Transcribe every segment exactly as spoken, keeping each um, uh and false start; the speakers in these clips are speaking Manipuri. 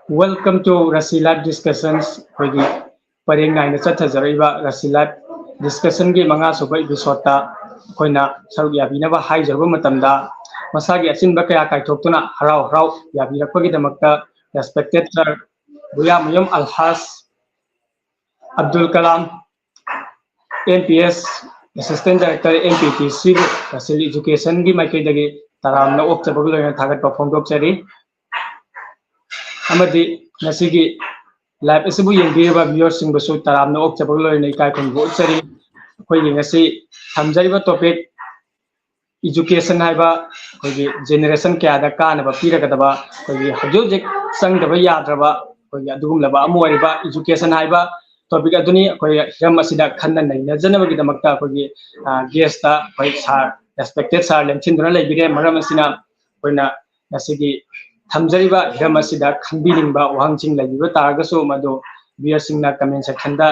Welcome to Rashi Live Discussions. ꯑꯩꯈꯣꯏꯒꯤ ꯄꯔꯦꯡ ꯅꯥꯏꯅ ꯆꯠꯊꯖꯔꯛꯏꯕ Rashi Live Discussionꯒꯤ ꯃꯉꯥ ꯁꯨꯕ episodeꯇ ꯑꯩꯈꯣꯏꯅ ꯁꯔꯨꯛ ꯌꯥꯕꯤꯅꯕ ꯍꯥꯏꯖꯔꯨꯕ ꯃꯇꯝꯗ, ꯃꯁꯥꯒꯤ ꯑꯆꯤꯟꯕ ꯀꯌꯥ ꯀꯥꯏꯊꯣꯛꯇꯨꯅ ꯍꯔꯥꯎ ꯍꯔꯥꯎ ꯌꯥꯕꯤꯔꯛꯄꯒꯤꯗꯃꯛꯇ respected sir ꯕꯨꯌꯥꯃꯌꯨꯝ Alhaj Abdul Kalam, M P S, Assistant Director, M P T C, Rashi Educationꯒꯤ ꯃꯥꯏꯀꯩꯗꯒꯤ ꯇꯔꯥꯝꯅ ꯑꯣꯛꯆꯕꯒ ꯂꯣꯏꯅꯅ ꯊꯥꯒꯠꯄ ꯐꯣꯡꯗꯣꯛꯆꯔꯤ꯫ ꯑꯃꯗꯤ ꯉꯁꯤꯒꯤ live ꯑꯁꯤꯕꯨ ꯌꯦꯡꯕꯤꯔꯤꯕ viewerꯁꯤꯡꯕꯨꯁꯨ ꯇꯔꯥꯝꯅ ꯑꯣꯛꯆꯕꯒ ꯂꯣꯏꯅꯅ ꯏꯀꯥꯏ ꯈꯨꯝꯅꯕ ꯎꯠꯆꯔꯤ꯫ ꯑꯩꯈꯣꯏꯒꯤ ꯉꯁꯤ ꯊꯝꯖꯔꯤꯕ topic education ꯍꯥꯏꯕ ꯑꯩꯈꯣꯏꯒꯤ generation ꯀꯌꯥꯗ ꯀꯥꯟꯅꯕ ꯄꯤꯔꯒꯗꯕ, ꯑꯩꯈꯣꯏꯒꯤ ꯍꯧꯖꯤꯛ ꯍꯧꯖꯤꯛ ꯆꯪꯗꯕ ꯌꯥꯗ꯭ꯔꯕ ꯑꯩꯈꯣꯏꯒꯤ ꯑꯗꯨꯒꯨꯝꯂꯕ ꯑꯃ ꯑꯣꯏꯔꯤꯕ education ꯍꯥꯏꯕ topic ꯑꯗꯨꯅꯤ꯫ ꯑꯩꯈꯣꯏ ꯍꯤꯔꯝ ꯑꯁꯤꯗ ꯈꯟꯅ ꯅꯩꯅꯖꯅꯕꯒꯤꯗꯃꯛꯇ ꯑꯩꯈꯣꯏꯒꯤ, ꯑ, guestꯇ ꯑꯩꯈꯣꯏ sir, respected sir ꯂꯦꯡꯁꯤꯟꯗꯨꯅ ꯂꯩꯕꯤꯔꯦ꯫ ꯃꯔꯝ ꯑꯁꯤꯅ ꯑꯩꯈꯣꯏꯅ ꯉꯁꯤꯒꯤ ꯊꯝꯖꯔꯤꯕ ꯍꯤꯔꯝ ꯑꯁꯤꯗ ꯈꯪꯕꯤꯅꯤꯡꯕ ꯋꯥꯍꯪꯁꯤꯡ ꯂꯩꯕꯤꯕ ꯇꯥꯔꯒꯁꯨ ꯃꯗꯨ viewerꯁꯤꯡꯅ comment sectionꯗ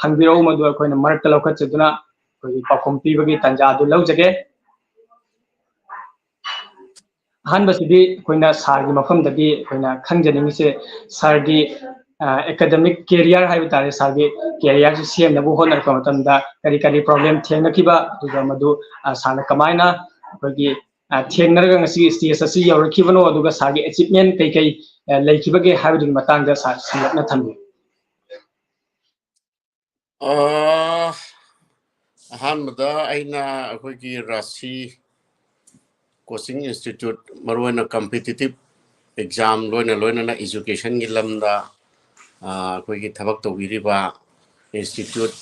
ꯍꯪꯕꯤꯔꯛꯎ, ꯃꯗꯨ ꯑꯩꯈꯣꯏꯅ ꯃꯔꯛꯇ ꯂꯧꯈꯠꯆꯗꯨꯅ ꯑꯩꯈꯣꯏꯒꯤ ꯄꯥꯎꯈꯨꯝ ꯄꯤꯕꯒꯤ ꯇꯥꯟꯖꯥ ꯑꯗꯨ ꯂꯧꯖꯒꯦ꯫ ꯑꯍꯥꯟꯕꯁꯤꯗꯤ ꯑꯩꯈꯣꯏꯅ sirꯒꯤ ꯃꯐꯝꯗꯒꯤ ꯑꯩꯈꯣꯏꯅ ꯈꯪꯖꯅꯤꯡꯉꯤꯁꯦ, sirꯒꯤ, ꯑ, academic career ꯍꯥꯏꯕ ꯇꯥꯔꯦ, sirꯒꯤ careerꯁꯤ ꯁꯦꯝꯅꯕ ꯍꯣꯠꯅꯔꯛꯄ ꯃꯇꯝꯗ ꯀꯔꯤ ꯀꯔꯤ problem ꯊꯦꯡꯅꯈꯤꯕ, ꯑꯗꯨꯒ ꯃꯗꯨ, ꯑ, sirꯅ ꯀꯃꯥꯏꯅ ꯑꯩꯈꯣꯏꯒꯤ, ꯑ, ꯊꯦꯡꯅꯔꯒ ꯉꯁꯤꯒꯤ stage ꯑꯁꯤ ꯌꯧꯔꯛꯈꯤꯕꯅꯣ, ꯑꯗꯨꯒ sirꯒꯤ achievement ꯀꯩ ꯀꯩ, ꯑ, ꯂꯩꯈꯤꯕꯒꯦ ꯍꯥꯏꯕꯗꯨꯒꯤ ꯃꯇꯥꯡꯗ sir ꯁꯝꯂꯞꯅ ꯊꯝꯕꯤꯌꯨ꯫ ꯑ, ꯑꯍꯥꯟꯕꯗ ꯑꯩꯅ ꯑꯩꯈꯣꯏꯒꯤ ꯔꯥꯁꯤ coaching institute, ꯃꯔꯨꯑꯣꯏꯅ competitive exam ꯂꯣꯏꯅ ꯂꯣꯏꯅꯅ educationꯒꯤ ꯂꯝꯗ, ꯑ, ꯑꯩꯈꯣꯏꯒꯤ ꯊꯕꯛ ꯇꯧꯕꯤꯔꯤꯕ institute,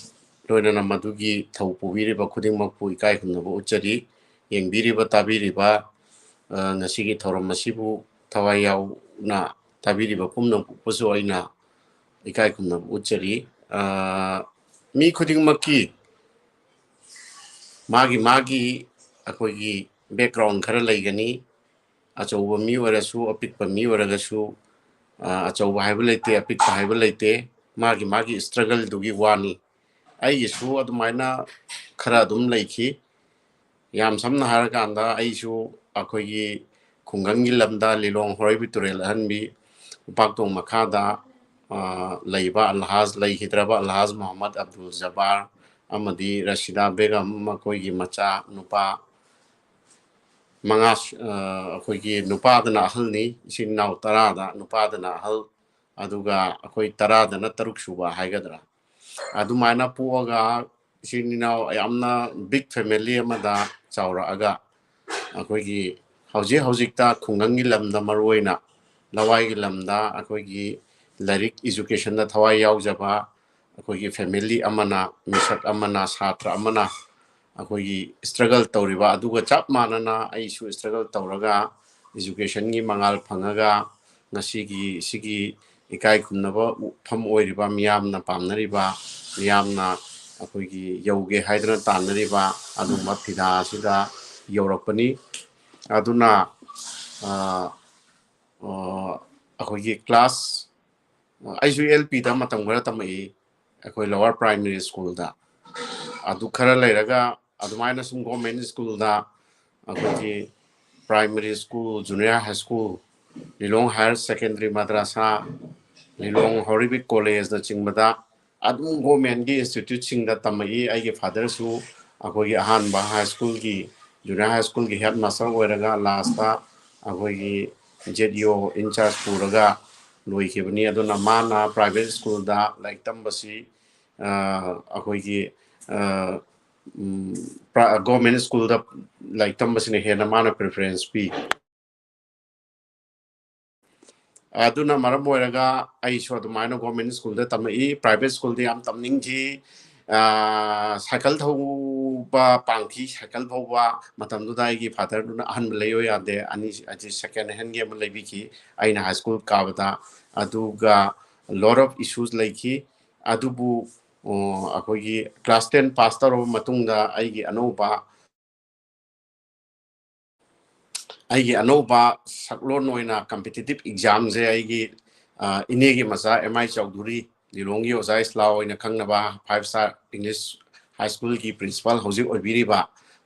ꯂꯣꯏꯅꯅ ꯃꯗꯨꯒꯤ ꯊꯧ ꯄꯨꯕꯤꯔꯤꯕ ꯈꯨꯗꯤꯡꯃꯛꯄꯨ ꯏꯀꯥꯏ ꯈꯨꯝꯅꯕ ꯎꯠꯆꯔꯤ꯫ ꯌꯦꯡꯕꯤꯔꯤꯕ, ꯇꯥꯕꯤꯔꯤꯕ, ꯑ, ꯉꯁꯤꯒꯤ ꯊꯧꯔꯝ ꯑꯁꯤꯕꯨ ꯊꯋꯥꯏ ꯌꯥꯎꯅ ꯇꯥꯕꯤꯔꯤꯕ ꯄꯨꯝꯅꯃꯛꯄꯨꯁꯨ ꯑꯩꯅ ꯏꯀꯥꯏ ꯈꯨꯝꯅꯕ ꯎꯠꯆꯔꯤ꯫ ꯑ, ꯃꯤ ꯈꯨꯗꯤꯡꯃꯛꯀꯤ ꯃꯥꯒꯤ ꯃꯥꯒꯤ ꯑꯩꯈꯣꯏꯒꯤ background ꯈꯔ ꯂꯩꯒꯅꯤ꯫ ꯑꯆꯧꯕ ꯃꯤ ꯑꯣꯏꯔꯁꯨ, ꯑꯄꯤꯛꯄ ꯃꯤ ꯑꯣꯏꯔꯒꯁꯨ, ꯑ, ꯑꯆꯧꯕ ꯍꯥꯏꯕ ꯂꯩꯇꯦ, ꯑꯄꯤꯛꯄ ꯍꯥꯏꯕ ꯂꯩꯇꯦ, ꯃꯥꯒꯤ ꯃꯥꯒꯤ struggleꯗꯨꯒꯤ ꯋꯥꯅꯤ꯫ ꯑꯩꯒꯤꯁꯨ ꯑꯗꯨꯃꯥꯏꯅ ꯈꯔ ꯑꯗꯨꯝ ꯂꯩꯈꯤ꯫ ꯌꯥꯝ ꯁꯝꯅ ꯍꯥꯏꯔꯀꯥꯟꯗ, ꯑꯩꯁꯨ ꯑꯩꯈꯣꯏꯒꯤ ꯈꯨꯡꯒꯪꯒꯤ ꯂꯝꯗ ꯂꯤꯂꯣꯡ ꯍꯣꯔꯩꯕꯤ ꯇꯨꯔꯦꯜ ꯑꯍꯟꯕꯤ ꯎꯄꯥꯛꯊꯣꯡ ꯃꯈꯥꯗ, ꯑ, ꯂꯩꯕ ꯑꯜꯍꯥꯖ, ꯂꯩꯈꯤꯗ꯭ꯔꯕ ꯑꯜꯍꯥꯖ ꯃꯣꯍꯝꯃꯗ ꯑꯕꯗꯨꯜ ꯖꯕꯥꯔ ꯑꯃꯗꯤ ꯔꯁꯤꯗꯥ ꯕꯦꯒꯝ, ꯃꯈꯣꯏꯒꯤ ꯃꯆꯥ ꯅꯨꯄꯥ ꯃꯉꯥ, ꯑ, ꯑꯩꯈꯣꯏꯒꯤ ꯅꯨꯄꯥꯗꯅ ꯑꯍꯜꯅꯤ, ꯏꯆꯤꯟ ꯏꯅꯥꯎ ꯇꯔꯥꯗ ꯅꯨꯄꯥꯗꯅ ꯑꯍꯜ, ꯑꯗꯨꯒ ꯑꯩꯈꯣꯏ ꯇꯔꯥꯗꯅ ꯇꯔꯨꯛ ꯁꯨꯕ ꯍꯥꯏꯒꯗ꯭ꯔꯥ, ꯑꯗꯨꯃꯥꯏꯅ ꯄꯣꯛꯑꯒ ꯏꯆꯤꯟ ꯏꯅꯥꯎ ꯌꯥꯝꯅ big family ꯑꯃꯗ ꯆꯥꯎꯔꯛꯑꯒ, ꯑꯩꯈꯣꯏꯒꯤ ꯍꯧꯖꯤꯛ ꯍꯧꯖꯤꯛꯇ ꯈꯨꯡꯒꯪꯒꯤ ꯂꯝꯗ, ꯃꯔꯨꯑꯣꯏꯅ ꯂꯋꯥꯏꯒꯤ ꯂꯝꯗ, ꯑꯩꯈꯣꯏꯒꯤ ꯂꯥꯏꯔꯤꯛ educationꯗ ꯊꯋꯥꯏ ꯌꯥꯎꯖꯕ ꯑꯩꯈꯣꯏꯒꯤ family ꯑꯃꯅ, ꯃꯤꯁꯛ ꯑꯃꯅ, ꯁꯥꯇ꯭ꯔ ꯑꯃꯅ ꯑꯩꯈꯣꯏꯒꯤ struggle ꯇꯧꯔꯤꯕ ꯑꯗꯨꯒ ꯆꯞ ꯃꯥꯟꯅꯅ ꯑꯩꯁꯨ struggle ꯇꯧꯔꯒ educationꯒꯤ ꯃꯉꯥꯜ ꯐꯪꯉꯒ ꯉꯁꯤꯒꯤ ꯁꯤꯒꯤ ꯏꯀꯥꯏ ꯈꯨꯝꯅꯕ ꯃꯐꯝ ꯑꯣꯏꯔꯤꯕ, ꯃꯤꯌꯥꯝꯅ ꯄꯥꯝꯅꯔꯤꯕ, ꯃꯤꯌꯥꯝꯅ ꯑꯩꯈꯣꯏꯒꯤ ꯌꯧꯒꯦ ꯍꯥꯏꯗꯅ ꯇꯥꯟꯅꯔꯤꯕ ꯑꯗꯨꯒꯨꯝꯕ ꯐꯤꯗꯥ ꯑꯁꯤꯗ ꯌꯧꯔꯛꯄꯅꯤ꯫ ꯑꯗꯨꯅ, ꯑ, ꯑ, ꯑꯩꯈꯣꯏꯒꯤ class, ꯑꯩꯁꯨ L Pꯗ ꯃꯇꯝ ꯈꯔ ꯇꯝꯃꯛꯏ, ꯑꯩꯈꯣꯏ lower primary schoolꯗ꯫ ꯑꯗꯨ ꯈꯔ ꯂꯩꯔꯒ ꯑꯗꯨꯃꯥꯏꯅ ꯁꯨꯝ government schoolꯗ ꯑꯩꯈꯣꯏꯒꯤ primary school, junior high school, ꯂꯤꯂꯣꯡ higher secondary madrasa, ꯂꯤꯂꯣꯡ ꯍꯣꯔꯤꯕꯤꯛ collegeꯅꯆꯤꯡꯕꯗ ꯑꯗꯨꯝ governmentꯀꯤ instituteꯁꯤꯡꯗ ꯇꯝꯃꯛꯏ꯫ ꯑꯩꯒꯤ fatherꯁꯨ ꯑꯩꯈꯣꯏꯒꯤ ꯑꯍꯥꯟꯕ high schoolꯒꯤ, junior high schoolꯒꯤ headmaster ꯑꯣꯏꯔꯒ lastꯇ ꯑꯩꯈꯣꯏꯒꯤ Z E O in charge ꯄꯨꯔꯒ ꯂꯣꯏꯈꯤꯕꯅꯤ꯫ ꯑꯗꯨꯅ ꯃꯥꯅ private schoolꯗ ꯂꯥꯏꯔꯤꯛ ꯇꯝꯕꯁꯤ, ꯑ, ꯑꯩꯈꯣꯏꯒꯤ, ꯑ, ꯎꯝ, ꯄ꯭ꯔ-, government schoolꯗ ꯂꯥꯏꯔꯤꯛ ꯇꯝꯕꯁꯤꯅ ꯍꯦꯟꯅ ꯃꯥꯅ preference ꯄꯤ꯫ ꯑꯗꯨꯅ ꯃꯔꯝ ꯑꯣꯏꯔꯒ ꯑꯩꯁꯨ ꯑꯗꯨꯃꯥꯏꯅ government schoolꯗ ꯇꯝꯃꯛꯏ꯫ Private schoolꯗ ꯌꯥꯝ ꯇꯝꯅꯤꯡꯈꯤ꯫ ꯑ, cycle ꯊꯧꯕ ꯄꯥꯝꯈꯤ꯫ Cycle ꯊꯧꯕ ꯃꯇꯝꯗꯨꯗ ꯑꯩꯒꯤ fatherꯗꯨꯅ ꯑꯍꯟꯕ ꯂꯩꯌꯣ ꯌꯥꯗꯦ, ꯑꯅꯤ, ꯑꯁꯤ second handꯒꯤ ꯑꯃ ꯂꯩꯕꯤꯈꯤ ꯑꯩꯅ high school ꯀꯥꯕꯗ꯫ ꯑꯗꯨꯒ lot of issues ꯂꯩꯈꯤ꯫ ꯑꯗꯨꯕꯨ, ꯑ, ꯑꯩꯈꯣꯏꯒꯤ class ten pass ꯇꯧꯔꯕ ꯃꯇꯨꯡꯗ ꯑꯩꯒꯤ ꯑꯅꯧꯕ ꯑꯩꯒꯤ ꯑꯅꯧꯕ ꯁꯛꯂꯣꯟ ꯑꯣꯏꯅ competitive examꯁꯦ ꯑꯩꯒꯤ, ꯑ, ꯏꯅꯦꯒꯤ ꯃꯆꯥ M I ꯆꯧꯙꯨꯔꯤ, ꯂꯤꯂꯣꯡꯒꯤ ꯑꯣꯖꯥ ꯏꯁꯂꯥ ꯑꯣꯏꯅ ꯈꯪꯅꯕ, five star English high schoolꯒꯤ principal ꯍꯧꯖꯤꯛ ꯑꯣꯏꯕꯤꯔꯤꯕ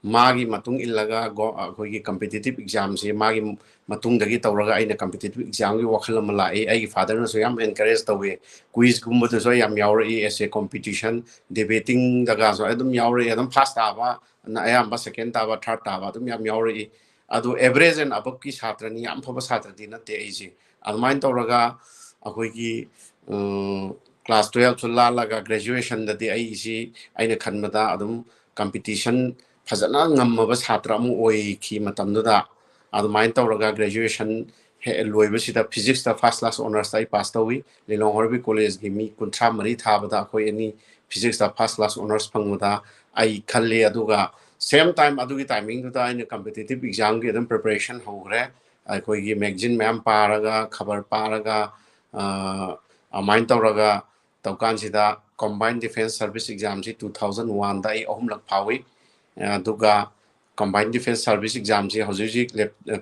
ꯃꯥꯒꯤ ꯃꯇꯨꯡ ꯏꯜꯂꯒ ꯑꯩꯈꯣꯏꯒꯤ ꯀꯝꯄꯤꯇꯤꯇꯤꯞ ꯑꯦꯛꯖꯥꯝꯁꯦ ꯃꯥꯒꯤ ꯃꯇꯨꯡꯗꯒꯤ ꯇꯧꯔꯒ ꯑꯩꯅ ꯀꯝꯄꯤꯇꯤꯇꯤꯞ ꯑꯦꯛꯖꯥꯝꯒꯤ ꯋꯥꯈꯜ ꯑꯃ ꯂꯥꯛꯏ꯫ ꯑꯩꯒꯤ ꯐꯥꯗꯔꯅꯁꯨ ꯌꯥꯝ ꯑꯦꯟꯀꯔꯦꯖ ꯇꯧꯋꯤ꯫ ꯀ꯭ꯋꯤꯖꯀꯨꯝꯕꯗꯁꯨ ꯑꯩ ꯌꯥꯝ ꯌꯥꯎꯔꯛꯏ꯫ ꯑꯦꯁ ꯑꯦ ꯀꯣꯝꯄꯤꯇꯤꯁꯟ, ꯗꯤꯕꯦꯇꯤꯡꯗꯒꯁꯨ ꯑꯩ ꯑꯗꯨꯝ ꯌꯥꯎꯔꯛꯏ꯫ ꯑꯗꯨꯝ ꯐꯥꯔꯁ ꯇꯥꯕ, ꯑꯌꯥꯝꯕ ꯁꯦꯀꯦꯟ ꯇꯥꯕ, ꯊꯥꯔꯠ ꯇꯥꯕ ꯑꯗꯨꯝ ꯌꯥꯝ ꯌꯥꯎꯔꯛꯏ꯫ ꯑꯗꯨ ꯑꯦꯚꯔꯦꯖ ꯑꯦꯟ ꯑꯕꯞꯀꯤ ꯁꯥꯇ꯭ꯔꯅꯤ, ꯌꯥꯝ ꯐꯕ ꯁꯥꯇ꯭ꯔꯗꯤ ꯅꯠꯇꯦ ꯑꯩꯁꯦ꯫ ꯑꯗꯨꯃꯥꯏꯅ ꯇꯧꯔꯒ ꯑꯩꯈꯣꯏꯒꯤ ꯀ꯭ꯂꯥꯁ ꯇꯨꯌꯦꯜꯞꯁꯨ ꯂꯥꯜꯂꯒ ꯒ꯭ꯔꯦꯖꯨꯑꯦꯁꯟꯗꯗꯤ ꯑꯩꯁꯤ, ꯑꯩꯅ ꯈꯟꯕꯗ, ꯑꯗꯨꯝ ꯀꯝꯄꯤꯇꯤꯁꯟ ꯐꯖꯅ ꯉꯝꯃꯕ ꯁꯥꯇ꯭ꯔ ꯑꯃ ꯑꯣꯏꯈꯤ ꯃꯇꯝꯗꯨꯗ꯫ ꯑꯗꯨꯃꯥꯏꯅ ꯇꯧꯔꯒ ꯒ꯭ꯔꯦꯖꯨꯑꯦꯁꯟ ꯍꯦꯛ ꯂꯣꯏꯕꯁꯤꯗ ꯐꯤꯖꯤꯛꯁꯇ ꯐꯥꯔꯁ ꯀ꯭ꯂꯥꯁ ꯑꯣꯅꯔꯁꯇ ꯑꯩ ꯄꯥꯁ ꯇꯧꯏ꯫ ꯂꯤꯂꯣꯡ ꯍꯣꯔꯕꯤ ꯀꯣꯂꯦꯖꯀꯤ ꯃꯤ ꯀꯨꯟꯊ꯭ꯔꯥ ꯃꯔꯤ ꯊꯥꯕꯗ ꯑꯩꯈꯣꯏ ꯑꯅꯤ ꯐꯤꯖꯤꯛꯁꯇ ꯐꯥꯔꯁ ꯀ꯭ꯂꯥꯁ ꯑꯣꯅꯔꯁ ꯐꯪꯕꯗ ꯑꯩ ꯈꯜꯂꯤ꯫ ꯑꯗꯨꯒ ꯁꯦꯝ ꯇꯥꯏꯝ ꯑꯗꯨꯒꯤ ꯇꯥꯏꯃꯤꯡꯗꯨꯗ ꯑꯩꯅ ꯀꯝꯄꯤꯇꯤꯇꯤꯞ ꯑꯦꯛꯖꯥꯝꯒꯤ ꯑꯗꯨꯝ ꯄ꯭ꯔꯤꯄꯦꯔꯦꯁꯟ ꯍꯧꯈ꯭ꯔꯦ꯫ ꯑꯩꯈꯣꯏꯒꯤ ꯃꯦꯒꯖꯤꯟ ꯃꯌꯥꯝ ꯄꯥꯔꯒ, ꯈꯕꯔ ꯄꯥꯔꯒ, ꯑꯗꯨꯃꯥꯏꯅ ꯇꯧꯔꯒ ꯇꯧꯀꯥꯟꯁꯤꯗ ꯀꯣꯝꯕꯥꯏꯟ ꯗꯤꯐꯦꯟꯁ ꯁꯔꯚꯤꯁ ꯑꯦꯛꯖꯥꯝꯁꯤ ꯇꯨ ꯊꯥꯎꯖꯟ ꯋꯥꯟꯗ ꯑꯩ ꯑꯍꯨꯝꯂꯛ ꯐꯥꯎꯏ꯫ ꯑꯗꯨꯒ ꯀꯣꯝꯕꯥꯏꯟ ꯗꯤꯐꯦꯟꯁ ꯁꯔꯚꯤꯁ ꯑꯦꯛꯖꯥꯝꯁꯤ ꯍꯧꯖꯤꯛ ꯍꯧꯖꯤꯛ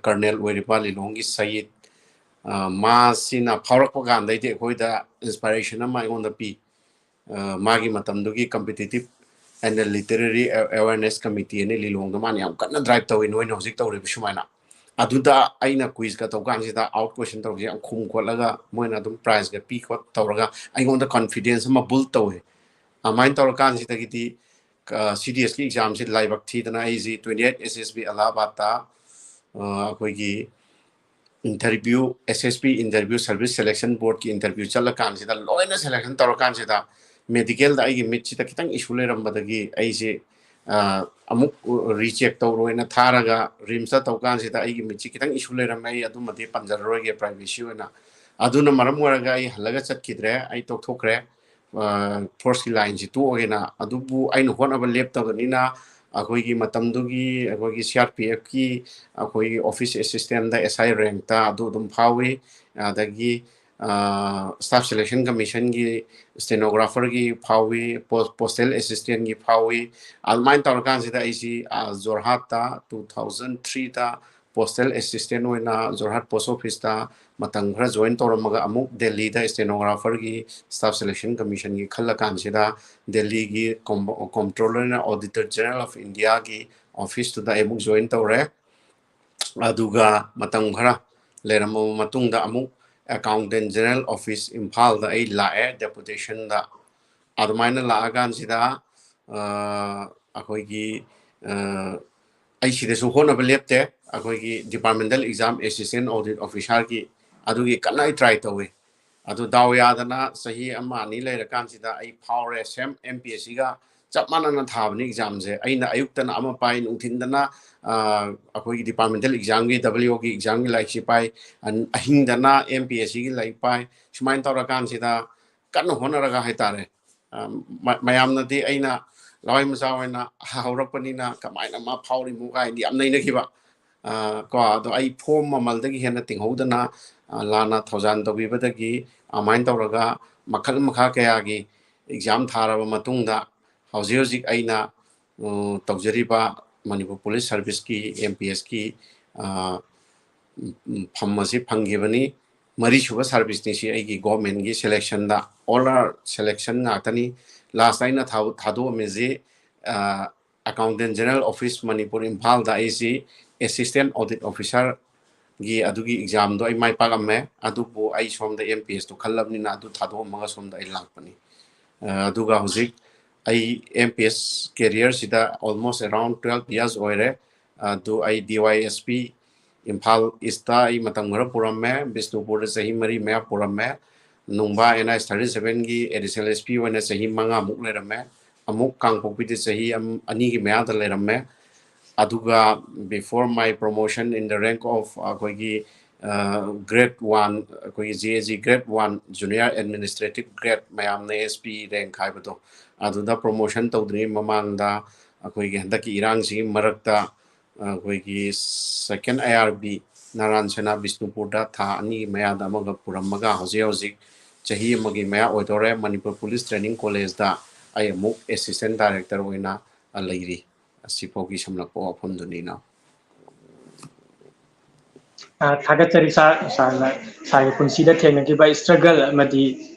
ꯀꯔꯅꯦꯜ ꯑꯣꯏꯔꯤꯕ ꯂꯤꯂꯣꯡꯒꯤ ꯁꯌꯤꯠ, ꯃꯥꯁꯤꯅ ꯐꯥꯎꯔꯛꯄ ꯀꯥꯟꯗꯩꯗꯤ ꯑꯩꯈꯣꯏꯗ ꯏꯟꯁꯄꯥꯏꯔꯦꯁꯟ ꯑꯃ ꯑꯩꯉꯣꯟꯗ ꯄꯤ꯫ ꯃꯥꯒꯤ ꯃꯇꯝꯗꯨꯒꯤ competitive and literary awareness committee ꯑꯅ ꯂꯤꯂꯣꯡꯗ ꯃꯥꯅ ꯌꯥꯝ ꯀꯟꯅ ꯗ꯭ꯔꯥꯏꯚ ꯇꯧꯋꯤ, ꯅꯣꯏꯅ ꯍꯧꯖꯤꯛ ꯇꯧꯔꯤꯕ ꯁꯨꯃꯥꯏꯅ꯫ ꯑꯗꯨꯗ ꯑꯩꯅ ꯀ꯭ꯋꯤꯖꯀ ꯇꯧ ꯀꯥꯟꯁꯤꯗ ꯑꯥꯎꯠ ꯀꯣꯏꯁꯟ ꯇꯧꯕꯁꯦ ꯌꯥꯝ ꯈꯨꯝ ꯈꯣꯠꯂꯒ ꯃꯣꯏꯅ ꯑꯗꯨꯝ ꯄ꯭ꯔꯥꯏꯖꯀ ꯄꯤ ꯈꯣꯠ ꯇꯧꯔꯒ ꯑꯩꯉꯣꯟꯗ ꯀꯣꯟꯐꯤꯗꯦꯟꯁ ꯑꯃ ꯕꯨꯜ ꯇꯧꯋꯦ꯫ ꯑꯗꯨꯃꯥꯏꯅ ꯇꯧꯔꯀꯥꯟꯁꯤꯗꯒꯤꯗꯤ ꯁꯤ ꯗꯤ ꯑꯦꯁꯀꯤ ꯑꯦꯛꯖꯥꯝꯁꯤ ꯂꯥꯏꯕꯛ ꯊꯤꯗꯅ ꯑꯩꯁꯤ twenty eight S S B ꯑꯂꯥꯍꯥꯕꯥꯗꯇ ꯑꯩꯈꯣꯏꯒꯤ interview, S S B interview, service selection ꯕꯣꯔꯗꯀꯤ ꯏꯟꯇꯔꯚ꯭ꯌꯨ ꯆꯠꯂꯀꯥꯟꯁꯤꯗ, ꯂꯣꯏꯅ ꯁꯦꯂꯦꯛꯁꯟ ꯇꯧꯔꯀꯥꯟꯁꯤꯗ, ꯃꯦꯗꯤꯀꯦꯜꯗ ꯑꯩꯒꯤ ꯃꯤꯠꯁꯤꯗ ꯈꯤꯇꯪ ꯏꯁꯨ ꯂꯩꯔꯝꯕꯗꯒꯤ ꯑꯩꯁꯦ ꯑꯃꯨꯛ ꯔꯤꯆꯦꯛ ꯇꯧꯔꯣꯏꯅ ꯊꯥꯔꯒ ꯔꯤꯝꯁꯇ ꯇꯧꯀꯥꯟꯁꯤꯗ ꯑꯩꯒꯤ ꯃꯤꯠꯁꯤ ꯈꯤꯇꯪ ꯏꯁꯨ ꯂꯩꯔꯝꯃꯦ꯫ ꯑꯩ ꯑꯗꯨꯃꯗꯤ ꯄꯟꯖꯔꯔꯣꯏꯒꯦ, ꯄ꯭ꯔꯥꯏꯚꯦꯁꯤ ꯑꯣꯏꯅ꯫ ꯑꯗꯨꯅ ꯃꯔꯝ ꯑꯣꯏꯔꯒ ꯑꯩ ꯍꯜꯂꯒ ꯆꯠꯈꯤꯗ꯭ꯔꯦ, ꯑꯩ ꯇꯣꯛꯊꯣꯛꯈ꯭ꯔꯦ꯫ ꯐꯣꯔꯁꯀꯤ ꯂꯥꯏꯟꯁꯤ ꯇꯣꯛꯑꯒꯦꯅ꯫ ꯑꯗꯨꯕꯨ ꯑꯩꯅ ꯍꯣꯠꯅꯕ ꯂꯦꯞꯇꯕꯅꯤꯅ ꯑꯩꯈꯣꯏꯒꯤ ꯃꯇꯝꯗꯨꯒꯤ ꯑꯩꯈꯣꯏꯒꯤ ꯁꯤ ꯑꯥꯔ ꯄꯤ ꯑꯦꯐꯀꯤ ꯑꯩꯈꯣꯏꯒꯤ ꯑꯣꯐꯤꯁ ꯑꯦꯁꯤꯁꯇꯦꯟꯗ, ꯑꯦꯁ ꯑꯥꯏ ꯔꯦꯡꯛꯇ ꯑꯗꯨ ꯑꯗꯨꯝ ꯐꯥꯎꯏ꯫ ꯑꯗꯒꯤ ꯁ꯭ꯇꯥꯐ ꯁꯦꯂꯦꯛꯁꯟ ꯀꯃꯤꯁꯟꯒꯤ ꯁ꯭ꯇꯦꯅꯣꯒ꯭ꯔꯥꯐꯔꯒꯤ ꯐꯥꯎꯏ, ꯄꯣꯁꯇꯦꯜ ꯑꯦꯁꯤꯁꯇꯦꯟꯒꯤ ꯐꯥꯎꯏ꯫ ꯑꯗꯨꯃꯥꯏꯅ ꯇꯧꯔꯀꯥꯟꯁꯤꯗ ꯑꯩꯁꯤ ꯖꯣꯔꯍꯥꯠꯇ ꯇꯨ ꯊꯥꯎꯖꯟ ꯊ꯭ꯔꯤꯗ ꯄꯣꯁꯇꯦꯜ ꯑꯦꯁꯤꯁꯇꯦꯟ ꯑꯣꯏꯅ ꯖꯣꯔꯍꯥꯠ ꯄꯣꯁ ꯑꯣꯐꯤꯁꯇ ꯃꯇꯝ ꯈꯔ ꯖꯣꯏꯟ ꯇꯧꯔꯝꯃꯒ ꯑꯃꯨꯛ ꯗꯦꯜꯂꯤꯗ ꯁ꯭ꯇꯦꯅꯣꯒ꯭ꯔꯥꯐꯔꯒꯤ ꯁ꯭ꯇꯥꯐ ꯁꯦꯂꯦꯛꯁꯟ ꯀꯃꯤꯁꯟꯒꯤ ꯈꯜꯂꯀꯥꯟꯁꯤꯗ ꯗꯦꯜꯂꯤꯒꯤ ꯀꯣꯝ-, ꯀꯣꯝꯄ꯭ꯔꯣꯂꯔ ꯑꯦꯟ ꯑꯣꯗꯤꯇꯔ ꯖꯦꯅꯔꯦꯜ ꯑꯣꯐ ꯏꯟꯗꯤꯌꯥꯒꯤ ꯑꯣꯐꯤꯁꯇꯨꯗ ꯑꯩ ꯑꯃꯨꯛ ꯖꯣꯏꯟ ꯇꯧꯔꯦ꯫ ꯑꯗꯨꯒ ꯃꯇꯝ ꯈꯔ ꯂꯩꯔꯝꯃꯕ ꯃꯇꯨꯡꯗ ꯑꯃꯨꯛ ꯑꯦꯀꯥꯎꯟꯇꯦꯟ ꯖꯦꯅꯔꯦꯜ ꯑꯣꯐꯤꯁ ꯏꯝꯐꯥꯜꯗ ꯑꯩ ꯂꯥꯛꯑꯦ ꯗꯦꯄꯨꯇꯦꯁꯟꯗ꯫ ꯑꯗꯨꯃꯥꯏꯅ ꯂꯥꯛꯑꯀꯥꯟꯁꯤꯗ ꯑꯩꯈꯣꯏꯒꯤ ꯑꯩ ꯁꯤꯗꯁꯨ ꯍꯣꯠꯅꯕ ꯂꯦꯞꯇꯦ꯫ ꯑꯩꯈꯣꯏꯒꯤ ꯗꯤꯄꯥꯔꯠꯃꯦꯟꯇꯦꯜ ꯑꯦꯛꯖꯥꯝ ꯑꯦꯁꯤꯁꯇꯦꯟ ꯑꯣꯗꯤꯠ ꯑꯣꯐꯤꯁꯥꯔꯒꯤ ꯑꯗꯨꯒꯤ ꯀꯟꯅ ꯑꯩ ꯇ꯭ꯔꯥꯏ ꯇꯧꯏ꯫ ꯑꯗꯨ ꯗꯥꯎ ꯌꯥꯗꯅ ꯆꯍꯤ ꯑꯃ ꯑꯅꯤ ꯂꯩꯔꯀꯥꯟꯁꯤꯗ ꯑꯩ ꯐꯥꯎꯔꯦ꯫ ꯁꯦꯝ ꯑꯦꯝ ꯄꯤ ꯑꯦꯁ ꯁꯤꯒ ꯆꯞ ꯃꯥꯟꯅꯅ ꯊꯥꯕꯅꯤ ꯑꯦꯛꯖꯥꯝꯁꯦ꯫ ꯑꯩꯅ ꯑꯌꯨꯛꯇꯅ ꯑꯃ ꯄꯥꯏ, ꯅꯨꯡꯊꯤꯟꯗꯅ ꯑꯩꯈꯣꯏꯒꯤ ꯗꯤꯄꯥꯔꯠꯃꯦꯟꯇꯦꯜ ꯑꯦꯛꯖꯥꯝꯒꯤ, ꯗꯕꯜꯌꯨ ꯑꯣꯒꯤ ꯑꯦꯛꯖꯥꯝꯒꯤ ꯂꯥꯏꯔꯤꯛꯁꯤ ꯄꯥꯏ, ꯑꯍꯤꯡꯗꯅ ꯑꯦꯝ ꯄꯤ ꯑꯦꯁ ꯁꯤꯒꯤ ꯂꯥꯏꯔꯤꯛ ꯄꯥꯏ꯫ ꯁꯨꯃꯥꯏꯅ ꯇꯧꯔꯀꯥꯟꯁꯤꯗ ꯀꯟꯅ ꯍꯣꯠꯅꯔꯒ ꯍꯥꯏꯇꯥꯔꯦ꯫ ꯃꯌꯥꯝꯅꯗꯤ ꯑꯩꯅ ꯂꯋꯥꯏ ꯃꯆꯥ ꯑꯣꯏꯅ ꯍꯧꯔꯛꯄꯅꯤꯅ ꯀꯃꯥꯏꯅ ꯃꯥ ꯐꯥꯎꯔꯤꯃꯣ ꯀꯥꯏꯅꯗꯤ ꯌꯥꯝ ꯅꯩꯅꯈꯤꯕ꯫ ꯀꯣ ꯑꯗꯣ ꯑꯩ ꯐꯣꯝ ꯃꯃꯜꯗꯒꯤ ꯍꯦꯟꯅ ꯇꯤꯡꯍꯧꯗꯅ ꯂꯥꯟꯅ ꯊꯧꯖꯥꯟ ꯇꯧꯕꯤꯕꯗꯒꯤ ꯑꯗꯨꯃꯥꯏꯅ ꯇꯧꯔꯒ ꯃꯈꯜ ꯃꯈꯥ ꯀꯌꯥꯒꯤ ꯑꯦꯛꯖꯥꯝ ꯊꯥꯔꯕ ꯃꯇꯨꯡꯗ ꯍꯧꯖꯤꯛ ꯍꯧꯖꯤꯛ ꯑꯩꯅ ꯇꯧꯖꯔꯤꯕ ꯃꯅꯤꯄꯨꯔ ꯄꯨꯂꯤꯁ ꯁꯥꯔꯚꯤꯁꯀꯤ, ꯑꯦꯝ ꯄꯤ ꯑꯦꯁꯀꯤ ꯐꯝ ꯑꯁꯤ ꯐꯪꯈꯤꯕꯅꯤ꯫ ꯃꯔꯤꯁꯨꯕ ꯁꯥꯔꯚꯤꯁꯅꯤ ꯁꯤ ꯑꯩꯒꯤ ꯒꯣꯔꯃꯦꯟꯒꯤ ꯁꯦꯂꯦꯛꯁꯟꯗ꯫ ꯑꯣꯜ ꯑꯥꯔ ꯁꯦꯂꯦꯛꯁꯟ ꯉꯥꯛꯇꯅꯤ꯫ ꯂꯥꯁꯇ ꯑꯩꯅ ꯊꯥꯗꯣꯛꯑꯝꯃꯤꯁꯤ ꯑꯦꯀꯥꯎꯟꯇꯦꯟ ꯖꯦꯅꯔꯦꯜ ꯑꯣꯐꯤꯁ ꯃꯅꯤꯄꯨꯔ ꯏꯝꯐꯥꯜꯗ ꯑꯩꯁꯤ ꯑꯦꯁꯤꯁꯇꯦꯟ ꯑꯣꯗꯤꯠ ꯑꯣꯐꯤꯁꯥꯔꯒꯤ ꯑꯗꯨꯒꯤ ꯑꯦꯛꯖꯥꯝꯗꯣ ꯑꯩ ꯃꯥꯏ ꯄꯥꯛꯑꯝꯃꯦ꯫ ꯑꯗꯨꯕꯨ ꯑꯩ ꯁꯣꯝꯗ ꯑꯦꯝ ꯄꯤ ꯑꯦꯁꯇꯣ ꯈꯜꯂꯕꯅꯤꯅ ꯑꯗꯨ ꯊꯥꯗꯣꯛꯑꯝꯃꯒ ꯁꯣꯝꯗ ꯑꯩ ꯂꯥꯛꯄꯅꯤ꯫ ꯑꯗꯨꯒ ꯍꯧꯖꯤꯛ ꯑꯩ ꯑꯦꯝ ꯄꯤ ꯑꯦꯁ ꯀꯦꯔꯤꯌꯔꯁꯤꯗ almost around twelve years ꯑꯣꯏꯔꯦ꯫ ꯑꯗꯨ ꯑꯩ ꯗꯤ ꯋꯥꯏ ꯑꯦꯁ ꯄꯤ ꯏꯝꯐꯥꯜ ꯏꯁꯇ ꯑꯩ ꯃꯇꯝ ꯈꯔ ꯄꯨꯔꯝꯃꯦ, ꯕꯤꯁꯅꯨꯄꯨꯔꯗ ꯆꯍꯤ ꯃꯔꯤ ꯃꯌꯥ ꯄꯨꯔꯝꯃꯦ, ꯅꯨꯡꯕꯥ ꯑꯦꯟ ꯑꯥꯏ ꯊꯥꯔꯇꯤ ꯁꯚꯦꯟꯒꯤ ꯑꯦꯗꯤꯁꯅꯦꯜ ꯑꯦꯁ ꯄꯤ ꯑꯣꯏꯅ ꯆꯍꯤ ꯃꯉꯥꯃꯨꯛ ꯂꯩꯔꯝꯃꯦ, ꯑꯃꯨꯛ ꯀꯥꯡꯄꯣꯛꯄꯤꯗ ꯆꯍꯤ ꯑꯅꯤꯒꯤ ꯃꯌꯥꯗ ꯂꯩꯔꯝꯃꯦ꯫ ꯑꯗꯨꯒ before my promotion in the rank of ꯑꯩꯈꯣꯏꯒꯤ grade one, ꯑꯩꯈꯣꯏꯒꯤ G A G grade one junior administrative grade, ꯃꯌꯥꯝꯅ ꯑꯦꯁ ꯄꯤ ꯔꯦꯡꯛ ꯍꯥꯏꯕꯗꯣ, ꯑꯗꯨꯗ ꯄ꯭ꯔꯣꯃꯣꯁꯟ ꯇꯧꯗ꯭ꯔꯤꯉꯩ ꯃꯃꯥꯡꯗ ꯑꯩꯈꯣꯏꯒꯤ ꯍꯟꯗꯛꯀꯤ ꯏꯔꯥꯡꯁꯤꯒꯤ ꯃꯔꯛꯇ ꯑꯩꯈꯣꯏꯒꯤ ꯁꯦꯀꯦꯟ ꯑꯥꯏ ꯑꯥꯔ ꯕꯤ ꯅꯥꯔꯥꯟ ꯁꯦꯅꯥ ꯕꯤꯁꯅꯨꯄꯨꯔꯗ ꯊꯥ ꯑꯅꯤꯒꯤ ꯃꯌꯥꯗ ꯑꯃꯒ ꯄꯨꯔꯝꯃꯒ ꯍꯧꯖꯤꯛ ꯍꯧꯖꯤꯛ ꯆꯍꯤ ꯑꯃꯒꯤ ꯃꯌꯥ ꯑꯣꯏꯗꯧꯔꯦ ꯃꯅꯤꯄꯨꯔ ꯄꯨꯂꯤꯁ ꯇ꯭ꯔꯦꯅꯤꯡ ꯀꯣꯂꯦꯖꯇ ꯑꯩ ꯑꯃꯨꯛ ꯑꯦꯁꯤꯁꯇꯦꯟ ꯗꯥꯏꯔꯦꯛꯇꯔ ꯑꯣꯏꯅ ꯂꯩꯔꯤ꯫ ꯑꯁꯤꯐꯥꯎꯒꯤ ꯁꯝꯂꯞꯄ ꯋꯥꯐꯝꯗꯨꯅꯤ ꯏꯅꯥꯎ꯫ ꯊꯥꯒꯠꯆꯔꯤ ꯁꯥꯔ꯫ ꯁꯥꯔꯅ ꯁꯥꯔꯒꯤ ꯄꯨꯟꯁꯤꯗ ꯊꯦꯡꯅꯈꯤꯕ struggle ꯑꯃꯗꯤ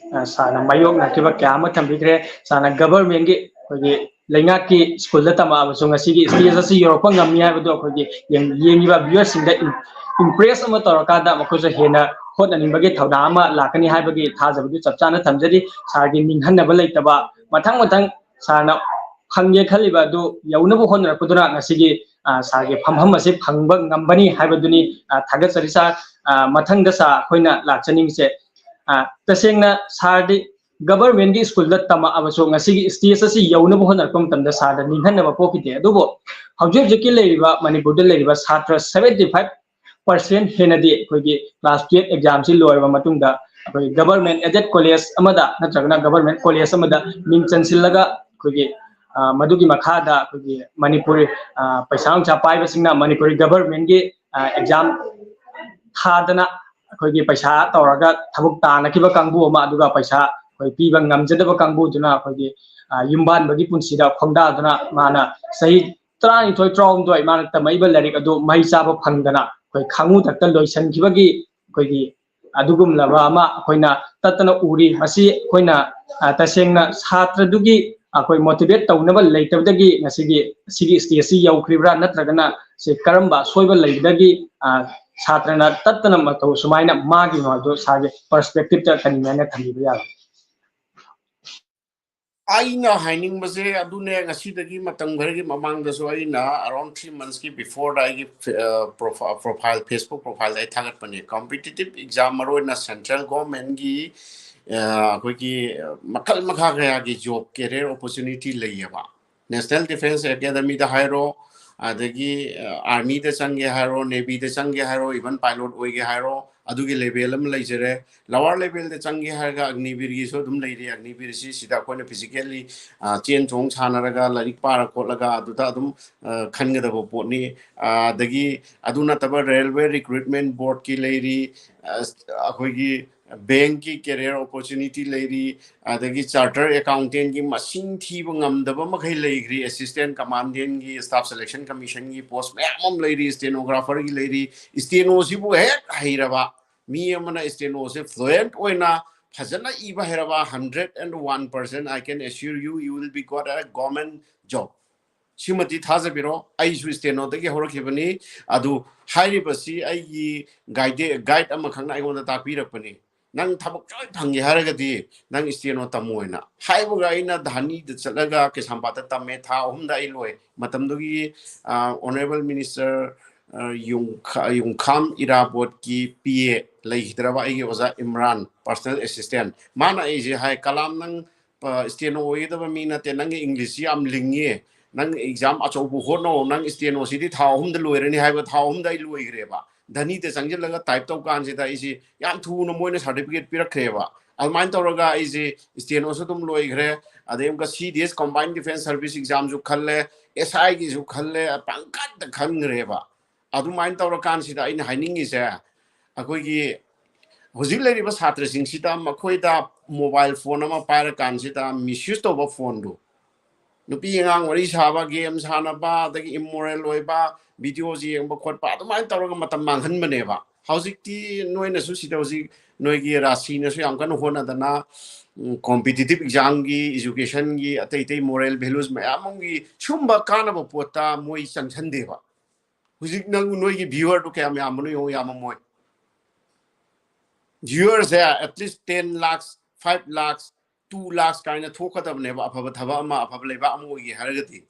ꯁꯥꯔꯅ ꯃꯥꯌꯣꯛꯅꯈꯤꯕ ꯀꯌꯥ ꯑꯃ ꯊꯝꯕꯤꯈ꯭ꯔꯦ꯫ ꯁꯥꯔꯅ ꯒꯚꯔꯟꯃꯦꯟꯒꯤ ꯑꯩꯈꯣꯏꯒꯤ ꯂꯩꯉꯥꯛꯀꯤ ꯁ꯭ꯀꯨꯜꯗ ꯇꯝꯃꯛꯑꯕꯁꯨ ꯉꯁꯤꯒꯤ ꯁ꯭ꯇꯦꯖ ꯑꯁꯤ ꯌꯧꯔꯛꯄ ꯉꯝꯃꯤ ꯍꯥꯏꯕꯗꯨ ꯑꯩꯈꯣꯏꯒꯤ ꯌꯦꯡ-, ꯌꯦꯡꯉꯤꯕ ꯚ꯭ꯌꯨꯋꯔꯁꯤꯡꯗ ꯏꯝ-, ꯏꯝꯄ꯭ꯔꯦꯁ ꯑꯃ ꯇꯧꯔꯀꯥꯟꯗ ꯃꯈꯣꯏꯁꯨ ꯍꯦꯟꯅ ꯍꯣꯠꯅꯅꯤꯡꯕꯒꯤ ꯊꯧꯗꯥꯡ ꯑꯃ ꯂꯥꯛꯀꯅꯤ ꯍꯥꯏꯕꯒꯤ ꯊꯥꯖꯕꯗꯨ ꯆꯞ ꯆꯥꯅ ꯊꯝꯖꯔꯤ꯫ ꯁꯥꯔꯒꯤ ꯅꯤꯡꯍꯟꯅꯕ ꯂꯩꯇꯕ, ꯃꯊꯪ ꯃꯊꯪ ꯁꯥꯔꯅ ꯐꯪꯒꯦ ꯈꯜꯂꯤꯕ ꯑꯗꯨ ꯌꯧꯅꯕ ꯍꯣꯠꯅꯔꯛꯄꯗꯨꯅ ꯉꯁꯤꯒꯤ, ꯑ, ꯁꯥꯔꯒꯤ ꯐꯝꯐꯝ ꯑꯁꯤ ꯐꯪꯕ ꯉꯝꯕꯅꯤ ꯍꯥꯏꯕꯗꯨꯅꯤ꯫ ꯑ, ꯊꯥꯒꯠꯆꯔꯤ ꯁꯥꯔ꯫ ꯑ, ꯃꯊꯪꯗ ꯁꯥꯔ ꯑꯩꯈꯣꯏꯅ ꯂꯥꯛꯆꯅꯤꯡꯉꯤꯁꯦ, ꯑ, ꯇꯁꯦꯡꯅ ꯁꯥꯔꯗꯤ ꯒꯚꯔꯟꯃꯦꯟꯠꯀꯤ ꯁ꯭ꯀꯨꯜꯗ ꯇꯝꯃꯛꯑꯕꯁꯨ ꯉꯁꯤꯒꯤ ꯁ꯭ꯇꯦꯖ ꯑꯁꯤ ꯌꯧꯅꯕ ꯍꯣꯠꯅꯔꯛꯄ ꯃꯇꯝꯗ ꯁꯥꯔꯗ ꯅꯤꯡꯍꯟꯅꯕ ꯄꯣꯛꯈꯤꯗꯦ꯫ ꯑꯗꯨꯕꯨ ꯍꯧꯖꯤꯛ ꯍꯧꯖꯤꯛꯀꯤ ꯂꯩꯔꯤꯕ ꯃꯅꯤꯄꯨꯔꯗ ꯂꯩꯔꯤꯕ ꯁꯥꯇ꯭ꯔ seventy five percent ꯍꯦꯟꯅꯗꯤ ꯑꯩꯈꯣꯏꯒꯤ class twelve exam ꯁꯤ ꯂꯣꯏꯔꯕ ꯃꯇꯨꯡꯗ ꯑꯩꯈꯣꯏꯒꯤ ꯒꯚꯔꯟꯃꯦꯟꯠ ꯑꯦꯗꯦꯗ ꯀꯣꯂꯦꯖ ꯑꯃꯗ ꯅꯠꯇ꯭ꯔꯒꯅ ꯒꯚꯔꯟꯃꯦꯟꯠ ꯀꯣꯂꯦꯖ ꯑꯃꯗ ꯃꯤꯡ ꯆꯟꯁꯤꯜꯂꯒ ꯑꯩꯈꯣꯏꯒꯤ, ꯑ, ꯃꯗꯨꯒꯤ ꯃꯈꯥꯗ ꯑꯩꯈꯣꯏꯒꯤ ꯃꯅꯤꯄꯨꯔ, ꯑ, ꯄꯩꯁꯥ ꯅꯨꯡꯁꯥ ꯄꯥꯏꯕꯁꯤꯡꯅ ꯃꯅꯤꯄꯨꯔꯤ ꯒꯚꯔꯟꯃꯦꯟꯠꯀꯤ, ꯑ, ꯑꯦꯛꯖꯥꯝ ꯊꯥꯗꯅ ꯑꯩꯈꯣꯏꯒꯤ ꯄꯩꯁꯥ ꯇꯧꯔꯒ ꯊꯕꯛ ꯇꯥꯟꯅꯈꯤꯕ ꯀꯥꯡꯕꯨ ꯑꯃ, ꯑꯗꯨꯒ ꯄꯩꯁꯥ ꯑꯩꯈꯣꯏ ꯄꯤꯕ ꯉꯝꯖꯗꯕ ꯀꯥꯡꯕꯨꯗꯨꯅ ꯑꯩꯈꯣꯏꯒꯤ, ꯑ, ꯌꯨꯝꯕꯥꯟꯕꯒꯤ ꯄꯨꯟꯁꯤꯗ ꯈꯣꯡꯗꯥꯗꯨꯅ ꯃꯥꯅ ꯆꯍꯤ ꯇꯔꯥꯅꯤꯊꯣꯏ, ꯇꯔꯥꯍꯨꯝꯗꯣꯏ ꯃꯥꯅ ꯇꯝꯃꯛꯏꯕ ꯂꯥꯏꯔꯤꯛ ꯑꯗꯨ ꯃꯍꯩ ꯆꯥꯕ ꯐꯪꯗꯅ ꯑꯩꯈꯣꯏ ꯈꯥꯉꯨ ꯊꯛꯇ ꯂꯣꯏꯁꯤꯟꯈꯤꯕꯒꯤ ꯑꯩꯈꯣꯏꯒꯤ ꯑꯗꯨꯒꯨꯝꯂꯕ ꯑꯃ ꯑꯩꯈꯣꯏꯅ ꯇꯠꯇꯅ ꯎꯔꯤ꯫ ꯃꯁꯤ ꯑꯩꯈꯣꯏꯅ, ꯑ, ꯇꯁꯦꯡꯅ ꯁꯥꯇ꯭ꯔꯗꯨꯒꯤ ꯑꯩꯈꯣꯏ ꯃꯣꯇꯤꯚꯦꯠ ꯇꯧꯅꯕ ꯂꯩꯇꯕꯗꯒꯤ ꯉꯁꯤꯒꯤ ꯁꯤꯒꯤ ꯁ꯭ꯇꯦꯖꯁꯤ ꯌꯧꯈ꯭ꯔꯤꯕ꯭ꯔꯥ, ꯅꯠꯇ꯭ꯔꯒꯅ ꯁꯤ ꯀꯔꯝꯕ ꯑꯁꯣꯏꯕ ꯂꯩꯕꯗꯒꯤ, ꯑ, ꯁꯥꯇ꯭ꯔꯅ ꯇꯠꯇꯅ ꯃꯇꯧ ꯁꯨꯃꯥꯏꯅ ꯃꯥꯡꯉꯤꯅꯣ ꯍꯥꯏꯕꯗꯨ ꯁꯥꯔꯒꯤ ꯄꯔꯁꯄꯦꯛꯇꯤꯞꯇ ꯀꯔꯤ ꯍꯥꯏꯅ ꯊꯝꯕꯤꯕ ꯌꯥꯒꯅꯤ? ꯑꯩꯅ ꯍꯥꯏꯅꯤꯡꯕꯁꯦ ꯑꯗꯨꯅꯦ, ꯉꯁꯤꯗꯒꯤ ꯃꯇꯝ ꯈꯔꯒꯤ ꯃꯃꯥꯡꯗꯁꯨ ꯑꯩꯅ around three months ꯀꯤ before ꯗ ꯑꯩꯒꯤ, ꯑ, profile, profile, Facebook profile ꯗ ꯑꯩ ꯊꯥꯒꯠꯄꯅꯦ꯫ Competitive exam, ꯃꯔꯨꯑꯣꯏꯅ central government ꯀꯤ, ꯑ, ꯑꯩꯈꯣꯏꯒꯤ ꯃꯈꯜ ꯃꯈꯥ ꯀꯌꯥꯒꯤ job career opportunity ꯂꯩꯌꯦꯕ꯫ National Defence Academy ꯗ ꯍꯥꯏꯔꯣ, ꯑꯗꯒꯤ, ꯑ, army ꯗ ꯆꯪꯒꯦ ꯍꯥꯏꯔꯣ, navy ꯗ ꯆꯪꯒꯦ ꯍꯥꯏꯔꯣ, even pilot ꯑꯣꯏꯒꯦ ꯍꯥꯏꯔꯣ, ꯑꯗꯨꯒꯤ level ꯑꯃ ꯂꯩꯖꯔꯦ꯫ Lower level ꯗ ꯆꯪꯒꯦ ꯍꯥꯏꯔꯒ ꯑꯒꯅꯤꯕꯤꯔꯒꯤꯁꯨ ꯑꯗꯨꯝ ꯂꯩꯔꯤ꯫ ꯑꯒꯅꯤꯕꯤꯔꯁꯤ ꯁꯤꯗ ꯑꯩꯈꯣꯏꯅ physically, ꯑ, ꯆꯦꯟ ꯆꯣꯡ ꯁꯥꯟꯅꯔꯒ, ꯂꯥꯏꯔꯤꯛ ꯄꯥꯔ ꯈꯣꯠꯂꯒ ꯑꯗꯨꯗ ꯑꯗꯨꯝ, ꯑ, ꯈꯟꯒꯗꯕ ꯄꯣꯠꯅꯤ꯫ ꯑ, ꯑꯗꯒꯤ ꯑꯗꯨ ꯅꯠꯇꯕ railway recruitment board ꯀꯤ ꯂꯩꯔꯤ, ꯑ, ꯑꯩꯈꯣꯏꯒꯤ bank ꯀꯤ career opportunity ꯂꯩꯔꯤ, ꯑꯗꯒꯤ chartered accountant ꯀꯤ ꯃꯁꯤꯡ ꯊꯤꯕ ꯉꯝꯗꯕ ꯃꯈꯩ ꯂꯩꯈ꯭ꯔꯤ, assistant commandant ꯀꯤ, staff selection commission ꯒꯤ post ꯃꯌꯥꯝ ꯑꯃ ꯂꯩꯔꯤ, stenographer ꯒꯤ ꯂꯩꯔꯤ꯫ Steno ꯁꯤꯕꯨ ꯍꯦꯛ ꯍꯩꯔꯕ ꯃꯤ ꯑꯃꯅ steno ꯁꯦ fluent ꯑꯣꯏꯅ ꯐꯖꯅ ꯏꯕ ꯍꯩꯔꯕ, hundred and one percent I can assure you, you will be got a government job. ꯁꯤꯃꯗꯤ ꯊꯥꯖꯕꯤꯔꯣ꯫ ꯑꯩꯁꯨ ꯏꯁꯇꯦꯅꯣꯗꯒꯤ ꯍꯧꯔꯛꯈꯤꯕꯅꯤ꯫ ꯑꯗꯨ ꯍꯥꯏꯔꯤꯕꯁꯤ ꯑꯩꯒꯤ ꯒꯥꯏꯗꯦ ꯒꯥꯏꯗ ꯑꯃꯈꯛꯅ ꯑꯩꯉꯣꯟꯗ ꯇꯥꯛꯄꯤꯔꯛꯄꯅꯤ꯫ "ꯅꯪ ꯊꯕꯛ ꯁꯣꯏ ꯐꯪꯒꯦ ꯍꯥꯏꯔꯒꯗꯤ ꯅꯪ ꯏꯁꯇꯦꯅꯣ ꯇꯝꯃꯣ" ꯍꯥꯏꯅ ꯍꯥꯏꯕꯒ ꯑꯩꯅ ꯙꯥꯅꯤꯗ ꯆꯠꯂꯒ ꯀꯩꯁꯥꯝꯄꯥꯠꯇ ꯇꯝꯃꯦ꯫ ꯊꯥ ꯑꯍꯨꯝꯗ ꯑꯩ ꯂꯣꯏ꯫ ꯃꯇꯝꯗꯨꯒꯤ ꯑꯣꯅꯔꯦꯕꯜ ꯃꯤꯅꯤꯁꯇꯔ ꯌꯨꯝꯈꯥꯝ ꯏꯔꯥꯕꯣꯠꯀꯤ ꯄꯤ ꯑꯦ ꯂꯩꯈꯤꯗ꯭ꯔꯕ ꯑꯩꯒꯤ ꯑꯣꯖꯥ ꯏꯝꯔꯥꯟ, ꯄꯔꯁꯅꯦꯜ ꯑꯦꯁꯤꯁꯇꯦꯟ, ꯃꯥꯅ ꯑꯩꯁꯦ ꯍꯥꯏ, "ꯀꯂꯥꯝ, ꯅꯪ ꯏꯁꯇꯦꯅꯣ ꯑꯣꯏꯒꯗꯕ ꯃꯤ ꯅꯠꯇꯦ, ꯅꯪꯒꯤ ꯏꯪꯂꯤꯁꯁꯤ ꯌꯥꯝ ꯂꯤꯡꯉꯤ, ꯅꯪ ꯑꯦꯛꯖꯥꯝ ꯑꯆꯧꯕ ꯍꯣꯠꯅꯧ, ꯅꯪ ꯏꯁꯇꯦꯅꯣꯁꯤꯗꯤ ꯊꯥ ꯑꯍꯨꯝꯗ ꯂꯣꯏꯔꯅꯤ" ꯍꯥꯏꯕ꯫ ꯊꯥ ꯑꯍꯨꯝꯗ ꯑꯩ ꯂꯣꯏꯈ꯭ꯔꯦꯕ꯫ ꯙꯥꯅꯤꯗ ꯆꯪꯁꯤꯜꯂꯒ ꯇꯥꯏꯞ ꯇꯧ ꯀꯥꯟꯁꯤꯗ ꯑꯩꯁꯦ ꯌꯥꯝ ꯊꯨꯅ ꯃꯣꯏꯅ ꯁꯥꯔꯇꯤꯐꯤꯀꯦꯠ ꯄꯤꯔꯛꯈ꯭ꯔꯦꯕ꯫ ꯑꯗꯨꯃꯥꯏꯅ ꯇꯧꯔꯒ ꯑꯩꯁꯦ ꯏꯁꯇꯦꯅꯣꯁꯨ ꯑꯗꯨꯝ ꯂꯣꯏꯈ꯭ꯔꯦ꯫ ꯑꯗꯩ ꯑꯃꯨꯛꯀ ꯁꯤ ꯗꯤ ꯑꯦꯁ, ꯀꯣꯝꯕꯥꯏꯟ ꯗꯤꯐꯦꯟꯁ ꯁꯥꯔꯚꯤꯁ ꯑꯦꯛꯖꯥꯝꯁꯨ ꯈꯜꯂꯦ, ꯑꯦꯁ ꯑꯥꯏꯒꯤꯁꯨ ꯈꯜꯂꯦ, ꯄꯪꯈꯟꯗ ꯈꯟꯈ꯭ꯔꯦꯕ꯫ ꯑꯗꯨꯃꯥꯏꯅ ꯇꯧꯔꯀꯥꯟꯁꯤꯗ ꯑꯩꯅ ꯍꯥꯏꯅꯤꯡꯉꯤꯁꯦ, ꯑꯩꯈꯣꯏꯒꯤ ꯍꯧꯖꯤꯛ ꯂꯩꯔꯤꯕ ꯁꯥꯇ꯭ꯔꯁꯤꯡꯁꯤꯗ ꯃꯈꯣꯏꯗ ꯃꯣꯕꯥꯏꯜ ꯐꯣꯟ ꯑꯃ ꯄꯥꯏꯔꯀꯥꯟꯁꯤꯗ ꯃꯤꯁꯌꯨꯁ ꯇꯧꯕ ꯐꯣꯟꯗꯨ, ꯅꯨꯄꯤ ꯑꯉꯥꯡ ꯋꯥꯔꯤ ꯁꯥꯕ, ꯒꯦꯝ ꯁꯥꯟꯅꯕ, ꯑꯗꯒꯤ ꯏꯃꯣꯔꯦꯜ ꯑꯣꯏꯕ ꯚꯤꯗꯤꯑꯣꯁꯤ ꯌꯦꯡꯕ ꯈꯣꯠꯄ, ꯑꯗꯨꯃꯥꯏꯅ ꯇꯧꯔꯒ ꯃꯇꯝ ꯃꯥꯡꯍꯟꯕꯅꯦꯕ꯫ ꯍꯧꯖꯤꯛꯇꯤ ꯅꯣꯏꯅꯁꯨ ꯁꯤꯗ ꯍꯧꯖꯤꯛ ꯅꯣꯏꯒꯤ ꯔꯥꯁꯤꯅꯁꯨ ꯌꯥꯝ ꯀꯟꯅ ꯍꯣꯠꯅꯗꯅ, ꯎꯝ, ꯀꯣꯝꯄꯤꯇꯤꯇꯤꯞ ꯑꯦꯛꯖꯥꯝꯒꯤ, ꯏꯖꯨꯀꯦꯁꯟꯒꯤ, ꯑꯇꯩ ꯑꯇꯩ ꯃꯣꯔꯦꯜ ꯚꯦꯂꯨꯁ ꯃꯌꯥꯝ ꯑꯃꯒꯤ ꯁꯨꯝꯕ ꯀꯥꯟꯅꯕ ꯄꯣꯠꯇ ꯃꯣꯏ ꯆꯪꯁꯟꯗꯦꯕ꯫ ꯍꯧꯖꯤꯛ ꯅꯪ ꯅꯣꯏꯒꯤ ꯚ꯭ꯌꯨꯋꯔꯗꯨ ꯀꯌꯥꯝ ꯌꯥꯝꯕꯅꯣ ꯌꯦꯡꯉꯣ, ꯌꯥꯝꯃꯝꯃꯣꯏ꯫ ꯚ꯭ꯌꯨꯋꯔꯁꯦ at least ten lakhs, five lakhs, two lakhs ꯀꯥꯏꯅ ꯊꯣꯛꯀꯗꯕꯅꯦꯕ, ꯑꯐꯕ ꯊꯕꯛ ꯑꯃ, ꯑꯐꯕ ꯂꯩꯕꯥꯛ ꯑꯃ ꯑꯣꯏꯒꯦ ꯍꯥꯏꯔꯒꯗꯤ꯫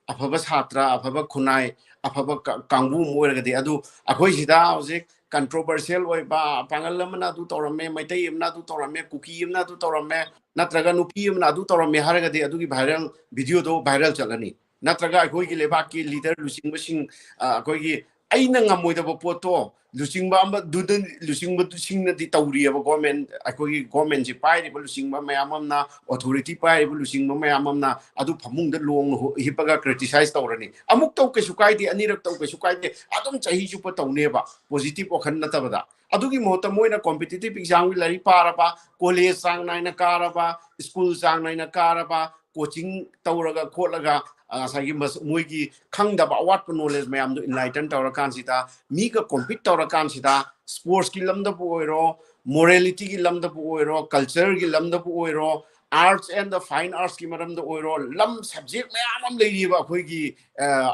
ꯑꯐꯕ ꯁꯥꯇ꯭ꯔ, ꯑꯐꯕ ꯈꯨꯟꯅꯥꯏ, ꯑꯐꯕ ꯀ-, ꯀꯥꯡꯕꯨ ꯑꯃ ꯑꯣꯏꯔꯒꯗꯤ꯫ ꯑꯗꯨ ꯑꯩꯈꯣꯏ ꯁꯤꯗ ꯍꯧꯖꯤꯛ ꯀꯟꯇ꯭ꯔꯣꯚꯔꯁꯤꯌꯦꯜ ꯑꯣꯏꯕ, ꯄꯥꯡꯒꯜ ꯑꯃꯅ ꯑꯗꯨ ꯇꯧꯔꯝꯃꯦ, ꯃꯩꯇꯩ ꯑꯃꯅ ꯑꯗꯨ ꯇꯧꯔꯝꯃꯦ, ꯀꯨꯀꯤ ꯑꯃꯅ ꯑꯗꯨ ꯇꯧꯔꯝꯃꯦ, ꯅꯠꯇ꯭ꯔꯒ ꯅꯨꯄꯤ ꯑꯃꯅ ꯑꯗꯨ ꯇꯧꯔꯝꯃꯦ ꯍꯥꯏꯔꯒꯗꯤ ꯑꯗꯨꯒꯤ ꯚꯥꯏꯔꯦꯜ ꯚꯤꯗꯤꯑꯣꯗꯣ ꯚꯥꯏꯔꯦꯜ ꯆꯠꯂꯅꯤ꯫ ꯅꯠꯇ꯭ꯔꯒ ꯑꯩꯈꯣꯏꯒꯤ ꯂꯩꯕꯥꯛꯀꯤ ꯂꯤꯗꯔ ꯂꯨꯆꯤꯡꯕꯁꯤꯡ, ꯑ, ꯑꯩꯈꯣꯏꯒꯤ ꯑꯩꯅ ꯉꯝꯃꯣꯏꯗꯕ ꯄꯣꯠꯇꯣ ꯂꯨꯆꯤꯡꯕ ꯑꯃꯗꯨꯗ, ꯂꯨꯆꯤꯡꯕꯁꯤꯡꯅꯗꯤ ꯇꯧꯔꯤꯑꯕ꯫ ꯒꯣꯔꯃꯦꯟ, ꯑꯩꯈꯣꯏꯒꯤ ꯒꯣꯔꯃꯦꯟꯁꯤ ꯄꯥꯏꯔꯤꯕ ꯂꯨꯆꯤꯡꯕ ꯃꯌꯥꯝ ꯑꯃꯅ, ꯑꯣꯊꯣꯔꯤꯇꯤ ꯄꯥꯏꯔꯤꯕ ꯂꯨꯆꯤꯡꯕ ꯃꯌꯥꯝ ꯑꯃꯅ ꯑꯗꯨ ꯐꯃꯨꯡꯗ ꯂꯣꯡꯅ ꯍꯨ-, ꯍꯤꯞꯄꯒ ꯀ꯭ꯔꯤꯇꯤꯁꯥꯏꯁ ꯇꯧꯔꯅꯤ꯫ ꯑꯃꯨꯛ ꯇꯧ ꯀꯩꯁꯨ ꯀꯥꯏꯗꯦ, ꯑꯅꯤꯔꯛ ꯇꯧ ꯀꯩꯁꯨ ꯀꯥꯏꯗꯦ, ꯑꯗꯨꯝ ꯆꯍꯤ ꯆꯨꯞꯄ ꯇꯧꯅꯦꯕ, ꯄꯣꯖꯤꯇꯤꯚ ꯋꯥꯈꯜ ꯅꯠꯇꯕꯗ꯫ ꯑꯗꯨꯒꯤ ꯃꯍꯨꯠꯇ ꯃꯣꯏꯅ ꯀꯣꯝꯄꯤꯇꯤꯇꯤꯚ ꯑꯦꯛꯖꯥꯝꯒꯤ ꯂꯥꯏꯔꯤꯛ ꯄꯥꯔꯕ, ꯀꯣꯂꯦꯖ ꯆꯥꯡ ꯅꯥꯏꯅ ꯀꯥꯔꯕ, ꯁ꯭ꯀꯨꯜ ꯆꯥꯡ ꯅꯥꯏꯅ ꯀꯥꯔꯕ, ꯀꯣꯆꯤꯡ ꯇꯧꯔꯒ ꯈꯣꯠꯂꯒ, ꯑ, ꯉꯁꯥꯏꯒꯤ ꯃꯁ-, ꯃꯣꯏꯒꯤ ꯈꯪꯗꯕ ꯑꯋꯥꯠꯄ ꯅꯣꯂꯦꯖ ꯃꯌꯥꯝꯗꯣ ꯏꯟꯂꯥꯏꯇꯟ ꯇꯧꯔꯀꯥꯟꯁꯤꯗ, ꯃꯤꯒ ꯀꯣꯝꯄꯤꯠ ꯇꯧꯔꯀꯥꯟꯁꯤꯗ, ꯁ꯭ꯄꯣꯔꯠꯁꯀꯤ ꯂꯝꯗꯕꯨ ꯑꯣꯏꯔꯣ, Morality ꯒꯤ ꯂꯝꯗꯕꯨ ꯑꯣꯏꯔꯣ, culture ꯒꯤ ꯂꯝꯗꯕꯨ ꯑꯣꯏꯔꯣ, arts and the fine arts ꯀꯤ ꯃꯔꯝꯗ ꯑꯣꯏꯔꯣ, ꯂꯝ subject ꯃꯌꯥꯝ ꯑꯃ ꯂꯩꯔꯤꯕ ꯑꯩꯈꯣꯏꯒꯤ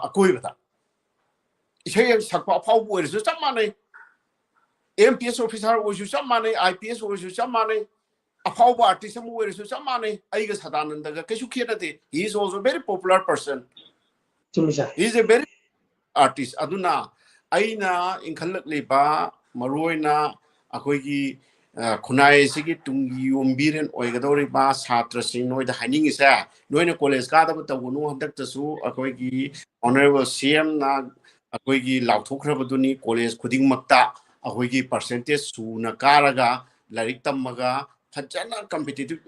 ꯑꯀꯣꯏꯕꯗ꯫ ꯏꯁꯩ ꯁꯛꯄ ꯑꯐꯥꯎꯕ ꯑꯣꯏꯔꯁꯨ ꯆꯞ ꯃꯥꯟꯅꯩ, M P S officer ꯑꯣꯏꯔꯁꯨ ꯆꯞ ꯃꯥꯟꯅꯩ, I P S ꯑꯣꯏꯔꯁꯨ ꯆꯞ ꯃꯥꯟꯅꯩ, ꯑꯐꯥꯎꯕ artist ꯑꯃ ꯑꯣꯏꯔꯁꯨ ꯆꯞ ꯃꯥꯟꯅꯩ꯫ ꯑꯩꯒ ꯁꯗꯥꯅꯟꯗꯒ ꯀꯩꯁꯨ ꯈꯦꯠꯅꯗꯦ꯫ He is also very popular person. He is a very artist. ꯑꯗꯨꯅ ꯑꯩꯅ ꯏꯟꯈꯠꯂꯛꯂꯤꯕ ꯃꯔꯨꯑꯣꯏꯅ ꯑꯩꯈꯣꯏꯒꯤ ꯈꯨꯟꯅꯥꯏ ꯑꯁꯤꯒꯤ ꯇꯨꯡꯒꯤ ꯌꯨꯝꯕꯤꯔꯦꯟ ꯑꯣꯏꯒꯗꯧꯔꯤꯕ ꯁꯥꯇ꯭ꯔꯁꯤꯡ ꯅꯣꯏꯗ ꯍꯥꯏꯅꯤꯡꯉꯤꯁꯦ, ꯅꯣꯏꯅ college ꯀꯥꯗꯕ ꯇꯧꯒꯅꯨ꯫ ꯍꯟꯗꯛꯇꯁꯨ ꯑꯩꯈꯣꯏꯒꯤ honourable C M ꯅ ꯑꯩꯈꯣꯏꯒꯤ ꯂꯥꯎꯊꯣꯛꯈ꯭ꯔꯕꯗꯨꯅꯤ, college ꯈꯨꯗꯤꯡꯃꯛꯇ ꯑꯩꯈꯣꯏꯒꯤ percentage ꯁꯨꯅ ꯀꯥꯔꯒ ꯂꯥꯏꯔꯤꯛ ꯇꯝꯃꯒ ꯐꯖꯅ competitive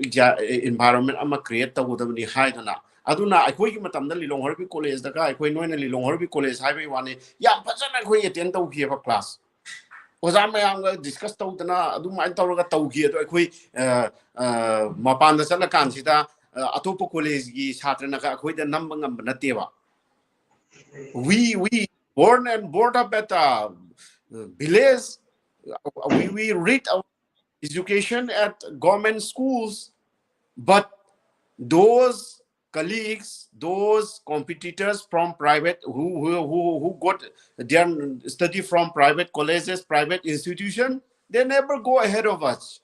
environment ꯑꯃ create ꯇꯧꯒꯗꯕꯅꯤ ꯍꯥꯏꯗꯅ꯫ ꯑꯗꯨꯅ ꯑꯩꯈꯣꯏꯒꯤ ꯃꯇꯝꯗ ꯂꯤꯂꯣꯡ ꯍꯔꯕꯤ college ꯗꯒ ꯑꯩꯈꯣꯏ ꯅꯣꯏꯅ ꯂꯤꯂꯣꯡ ꯍꯔꯕꯤ college ꯍꯥꯏꯕꯒꯤ ꯋꯥꯅꯤ, ꯌꯥꯝ ꯐꯖꯅ ꯑꯩꯈꯣꯏ attend ꯇꯧꯈꯤꯑꯕ class꯫ ꯑꯣꯖꯥ ꯃꯌꯥꯝꯒ discuss ꯇꯧꯗꯅ ꯑꯗꯨꯃꯥꯏꯅ ꯇꯧꯔꯒ ꯇꯧꯈꯤ꯫ ꯑꯗꯣ ꯑꯩꯈꯣꯏ ꯃꯄꯥꯟꯗ ꯆꯠꯂꯀꯥꯟꯁꯤꯗ ꯑꯇꯣꯞꯄ college ꯀꯤ ꯁꯥꯇ꯭ꯔꯅꯒ ꯑꯩꯈꯣꯏꯗ ꯅꯝꯕ ꯉꯝꯕ ꯅꯠꯇꯦꯕ꯫ We, we born and brought up at a village. We, we read our education at government schools, but those colleagues, those competitors from private who, who, who, who got their study from private colleges, private institution, they never go ahead of us.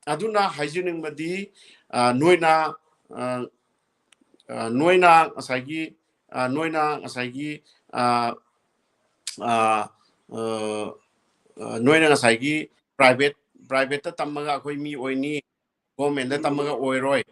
ꯑꯗꯨꯅ ꯍꯥꯏꯖꯅꯤꯡꯕꯗꯤ, ꯅꯣꯏꯅ, ꯅꯣꯏꯅ ꯉꯁꯥꯏꯒꯤ, ꯅꯣꯏꯅ ꯉꯁꯥꯏꯒꯤ, ꯅꯣꯏꯅ ꯉꯁꯥꯏꯒꯤ private, private ꯇ ꯇꯝꯃꯒ ꯑꯩꯈꯣꯏ ꯃꯤ ꯑꯣꯏꯅꯤ, government ꯇ ꯇꯝꯃꯒ ꯑꯣꯏꯔꯣꯏ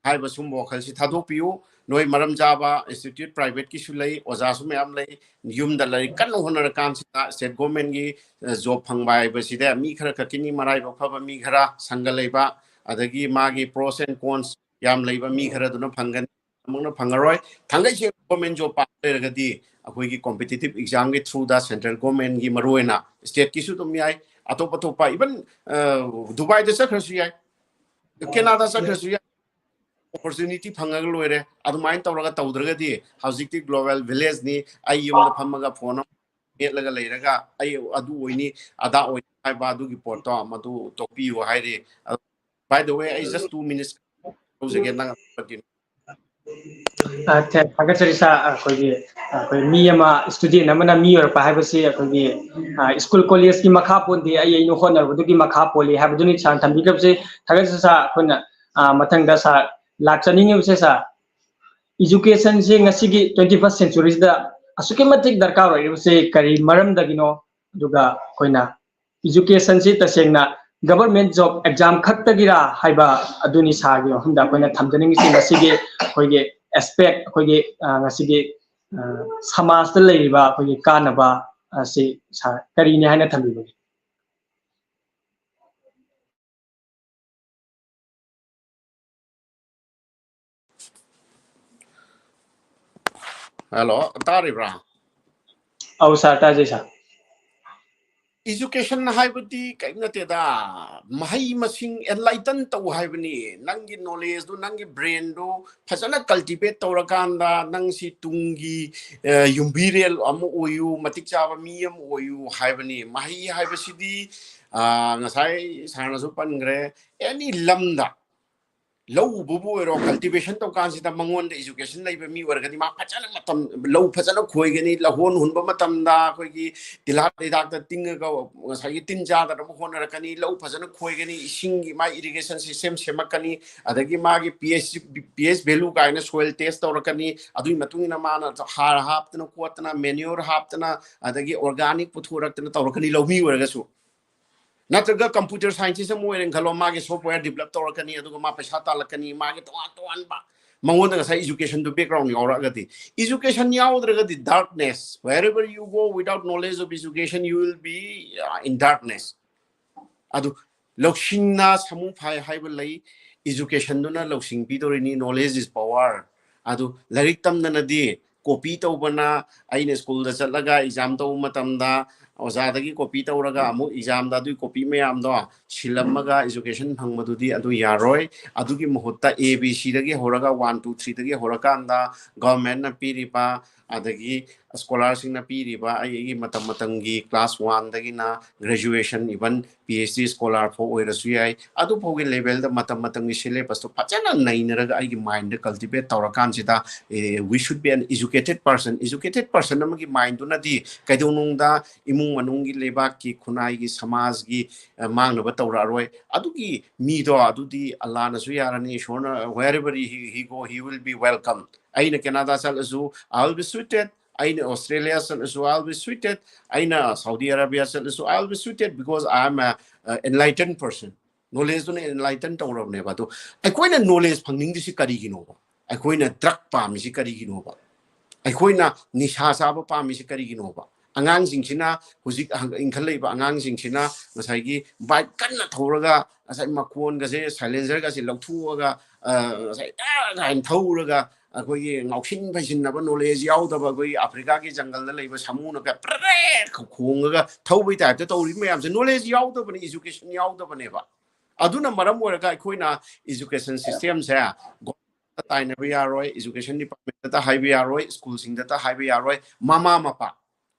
ꯍꯥꯏꯕ ꯁꯨꯝꯕ ꯋꯥꯈꯜꯁꯤ ꯊꯥꯗꯣꯛꯄꯤꯌꯨ꯫ ꯅꯣꯏ ꯃꯔꯝ ꯆꯥꯕ institute private ꯀꯤꯁꯨ ꯂꯩ, ꯑꯣꯖꯥꯁꯨ ꯃꯌꯥꯝ ꯂꯩ꯫ ꯌꯨꯝꯗ ꯂꯥꯏꯔꯤꯛ ꯀꯟꯅ ꯍꯣꯠꯅꯔꯀꯥꯟꯁꯤꯗ state government ꯀꯤ job ꯐꯪꯕ ꯍꯥꯏꯕꯁꯤꯗ ꯃꯤ ꯈꯔ ꯈꯛꯀꯤꯅꯤ, ꯃꯔꯥꯏꯕꯛ ꯐꯕ ꯃꯤ ꯈꯔ, ꯁꯪꯒ ꯂꯩꯕ, ꯑꯗꯒꯤ ꯃꯥꯒꯤ pros and cons ꯌꯥꯝ ꯂꯩꯕ ꯃꯤ ꯈꯔꯗꯨꯅ ꯐꯪꯒꯅꯤ, ꯑꯃꯨꯛꯅ ꯐꯪꯉꯔꯣꯏ꯫ ꯊꯥꯡꯒꯩ ꯁꯦꯡꯅ government job ꯄꯥꯝꯕ ꯂꯩꯔꯒꯗꯤ ꯑꯩꯈꯣꯏꯒꯤ competitive exam ꯒꯤ through ꯗ central government ꯀꯤ ꯃꯔꯨꯑꯣꯏꯅ state ꯀꯤꯁꯨ ꯑꯗꯨꯝ ꯌꯥꯏ, ꯑꯇꯣꯞ ꯑꯇꯣꯞꯄ even ꯗꯨꯕꯥꯏꯗ ꯆꯠꯈ꯭ꯔꯁꯨ ꯌꯥꯏ, ꯀꯦꯅꯥꯗꯥ ꯆꯠꯈ꯭ꯔꯁꯨ ꯌꯥꯏ꯫ Opportunity ꯐꯪꯉꯒ ꯂꯣꯏꯔꯦ꯫ ꯑꯗꯨꯃꯥꯏꯅ ꯇꯧꯔꯒ ꯇꯧꯗ꯭ꯔꯒꯗꯤ ꯍꯧꯖꯤꯛꯇꯤ global village ꯅꯤ꯫ ꯑꯩ ꯌꯨꯝꯗ ꯐꯝꯃꯒ phone ꯑꯃ ꯃꯦꯠꯂꯒ ꯂꯩꯔꯒ ꯑꯩ ꯑꯗꯨ ꯑꯣꯏꯅꯤ, ꯑꯗꯥ ꯑꯣꯏꯅꯤ ꯍꯥꯏꯕ ꯑꯗꯨꯒꯤ ꯄꯣꯠꯇꯣ ꯃꯗꯨ ꯇꯣꯛꯄꯤꯌꯨ ꯍꯥꯏꯔꯤ꯫ ꯑꯗꯣ, by the way, ꯑꯩ just two minutes ꯂꯧꯖꯒꯦ, ꯅꯪ continue꯫ ꯑ, ꯊꯦ-, ꯊꯥꯒꯠꯆꯔꯤ ꯁꯥꯔ꯫ ꯑꯩꯈꯣꯏꯒꯤ, ꯑꯩꯈꯣꯏ ꯃꯤ ꯑꯃ, student ꯑꯃꯅ ꯃꯤ ꯑꯣꯏꯔꯛꯄ ꯍꯥꯏꯕꯁꯤ ꯑꯩꯈꯣꯏꯒꯤ, ꯑ, school collegeꯀꯤ ꯃꯈꯥ ꯄꯣꯟꯗꯦ, ꯑꯩ ꯑꯩꯅ ꯍꯣꯠꯅꯔꯨꯕꯗꯨꯒꯤ ꯃꯈꯥ ꯄꯣꯜꯂꯤ ꯍꯥꯏꯕꯗꯨꯅꯤ ꯁꯥꯔꯅ ꯊꯝꯕꯤꯈ꯭ꯔꯕꯁꯦ꯫ ꯊꯥꯒꯠꯆꯔꯤ ꯁꯥꯔ꯫ ꯑꯩꯈꯣꯏꯅ, ꯑ, ꯃꯊꯪꯗ ꯁꯥꯔ ꯂꯥꯛꯆꯅꯤꯡꯉꯤꯕꯁꯦ ꯁꯥꯔ, educationꯁꯦ ꯉꯁꯤꯒꯤ twenty first centuryꯁꯤꯗ ꯑꯁꯨꯛꯀꯤ ꯃꯇꯤꯛ ꯗꯔꯀꯥꯔ ꯑꯣꯏꯔꯤꯕꯁꯦ ꯀꯔꯤ ꯃꯔꯝꯗꯒꯤꯅꯣ? ꯑꯗꯨꯒ ꯑꯩꯈꯣꯏꯅ educationꯁꯤ ꯇꯁꯦꯡꯅ government job exam ꯈꯛꯇꯒꯤꯔꯥ ꯍꯥꯏꯕ ꯑꯗꯨꯅꯤ ꯁꯥꯔꯒꯤ ꯃꯐꯝꯗ ꯑꯩꯈꯣꯏꯅ ꯊꯝꯖꯅꯤꯡꯉꯤꯁꯤ꯫ ꯃꯁꯤꯒꯤ ꯑꯩꯈꯣꯏꯒꯤ aspect, ꯑꯩꯈꯣꯏꯒꯤ, ꯑ, ꯉꯁꯤꯒꯤ, ꯑ, ꯁꯃꯥꯖꯇ ꯂꯩꯔꯤꯕ ꯑꯩꯈꯣꯏꯒꯤ ꯀꯥꯟꯅꯕ ꯑꯁꯤ ꯁꯥꯔ ꯀꯔꯤꯅꯤ ꯍꯥꯏꯅ ꯊꯝꯕꯤꯕꯒꯦ? Hello, ꯇꯥꯔꯤꯕ꯭ꯔꯥ? ꯑꯧ ꯁꯥꯔ, ꯇꯥꯖꯩ ꯁꯥꯔ꯫ Education ꯍꯥꯏꯕꯗꯤ ꯀꯔꯤꯝ ꯅꯠꯇꯦꯗ, ꯃꯍꯩ ꯃꯁꯤꯡ enlighten ꯇꯧ ꯍꯥꯏꯕꯅꯤ꯫ ꯅꯪꯒꯤ knowledgeꯗꯨ, ꯅꯪꯒꯤ brainꯗꯨ ꯐꯖꯅ cultivate ꯇꯧꯔꯀꯥꯟꯗ ꯅꯪꯁꯤ ꯇꯨꯡꯒꯤ, ꯑ, ꯌꯨꯝꯕꯤꯔꯦꯜ ꯑꯃ ꯑꯣꯏꯌꯨ, ꯃꯇꯤꯛ ꯆꯥꯕ ꯃꯤ ꯑꯃ ꯑꯣꯏꯌꯨ ꯍꯥꯏꯕꯅꯤ꯫ ꯃꯍꯩ ꯍꯥꯏꯕꯁꯤꯗꯤ, ꯑ, ꯉꯁꯥꯏ ꯁꯥꯔꯅꯁꯨ ꯄꯟꯈ꯭ꯔꯦ, any ꯂꯝꯗ ꯂꯧ ꯎꯕꯕꯨ ꯑꯣꯏꯔꯣ, cultivation ꯇꯧ ꯀꯥꯟꯁꯤꯗ ꯃꯉꯣꯟꯗ education ꯂꯩꯕ ꯃꯤ ꯑꯣꯏꯔꯒꯗꯤ ꯃꯥ ꯐꯖꯅ ꯃꯇꯝ, ꯂꯧ ꯐꯖꯅ ꯈꯣꯏꯒꯅꯤ, ꯂꯧꯍꯣꯟ ꯍꯨꯟꯕ ꯃꯇꯝꯗ ꯑꯩꯈꯣꯏꯒꯤ ꯇꯤꯜꯍꯥꯠ ꯍꯤꯗꯥꯛꯇ ꯇꯤꯡꯉꯒ ꯉꯁꯥꯏꯒꯤ ꯇꯤꯟ ꯆꯥꯗꯅꯕ ꯍꯣꯠꯅꯔꯛꯀꯅꯤ, ꯂꯧ ꯐꯖꯅ ꯈꯣꯏꯒꯅꯤ, ꯏꯁꯤꯡꯒꯤ ꯃꯥ irrigation system ꯁꯦꯝꯃꯛꯀꯅꯤ, ꯑꯗꯒꯤ ꯃꯥꯒꯤ pH, pH value ꯀꯥꯏꯅ soil test ꯇꯧꯔꯛꯀꯅꯤ, ꯑꯗꯨꯒꯤ ꯃꯇꯨꯡ ꯏꯟꯅ ꯃꯥꯅ ꯍꯥꯔ ꯍꯥꯞꯇꯅ ꯈꯣꯠꯇꯅ, manure ꯍꯥꯞꯇꯅ, ꯑꯗꯒꯤ organic ꯄꯨꯊꯣꯔꯛꯇꯅ ꯇꯧꯔꯛꯀꯅꯤ ꯂꯧꯃꯤ ꯑꯣꯏꯔꯒꯁꯨ꯫ ꯅꯠꯇ꯭ꯔꯒ computer scientist ꯑꯃ ꯑꯣꯏꯔꯦꯅ ꯈꯜꯂꯣ, ꯃꯥꯒꯤ software develop ꯇꯧꯔꯛꯀꯅꯤ, ꯑꯗꯨꯒ ꯃꯥ ꯄꯩꯁꯥ ꯇꯥꯜꯂꯛꯀꯅꯤ, ꯃꯥꯒꯤ ꯇꯣꯉꯥꯟ ꯇꯣꯉꯥꯟꯕ, ꯃꯉꯣꯟꯗ ꯉꯁꯥꯏ educationꯗꯨ background ꯌꯥꯎꯔꯛꯑꯒꯗꯤ꯫ Education ꯌꯥꯎꯗ꯭ꯔꯒꯗꯤ darkness, wherever you go without knowledge of education, you will be, uh, in darkness. ꯑꯗꯨ ꯂꯧꯁꯤꯡꯅ ꯁꯥꯃꯨ ꯐꯥꯏ ꯍꯥꯏꯕ ꯂꯩ, educationꯗꯨꯅ ꯂꯧꯁꯤꯡ ꯄꯤꯗꯧꯔꯤꯅꯤ, knowledge is power꯫ ꯑꯗꯨ ꯂꯥꯏꯔꯤꯛ ꯇꯝꯗꯅꯗꯤ copy ꯇꯧꯕꯅ, ꯑꯩꯅ schoolꯗ ꯆꯠꯂꯒ exam ꯇꯧꯕ ꯃꯇꯝꯗ ꯑꯣꯖꯥꯗꯒꯤ copy ꯇꯧꯔꯒ ꯑꯃꯨꯛ examꯗ ꯑꯗꯨꯒꯤ copy ꯃꯌꯥꯝꯗꯣ ꯁꯤꯜꯂꯝꯃꯒ education ꯐꯪꯕꯗꯨꯗꯤ ꯑꯗꯨ ꯌꯥꯔꯣꯏ꯫ ꯑꯗꯨꯒꯤ ꯃꯍꯨꯠꯇ A B Cꯗꯒꯤ ꯍꯧꯔꯒ one two threeꯗꯒꯤ ꯍꯧꯔꯀꯥꯟꯗ governmentꯅ ꯄꯤꯔꯤꯕ, ꯑꯗꯒꯤ scholarꯁꯤꯡꯅ ꯄꯤꯔꯤꯕ, ꯑꯩꯒꯤ ꯃꯇꯝ ꯃꯇꯝꯒꯤ class oneꯗꯒꯤꯅ graduation, even PhD scholar ꯐꯥꯎ ꯑꯣꯏꯔꯁꯨ ꯌꯥꯏ, ꯑꯗꯨ ꯐꯥꯎꯒꯤ levelꯗ ꯃꯇꯝ ꯃꯇꯝꯒꯤ syllabusꯇꯣ ꯐꯖꯅ ꯅꯩꯅꯔꯒ ꯑꯩꯒꯤ mindꯗ cultivate ꯇꯧꯔꯀꯥꯟꯁꯤꯗ, we should be an educated person. Educated person ꯑꯃꯒꯤ mindꯗꯨꯅꯗꯤ ꯀꯩꯗꯧꯅꯨꯡꯗ ꯏꯃꯨꯡ ꯃꯅꯨꯡꯒꯤ, ꯂꯩꯕꯥꯛꯀꯤ, ꯈꯨꯟꯅꯥꯏꯒꯤ, ꯁꯃꯥꯖꯒꯤ ꯃꯥꯡꯅꯕ ꯇꯧꯔꯛꯑꯔꯣꯏ꯫ ꯑꯗꯨꯒꯤ ꯃꯤꯗꯣ ꯑꯗꯨꯗꯤ ꯑꯜꯂꯥꯅꯁꯨ ꯌꯥꯔꯅꯤ, ꯏꯁꯣꯔꯅ, wherever he, he go, he will be welcome. ꯑꯩꯅ ꯀꯦꯅꯥꯗꯥ ꯆꯠꯂꯁꯨ, I will be suited. ꯑꯩꯅ ꯑꯣꯁꯇ꯭ꯔꯦꯂꯤꯌꯥ ꯆꯠꯂꯁꯨ, I will be suited. ꯑꯩꯅ ꯁꯥꯎꯗꯤ ꯑꯔꯥꯕꯤꯌꯥ ꯆꯠꯂꯁꯨ, I will be suited because I am a, uh, enlightened person. Knowledgeꯗꯨꯅ enlighten ꯇꯧꯔꯕꯅꯦꯕ꯫ ꯑꯗꯣ ꯑꯩꯈꯣꯏꯅ knowledge ꯐꯪꯅꯤꯡꯗ꯭ꯔꯤꯁꯤ ꯀꯔꯤꯒꯤꯅꯣꯕ? ꯑꯩꯈꯣꯏꯅ drug ꯄꯥꯝꯃꯤꯁꯤ ꯀꯔꯤꯒꯤꯅꯣꯕ? ꯑꯩꯈꯣꯏꯅ ꯅꯤꯁꯥ ꯆꯥꯕ ꯄꯥꯝꯃꯤꯁꯤ ꯀꯔꯤꯒꯤꯅꯣꯕ? ꯑꯉꯥꯡꯁꯤꯡꯁꯤꯅ, ꯍꯧꯖꯤꯛ ꯏꯟꯈꯠꯂꯛꯏꯕ ꯑꯉꯥꯡꯁꯤꯡꯁꯤꯅ ꯉꯁꯥꯏꯒꯤ bike ꯀꯟꯅ ꯊꯧꯔꯒ, ꯉꯁꯥꯏ ꯃꯈꯣꯟꯒꯁꯦ, silencerꯒꯁꯦ ꯂꯧꯊꯣꯛꯑꯒ, ꯑ, ꯉꯁꯥꯏ ꯇꯥ ꯀꯥꯏꯅ ꯊꯧꯔꯒ, ꯑꯩꯈꯣꯏꯒꯤ ꯉꯥꯎꯁꯤꯟ ꯐꯩꯁꯤꯟꯅꯕ, knowledge ꯌꯥꯎꯗꯕ, ꯑꯩꯈꯣꯏꯒꯤ ꯑꯐ꯭ꯔꯤꯀꯥꯒꯤ ꯖꯪꯒꯜꯗ ꯂꯩꯕ ꯁꯥꯃꯨꯅ ꯄ꯭ꯔꯦ ꯈꯣꯡꯉꯒ ꯊꯧꯕꯒꯤ typeꯇ ꯇꯧꯔꯤꯕ ꯃꯌꯥꯝꯁꯦ knowledge ꯌꯥꯎꯗꯕꯅꯦ, education ꯌꯥꯎꯗꯕꯅꯦꯕ꯫ ꯑꯗꯨꯅ ꯃꯔꯝ ꯑꯣꯏꯔꯒ ꯑꯩꯈꯣꯏꯅ education systemꯁꯦ ꯇꯥꯏꯅꯕ ꯌꯥꯔꯣꯏ, education departmentꯇ ꯍꯥꯏꯕ ꯌꯥꯔꯣꯏ, schoolꯁꯤꯡꯗꯇ ꯍꯥꯏꯕ ꯌꯥꯔꯣꯏ꯫ ꯃꯃꯥ ꯃꯄꯥ,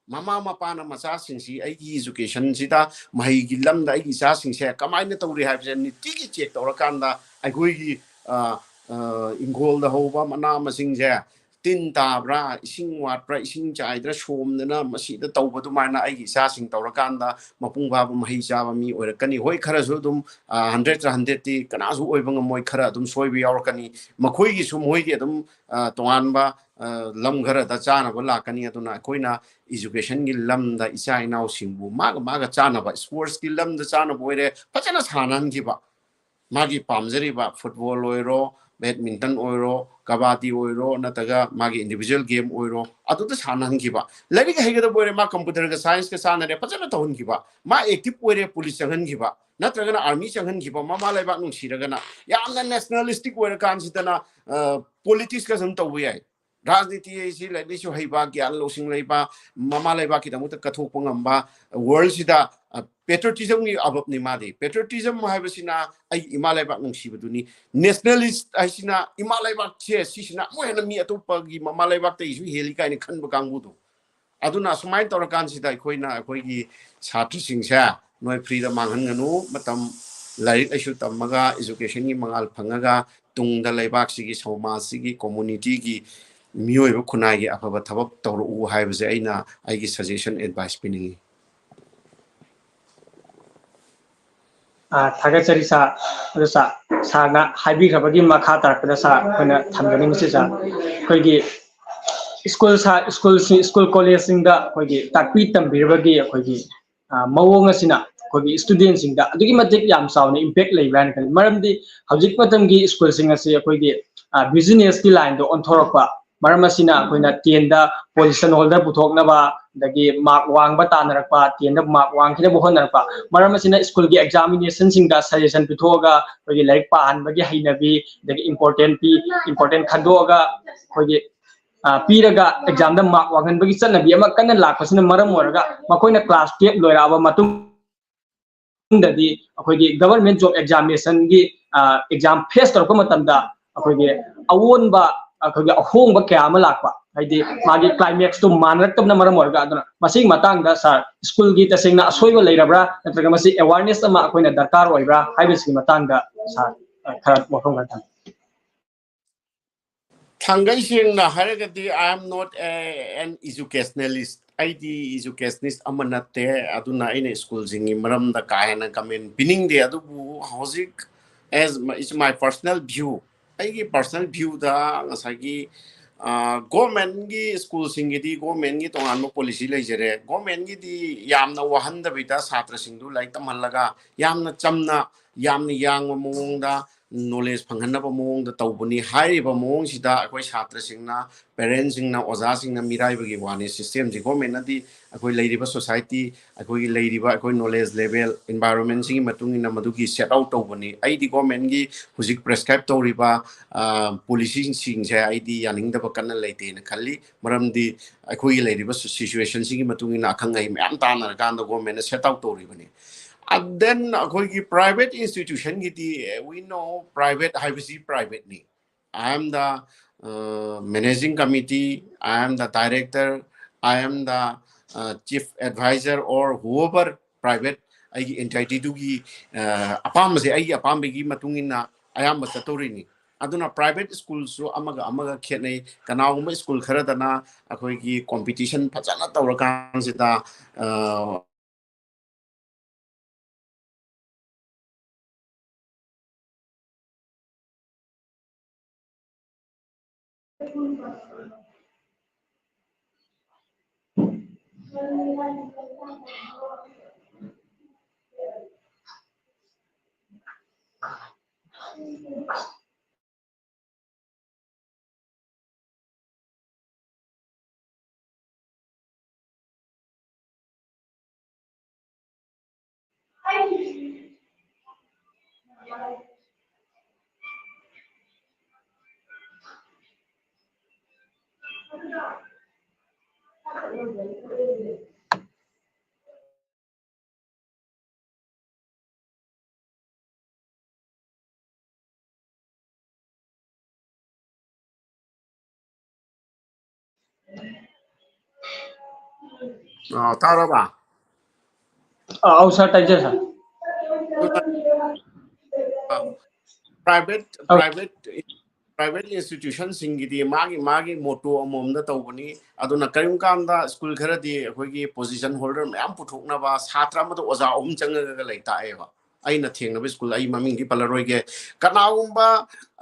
ꯃꯃꯥ ꯃꯄꯥꯅ ꯃꯆꯥꯁꯤꯡꯁꯤ ꯑꯩꯒꯤ educationꯁꯤꯗ, ꯃꯍꯩꯒꯤ ꯂꯝꯗ ꯑꯩꯒꯤ ꯏꯆꯥꯁꯤꯡꯁꯦ ꯀꯃꯥꯏꯅ ꯇꯧꯔꯤ ꯍꯥꯏꯕꯁꯦ ꯅꯤꯇꯤꯒꯤ check ꯇꯧꯔꯀꯥꯟꯗ ꯑꯩꯈꯣꯏꯒꯤ, ꯑ, ꯑ, ꯏꯪꯈꯣꯜꯗ ꯍꯧꯕ ꯃꯅꯥ ꯃꯁꯤꯡꯁꯦ ꯇꯤꯟ ꯇꯥꯕ꯭ꯔꯥ, ꯏꯁꯤꯡ ꯋꯥꯠꯄ꯭ꯔꯥ, ꯏꯁꯤꯡ ꯆꯥꯏꯗ꯭ꯔꯥ, ꯁꯣꯝꯗꯅ ꯃꯁꯤꯗ ꯇꯧꯕ ꯑꯗꯨꯃꯥꯏꯅ ꯑꯩꯒꯤ ꯏꯆꯥꯁꯤꯡ ꯇꯧꯔꯀꯥꯟꯗ ꯃꯄꯨꯡ ꯐꯥꯕ ꯃꯍꯩ ꯆꯥꯕ ꯃꯤ ꯑꯣꯏꯔꯛꯀꯅꯤ꯫ ꯍꯣꯏ, ꯈꯔꯁꯨ ꯑꯗꯨꯝ, ꯑ, hundredꯇ hundredꯇꯤ ꯀꯅꯥꯁꯨ ꯑꯣꯏꯕ ꯉꯝꯃꯣꯏ, ꯈꯔ ꯑꯗꯨꯝ ꯁꯣꯏꯕ ꯌꯥꯎꯔꯛꯀꯅꯤ꯫ ꯃꯈꯣꯏꯒꯤꯁꯨ ꯃꯣꯏꯒꯤ ꯑꯗꯨꯝ, ꯑ, ꯇꯣꯉꯥꯟꯕ, ꯑ, ꯂꯝ ꯈꯔꯗ ꯆꯥꯅꯕ ꯂꯥꯛꯀꯅꯤ꯫ ꯑꯗꯨꯅ ꯑꯩꯈꯣꯏꯅ educationꯒꯤ ꯂꯝꯗ ꯏꯆꯥ ꯏꯅꯥꯎꯁꯤꯡꯕꯨ ꯃꯥꯒ ꯃꯥꯒ ꯆꯥꯅꯕ, sportsꯀꯤ ꯂꯝꯗ ꯆꯥꯅꯕ ꯑꯣꯏꯔꯦ, ꯐꯖꯅ ꯁꯥꯟꯅꯍꯟꯈꯤꯕ꯫ ꯃꯥꯒꯤ ꯄꯥꯝꯖꯔꯤꯕ football ꯑꯣꯏꯔꯣ, badminton ꯑꯣꯏꯔꯣ, ꯀꯕꯥꯗꯤ ꯑꯣꯏꯔꯣ, ꯅꯠꯇ꯭ꯔꯒ ꯃꯥꯒꯤ individual game ꯑꯣꯏꯔꯣ, ꯑꯗꯨꯗ ꯁꯥꯟꯅꯍꯟꯈꯤꯕ꯫ ꯂꯥꯏꯔꯤꯛ ꯍꯩꯒꯗꯕ ꯑꯣꯏꯔꯦ, ꯃꯥ computerꯒ scienceꯀ ꯆꯥꯟꯅꯔꯦ, ꯐꯖꯅ ꯇꯧꯍꯟꯈꯤꯕ꯫ ꯃꯥ active ꯑꯣꯏꯔꯦ, police ꯆꯪꯍꯟꯈꯤꯕ, ꯅꯠꯇ꯭ꯔꯒꯅ army ꯆꯪꯍꯟꯈꯤꯕ, ꯃꯃꯥ ꯂꯩꯕꯥꯛ ꯅꯨꯡꯁꯤꯔꯒꯅ꯫ ꯌꯥꯝꯅ nationalistic ꯑꯣꯏꯔꯀꯥꯟꯁꯤꯗꯅ, ꯑ, politicsꯀ ꯁꯨꯝ ꯇꯧꯕ ꯌꯥꯏ꯫ ꯔꯥꯖꯅꯤꯇꯤ ꯍꯥꯏꯁꯤ ꯂꯥꯏꯔꯤꯛ ꯂꯥꯏꯁꯨ ꯍꯩꯕ, ꯒ꯭ꯌꯥꯟ ꯂꯧꯁꯤꯡ ꯂꯩꯕ, ꯃꯃꯥ ꯂꯩꯕꯥꯛꯀꯤꯗꯃꯛꯇ ꯀꯠꯊꯣꯛꯄ ꯉꯝꯕ, ꯋꯥꯔꯜꯁꯤꯗ ꯄꯦꯇ꯭ꯔꯣꯇꯤꯖꯝꯒꯤ ꯑꯕꯞꯅꯤ ꯃꯥꯗꯤ꯫ ꯄꯦꯇ꯭ꯔꯣꯇꯤꯖꯝ ꯍꯥꯏꯕꯁꯤꯅ ꯑꯩꯒꯤ ꯏꯃꯥ ꯂꯩꯕꯥꯛ ꯅꯨꯡꯁꯤꯕꯗꯨꯅꯤ꯫ ꯅꯦꯁꯅꯦꯂꯤꯁ ꯍꯥꯏꯁꯤꯅ ꯏꯃꯥ ꯂꯩꯕꯥꯛꯁꯦ ꯁꯤꯁꯤꯅ ꯑꯃꯨꯛ ꯍꯦꯟꯅ ꯃꯤ ꯑꯇꯣꯞꯄꯒꯤ ꯃꯃꯥ ꯂꯩꯕꯥꯛꯇꯒꯤꯁꯨ ꯍꯦꯜꯂꯤ ꯀꯥꯏꯅ ꯈꯟꯕ ꯀꯥꯡꯕꯨꯗꯣ꯫ ꯑꯗꯨꯅ ꯑꯁꯨꯃꯥꯏꯅ ꯇꯧꯔꯀꯥꯟꯁꯤꯗ ꯑꯩꯈꯣꯏꯅ ꯑꯩꯈꯣꯏꯒꯤ ꯁꯥꯇ꯭ꯔꯁꯤꯡꯁꯦ ꯅꯣꯏ ꯐ꯭ꯔꯤꯗ ꯃꯥꯡꯍꯟꯒꯅꯨ꯫ ꯃꯇꯝ ꯂꯥꯏꯔꯤꯛ ꯂꯥꯏꯁꯨ ꯇꯝꯃꯒ, ꯏꯖꯨꯀꯦꯁꯟꯒꯤ ꯃꯉꯥꯜ ꯐꯪꯉꯒ, ꯇꯨꯡꯗ ꯂꯩꯕꯥꯛꯁꯤꯒꯤ, ꯁꯃꯥꯖꯁꯤꯒꯤ, ꯀꯝꯃꯨꯅꯤꯇꯤꯒꯤ ꯃꯤꯑꯣꯏꯕ ꯈꯨꯟꯅꯥꯏꯒꯤ ꯑꯐꯕ ꯊꯕꯛ ꯇꯧꯔꯛꯎ ꯍꯥꯏꯕꯁꯦ ꯑꯩꯅ ꯑꯩꯒꯤ ꯁꯖꯦꯁꯟ, ꯑꯦꯗꯚꯥꯏꯁ ꯄꯤꯅꯤꯡꯉꯤ꯫ ꯑ, ꯊꯥꯒꯠꯆꯔꯤ ꯁꯥꯔ꯫ ꯑꯗꯨ ꯁꯥꯔ, ꯁꯥꯔꯅ ꯍꯥꯏꯕꯤꯈ꯭ꯔꯕꯒꯤ ꯃꯈꯥ ꯇꯥꯔꯛꯄꯗ ꯁꯥꯔ ꯑꯩꯈꯣꯏꯅ ꯊꯝꯖꯅꯤꯡꯕꯁꯤ ꯁꯥꯔ, ꯑꯩꯈꯣꯏꯒꯤ ꯁ꯭ꯀꯨꯜ ꯁꯥ-, ꯁ꯭ꯀꯨꯜꯁꯤꯡ, ꯁ꯭ꯀꯨꯜ ꯀꯣꯂꯦꯖꯁꯤꯡꯗ ꯑꯩꯈꯣꯏꯒꯤ ꯇꯥꯛꯄꯤ ꯇꯝꯕꯤꯔꯕꯒꯤ ꯑꯩꯈꯣꯏꯒꯤ, ꯑ, ꯃꯑꯣꯡ ꯑꯁꯤꯅ ꯑꯩꯈꯣꯏꯒꯤ ꯏꯁꯇꯨꯗꯦꯟꯁꯤꯡꯗ ꯑꯗꯨꯛꯀꯤ ꯃꯇꯤꯛ ꯌꯥꯝ ꯆꯥꯎꯅ ꯏꯝꯄꯦꯛ ꯂꯩꯕ꯭ꯔꯥ ꯍꯥꯏꯅ ꯈꯜꯂꯤ꯫ ꯃꯔꯝꯗꯤ ꯍꯧꯖꯤꯛ ꯃꯇꯝꯒꯤ ꯁ꯭ꯀꯨꯜꯁꯤꯡ ꯑꯁꯤ ꯑꯩꯈꯣꯏꯒꯤ, ꯑ, ꯕꯤꯖꯤꯅꯦꯁꯀꯤ ꯂꯥꯏꯟꯗ ꯑꯣꯟꯊꯣꯔꯛꯄ, ꯃꯔꯝ ꯑꯁꯤꯅ ꯑꯩꯈꯣꯏꯅ ꯇꯦꯟꯗ ꯄꯣꯖꯤꯁꯟ ꯍꯣꯜꯗꯔ ꯄꯨꯊꯣꯛꯅꯕ, ꯑꯗꯒꯤ ꯃꯥꯔꯛ ꯋꯥꯡꯕ ꯇꯥꯟꯅꯔꯛꯄ, ꯇꯦꯟꯗ ꯃꯥꯔꯛ ꯋꯥꯡꯈꯤꯅꯕ ꯍꯣꯠꯅꯔꯛꯄ, ꯃꯔꯝ ꯑꯁꯤꯅ ꯁ꯭ꯀꯨꯜꯒꯤ ꯑꯦꯛꯖꯥꯃꯤꯅꯦꯁꯟꯁꯤꯡꯗ ꯁꯖꯦꯁꯟ ꯄꯤꯊꯣꯛꯑꯒ ꯑꯩꯈꯣꯏꯒꯤ ꯂꯥꯏꯔꯤꯛ ꯄꯥꯍꯟꯕꯒꯤ ꯍꯩꯅꯕꯤ, ꯑꯗꯒꯤ ꯏꯝꯄꯣꯔꯇꯦꯟ ꯄꯤ, ꯏꯝꯄꯣꯔꯇꯦꯟ ꯈꯟꯗꯣꯛꯑꯒ ꯑꯩꯈꯣꯏꯒꯤ, ꯑ, ꯄꯤꯔꯒ ꯑꯦꯛꯖꯥꯝꯗ ꯃꯥꯔꯛ ꯋꯥꯡꯍꯟꯕꯒꯤ ꯆꯠꯅꯕꯤ ꯑꯃ ꯀꯟꯅ ꯂꯥꯛꯄꯁꯤꯅ ꯃꯔꯝ ꯑꯣꯏꯔꯒ ꯃꯈꯣꯏꯅ ꯀ꯭ꯂꯥꯁ ꯇꯨꯌꯦꯜꯞ ꯂꯣꯏꯔꯛꯑꯕ ꯃꯇꯨꯡ ꯃꯇꯨꯡꯗꯗꯤ ꯑꯩꯈꯣꯏꯒꯤ ꯒꯚꯔꯟꯃꯦꯟ ꯖꯣꯕ ꯑꯦꯛꯖꯥꯃꯤꯅꯦꯁꯟꯒꯤ, ꯑ, ꯑꯦꯛꯖꯥꯝ ꯐꯦꯁ ꯇꯧꯔꯛꯄ ꯃꯇꯝꯗ ꯑꯩꯈꯣꯏꯒꯤ ꯑꯑꯣꯟꯕ, ꯑꯩꯈꯣꯏꯒꯤ ꯑꯍꯣꯡꯕ ꯀꯌꯥ ꯑꯃ ꯂꯥꯛꯄ, ꯍꯥꯏꯗꯤ ꯃꯥꯒꯤ ꯀ꯭ꯂꯥꯏꯃꯦꯛꯁꯇꯣ ꯃꯥꯟꯅꯔꯛꯇꯕꯅ ꯃꯔꯝ ꯑꯣꯏꯔꯒ꯫ ꯑꯗꯨꯅ ꯃꯁꯤꯒꯤ ꯃꯇꯥꯡꯗ ꯁꯥꯔ, ꯁ꯭ꯀꯨꯜꯒꯤ ꯇꯁꯦꯡꯅ ꯑꯁꯣꯏꯕ ꯂꯩꯔꯕ꯭ꯔꯥ, ꯅꯠꯇ꯭ꯔꯒ ꯃꯁꯤ ꯑꯦꯋꯥꯔꯅꯦꯁ ꯑꯃ ꯑꯩꯈꯣꯏꯅ ꯗꯔꯀꯥꯔ ꯑꯣꯏꯕ꯭ꯔꯥ ꯍꯥꯏꯕꯁꯤꯒꯤ ꯃꯇꯥꯡꯗ ꯁꯥꯔ, ꯑ, ꯈꯔ ꯋꯥꯐꯝ ꯈꯔ ꯊꯝꯕꯤꯌꯨ꯫ ꯊꯥꯡꯒꯩ ꯁꯦꯡꯅ ꯍꯥꯏꯔꯒꯗꯤ, I am not a, an educationalist. ꯑꯩꯗꯤ ꯏꯖꯨꯀꯦꯁꯅꯤꯁ ꯑꯃ ꯅꯠꯇꯦ꯫ ꯑꯗꯨꯅ ꯑꯩꯅ ꯁ꯭ꯀꯨꯜꯁꯤꯡꯒꯤ ꯃꯔꯝꯗ ꯀꯥ ꯍꯦꯟꯅ ꯀꯃꯦꯟ ꯄꯤꯅꯤꯡꯗꯦ꯫ ꯑꯗꯨꯕꯨ ꯍꯧꯖꯤꯛ, as my, it's my personal view, ꯑꯩꯒꯤ ꯄꯔꯁꯅꯦꯜ ꯚ꯭ꯌꯨꯗ ꯉꯁꯥꯏꯒꯤ ꯒꯣꯔꯃꯦꯟꯒꯤ ꯁ꯭ꯀꯨꯜꯁꯤꯡꯒꯤꯗꯤ ꯒꯣꯔꯃꯦꯟꯒꯤ ꯇꯣꯉꯥꯟꯕ ꯄꯣꯂꯤꯁꯤ ꯂꯩꯖꯔꯦ꯫ ꯒꯣꯔꯃꯦꯟꯒꯤꯗꯤ ꯌꯥꯝꯅ ꯋꯥꯍꯟꯗꯕꯤꯗ ꯁꯥꯇ꯭ꯔꯁꯤꯡꯗꯨ ꯂꯥꯏꯔꯤꯛ ꯇꯝꯍꯜꯂꯒ ꯌꯥꯝꯅ ꯆꯝꯅ, ꯌꯥꯝꯅ ꯌꯥꯡꯕ ꯃꯑꯣꯡꯗ ꯅꯣꯂꯦꯖ ꯐꯪꯍꯟꯅꯕ ꯃꯑꯣꯡꯗ ꯇꯧꯕꯅꯤ꯫ ꯍꯥꯏꯔꯤꯕ ꯃꯑꯣꯡꯁꯤꯗ ꯑꯩꯈꯣꯏ ꯁꯥꯇ꯭ꯔꯁꯤꯡꯅ, ꯄꯦꯔꯦꯟꯁꯁꯤꯡꯅ, ꯑꯣꯖꯥꯁꯤꯡꯅ ꯃꯤꯔꯥꯏꯕꯒꯤ ꯋꯥꯅꯤ꯫ ꯁꯤꯁꯇꯦꯝꯁꯤ ꯒꯣꯔꯃꯦꯟꯅꯗꯤ ꯑꯩꯈꯣꯏ ꯂꯩꯔꯤꯕ ꯁꯣꯁꯥꯏꯇꯤ, ꯑꯩꯈꯣꯏꯒꯤ ꯂꯩꯔꯤꯕ ꯑꯩꯈꯣꯏ ꯅꯣꯂꯦꯖ ꯂꯦꯚꯦꯜ, ꯏꯟꯚꯥꯏꯔꯣꯟꯃꯦꯟꯁꯤꯒꯤ ꯃꯇꯨꯡ ꯏꯟꯅ ꯃꯗꯨꯒꯤ ꯁꯦꯠ ꯑꯥꯎꯠ ꯇꯧꯕꯅꯤ꯫ ꯑꯩꯗꯤ ꯒꯣꯔꯃꯦꯟꯒꯤ ꯍꯧꯖꯤꯛ ꯄ꯭ꯔꯦꯁꯀ꯭ꯔꯥꯏꯞ ꯇꯧꯔꯤꯕ ꯄꯣꯂꯤꯁꯤꯁꯤꯡꯁꯦ ꯑꯩꯗꯤ ꯌꯥꯅꯤꯡꯗꯕ ꯀꯟꯅ ꯂꯩꯇꯦꯅ ꯈꯜꯂꯤ꯫ ꯃꯔꯝꯗꯤ ꯑꯩꯈꯣꯏꯒꯤ ꯂꯩꯔꯤꯕ ꯁꯤꯆꯨꯋꯦꯁꯟꯁꯤꯒꯤ ꯃꯇꯨꯡ ꯏꯟꯅ ꯑꯈꯪ ꯑꯍꯩ ꯃꯌꯥꯝ ꯇꯥꯟꯅꯔꯀꯥꯟꯗ ꯒꯣꯔꯃꯦꯟꯅ ꯁꯦꯠ ꯑꯥꯎꯠ ꯇꯧꯔꯤꯕꯅꯤ꯫ And then ꯑꯩꯈꯣꯏꯒꯤ ꯄ꯭ꯔꯥꯏꯚꯦꯠ ꯏꯟꯁꯇꯤꯇ꯭ꯌꯨꯁꯟꯒꯤꯗꯤ, we know, ꯄ꯭ꯔꯥꯏꯚꯦꯠ ꯍꯥꯏꯕꯁꯤ ꯄ꯭ꯔꯥꯏꯚꯦꯠꯅꯤ꯫ I am the uh, managing committee, I am the director, I am the uh, chief advisor or whoever private ꯑꯩꯒꯤ ꯑꯦꯟꯇꯥꯏꯇꯤꯗꯨꯒꯤ ꯑꯄꯥꯝꯕꯁꯦ ꯑꯩꯒꯤ ꯑꯄꯥꯝꯕꯒꯤ ꯃꯇꯨꯡ ꯏꯟꯅ ꯑꯌꯥꯝꯕ ꯆꯠꯇꯧꯔꯤꯅꯤ꯫ ꯑꯗꯨꯅ ꯄ꯭ꯔꯥꯏꯚꯦꯠ ꯁ꯭ꯀꯨꯜꯁꯨ ꯑꯃꯒ ꯑꯃꯒ ꯈꯦꯠꯅꯩ꯫ ꯀꯅꯥꯒꯨꯝꯕ ꯁ꯭ꯀꯨꯜ ꯈꯔꯗꯅ ꯑꯩꯈꯣꯏꯒꯤ ꯀꯣꯝꯄꯤꯇꯤꯁꯟ ꯐꯖꯅ ꯇꯧꯔꯀꯥꯟꯁꯤꯗ ꯑ, ꯑ, ꯇꯥꯔꯕ? ꯑ, ꯑꯧ, ꯁꯥꯔ, ꯇꯥꯏꯖꯩ, ꯁꯥꯔ꯫ ꯄ꯭ꯔꯥꯏꯚꯦꯠ, ꯑꯧ꯫ ꯄ꯭ꯔꯥꯏꯚꯦꯠ, ꯄ꯭ꯔꯥꯏꯚꯦꯠ ꯏꯟꯁꯇꯤꯇ꯭ꯌꯨꯁꯟꯁꯤꯡꯒꯤꯗꯤ ꯃꯥꯒꯤ, ꯃꯥꯒꯤ ꯃꯣꯇꯣ ꯑꯃꯃꯝꯗ ꯇꯧꯕꯅꯤ꯫ ꯑꯗꯨꯅ ꯀꯔꯤꯒꯨꯝꯕ ꯀꯥꯟꯗ ꯁ꯭ꯀꯨꯜ ꯈꯔꯗꯤ ꯑꯩꯈꯣꯏꯒꯤ ꯄꯣꯖꯤꯁꯟ ꯍꯣꯜꯗꯔ ꯃꯌꯥꯝ ꯄꯨꯊꯣꯛꯅꯕ ꯁꯥꯇ꯭ꯔ ꯑꯃꯗ ꯑꯣꯖꯥ ꯑꯍꯨꯝ ꯆꯪꯉꯒ ꯂꯩ ꯇꯥꯛꯑꯦꯕ꯫ ꯑꯩꯅ ꯊꯦꯡꯅꯕ ꯁ꯭ꯀꯨꯜ, ꯑꯩ ꯃꯃꯤꯡꯗꯤ ꯄꯜꯂꯔꯣꯏꯒꯦ꯫ ꯀꯅꯥꯒꯨꯝꯕ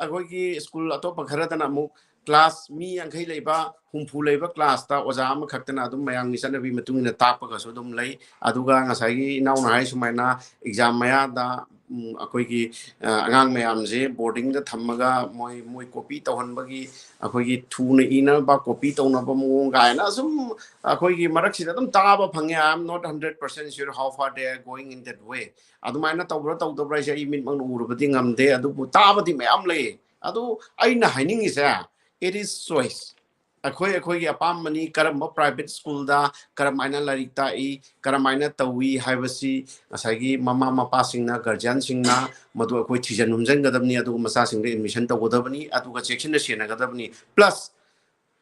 ꯑꯩꯈꯣꯏꯒꯤ ꯁ꯭ꯀꯨꯜ ꯑꯇꯣꯞꯄ ꯈꯔꯗꯅ ꯑꯃꯨꯛ ꯀ꯭ꯂꯥꯁ ꯃꯤ ꯌꯥꯡꯈꯩ ꯂꯩꯕ, ꯍꯨꯝꯐꯨ ꯂꯩꯕ ꯀ꯭ꯂꯥꯁꯇ ꯑꯣꯖꯥ ꯑꯃꯈꯛꯇꯅ ꯑꯗꯨꯝ ꯃꯌꯥꯝꯒꯤ ꯆꯠꯅꯕꯤ ꯃꯇꯨꯡ ꯏꯟꯅ ꯇꯥꯛꯄꯒꯁꯨ ꯑꯗꯨꯝ ꯂꯩ꯫ ꯑꯗꯨꯒ ꯉꯁꯥꯏꯒꯤ ꯏꯅꯥꯎꯅ ꯍꯥꯏ ꯁꯨꯃꯥꯏꯅ ꯑꯦꯛꯖꯥꯝ ꯃꯌꯥꯗ ꯎꯝ, ꯑꯩꯈꯣꯏꯒꯤ ꯑ, ꯑꯉꯥꯡ ꯃꯌꯥꯝꯁꯦ ꯕꯣꯔꯗꯤꯡꯗ ꯊꯝꯃꯒ ꯃꯣꯏ ꯃꯣꯏ ꯀꯣꯄꯤ ꯇꯧꯍꯟꯕꯒꯤ, ꯑꯩꯈꯣꯏꯒꯤ ꯊꯨꯅ ꯏꯅꯕ ꯀꯣꯄꯤ ꯇꯧꯅꯕ ꯃꯑꯣꯡ ꯀꯥꯏꯅ ꯑꯁꯨꯝ ꯑꯩꯈꯣꯏꯒꯤ ꯃꯔꯛꯁꯤꯗ ꯑꯗꯨꯝ ꯇꯥꯕ ꯐꯪꯉꯦ꯫ I am not hundred percent sure how far they are going in that way. ꯑꯗꯨꯃꯥꯏꯅ ꯇꯧꯕ꯭ꯔꯥ ꯇꯧꯗꯕ꯭ꯔꯥ ꯍꯥꯏꯁꯦ ꯑꯩ ꯃꯤꯠꯃꯛꯅ ꯎꯔꯨꯕꯗꯤ ꯉꯝꯗꯦ, ꯑꯗꯨꯕꯨ ꯇꯥꯕꯗꯤ ꯃꯌꯥꯝ ꯂꯩ꯫ ꯑꯗꯨ ꯑꯩꯅ ꯍꯥꯏꯅꯤꯡꯉꯤꯁꯦ, it is choice. ꯑꯩꯈꯣꯏ ꯑꯩꯈꯣꯏꯒꯤ ꯑꯄꯥꯝꯕꯅꯤ꯫ ꯀꯔꯝꯕ ꯄ꯭ꯔꯥꯏꯚꯦꯠ ꯁ꯭ꯀꯨꯜꯗ ꯀꯔꯝꯍꯥꯏꯅ ꯂꯥꯏꯔꯤꯛ ꯇꯥꯛꯏ, ꯀꯔꯝꯍꯥꯏꯅ ꯇꯧꯏ ꯍꯥꯏꯕꯁꯤ ꯉꯁꯥꯏꯒꯤ ꯃꯃꯥ ꯃꯄꯥꯁꯤꯡꯅ, ꯒꯥꯔꯖꯤꯌꯥꯟꯁꯤꯡꯅ ꯃꯗꯨ ꯑꯩꯈꯣꯏ ꯊꯤꯖꯤꯟ ꯍꯨꯝꯖꯤꯟꯒꯗꯕꯅꯤ, ꯑꯗꯨꯒ ꯃꯆꯥꯁꯤꯡꯗ ꯑꯦꯗꯃꯤꯁꯟ ꯇꯧꯒꯗꯕꯅꯤ, ꯑꯗꯨꯒ ꯆꯦꯛꯁꯤꯟꯅ ꯁꯦꯟꯅꯒꯗꯕꯅꯤ꯫ ꯄ꯭ꯂꯁ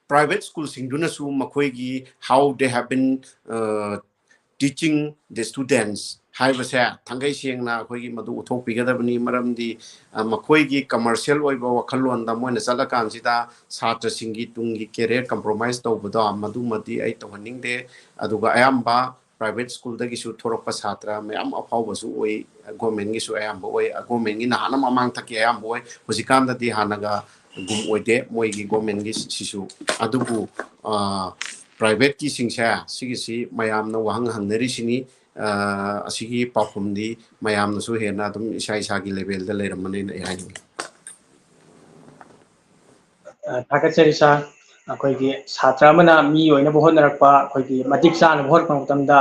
ꯄ꯭ꯔꯥꯏꯚꯦꯠ ꯁ꯭ꯀꯨꯜꯁꯤꯡꯗꯨꯅꯁꯨ ꯃꯈꯣꯏꯒꯤ how they have been teaching the students ꯍꯥꯏꯕꯁꯦ ꯊꯥꯡꯒꯩ ꯁꯦꯡꯅ ꯑꯩꯈꯣꯏꯒꯤ ꯃꯗꯨ ꯎꯠꯊꯣꯛꯄꯤꯒꯗꯕꯅꯤ꯫ ꯃꯔꯝꯗꯤ ꯑ, ꯃꯈꯣꯏꯒꯤ ꯀꯃꯔꯁꯤꯌꯦꯜ ꯑꯣꯏꯕ ꯋꯥꯈꯜꯂꯣꯟꯗ ꯃꯣꯏꯅ ꯆꯠꯂꯀꯥꯟꯁꯤꯗ ꯁꯥꯇ꯭ꯔꯁꯤꯡꯒꯤ ꯇꯨꯡꯒꯤ ꯀꯦꯔꯤꯌꯔ ꯀꯝꯄ꯭ꯔꯣꯃꯥꯏꯁ ꯇꯧꯕꯗꯣ ꯃꯗꯨꯃꯗꯤ ꯑꯩ ꯇꯧꯍꯟꯅꯤꯡꯗꯦ꯫ ꯑꯗꯨꯒ ꯑꯌꯥꯝꯕ ꯄ꯭ꯔꯥꯏꯚꯦꯠ ꯁ꯭ꯀꯨꯜꯗꯒꯤꯁꯨ ꯊꯣꯔꯛꯄ ꯁꯥꯇ꯭ꯔ ꯃꯌꯥꯝ ꯑꯐꯥꯎꯕꯁꯨ ꯑꯣꯏ, ꯒꯣꯔꯃꯦꯟꯒꯤꯁꯨ ꯑꯌꯥꯝꯕ ꯑꯣꯏ, ꯒꯣꯔꯃꯦꯟꯒꯤꯅ ꯍꯥꯟꯅ ꯃꯃꯥꯡ ꯊꯛꯀꯤ ꯑꯌꯥꯝꯕ ꯑꯣꯏ꯫ ꯍꯧꯖꯤꯛꯀꯥꯟꯗꯗꯤ ꯍꯥꯟꯅꯒ ꯒꯨꯝ ꯑꯣꯏꯗꯦ ꯃꯣꯏꯒꯤ ꯒꯣꯔꯃꯦꯟꯒꯤ ꯁꯤꯁꯨ꯫ ꯑꯗꯨꯕꯨ ꯑ, ꯄ꯭ꯔꯥꯏꯚꯦꯠꯀꯤꯁꯤꯡꯁꯦ ꯁꯤꯒꯤꯁꯤ ꯃꯌꯥꯝꯅ ꯋꯥꯍꯪ ꯍꯪꯅꯔꯤꯁꯤꯅꯤ꯫ ꯑ, ꯑꯁꯤꯒꯤ ꯄꯥꯎꯈꯨꯝꯗꯤ ꯃꯌꯥꯝꯅꯁꯨ ꯍꯦꯟꯅ ꯑꯗꯨꯝ ꯏꯁꯥ ꯏꯁꯥꯒꯤ ꯂꯦꯚꯦꯜꯗ ꯂꯩꯔꯝꯃꯅꯤꯅ ꯑꯩ ꯍꯥꯏꯅꯤꯡꯉꯤ꯫ ꯑ, ꯊꯥꯒꯠꯆꯔꯤ ꯁꯥꯔ꯫ ꯑꯩꯈꯣꯏꯒꯤ ꯁꯥꯇ꯭ꯔ ꯑꯃꯅ ꯃꯤ ꯑꯣꯏꯅꯕ ꯍꯣꯠꯅꯔꯛꯄ, ꯑꯩꯈꯣꯏꯒꯤ ꯃꯇꯤꯛ ꯆꯥꯅꯕ ꯍꯣꯠꯅꯔꯛꯄ ꯃꯇꯝꯗ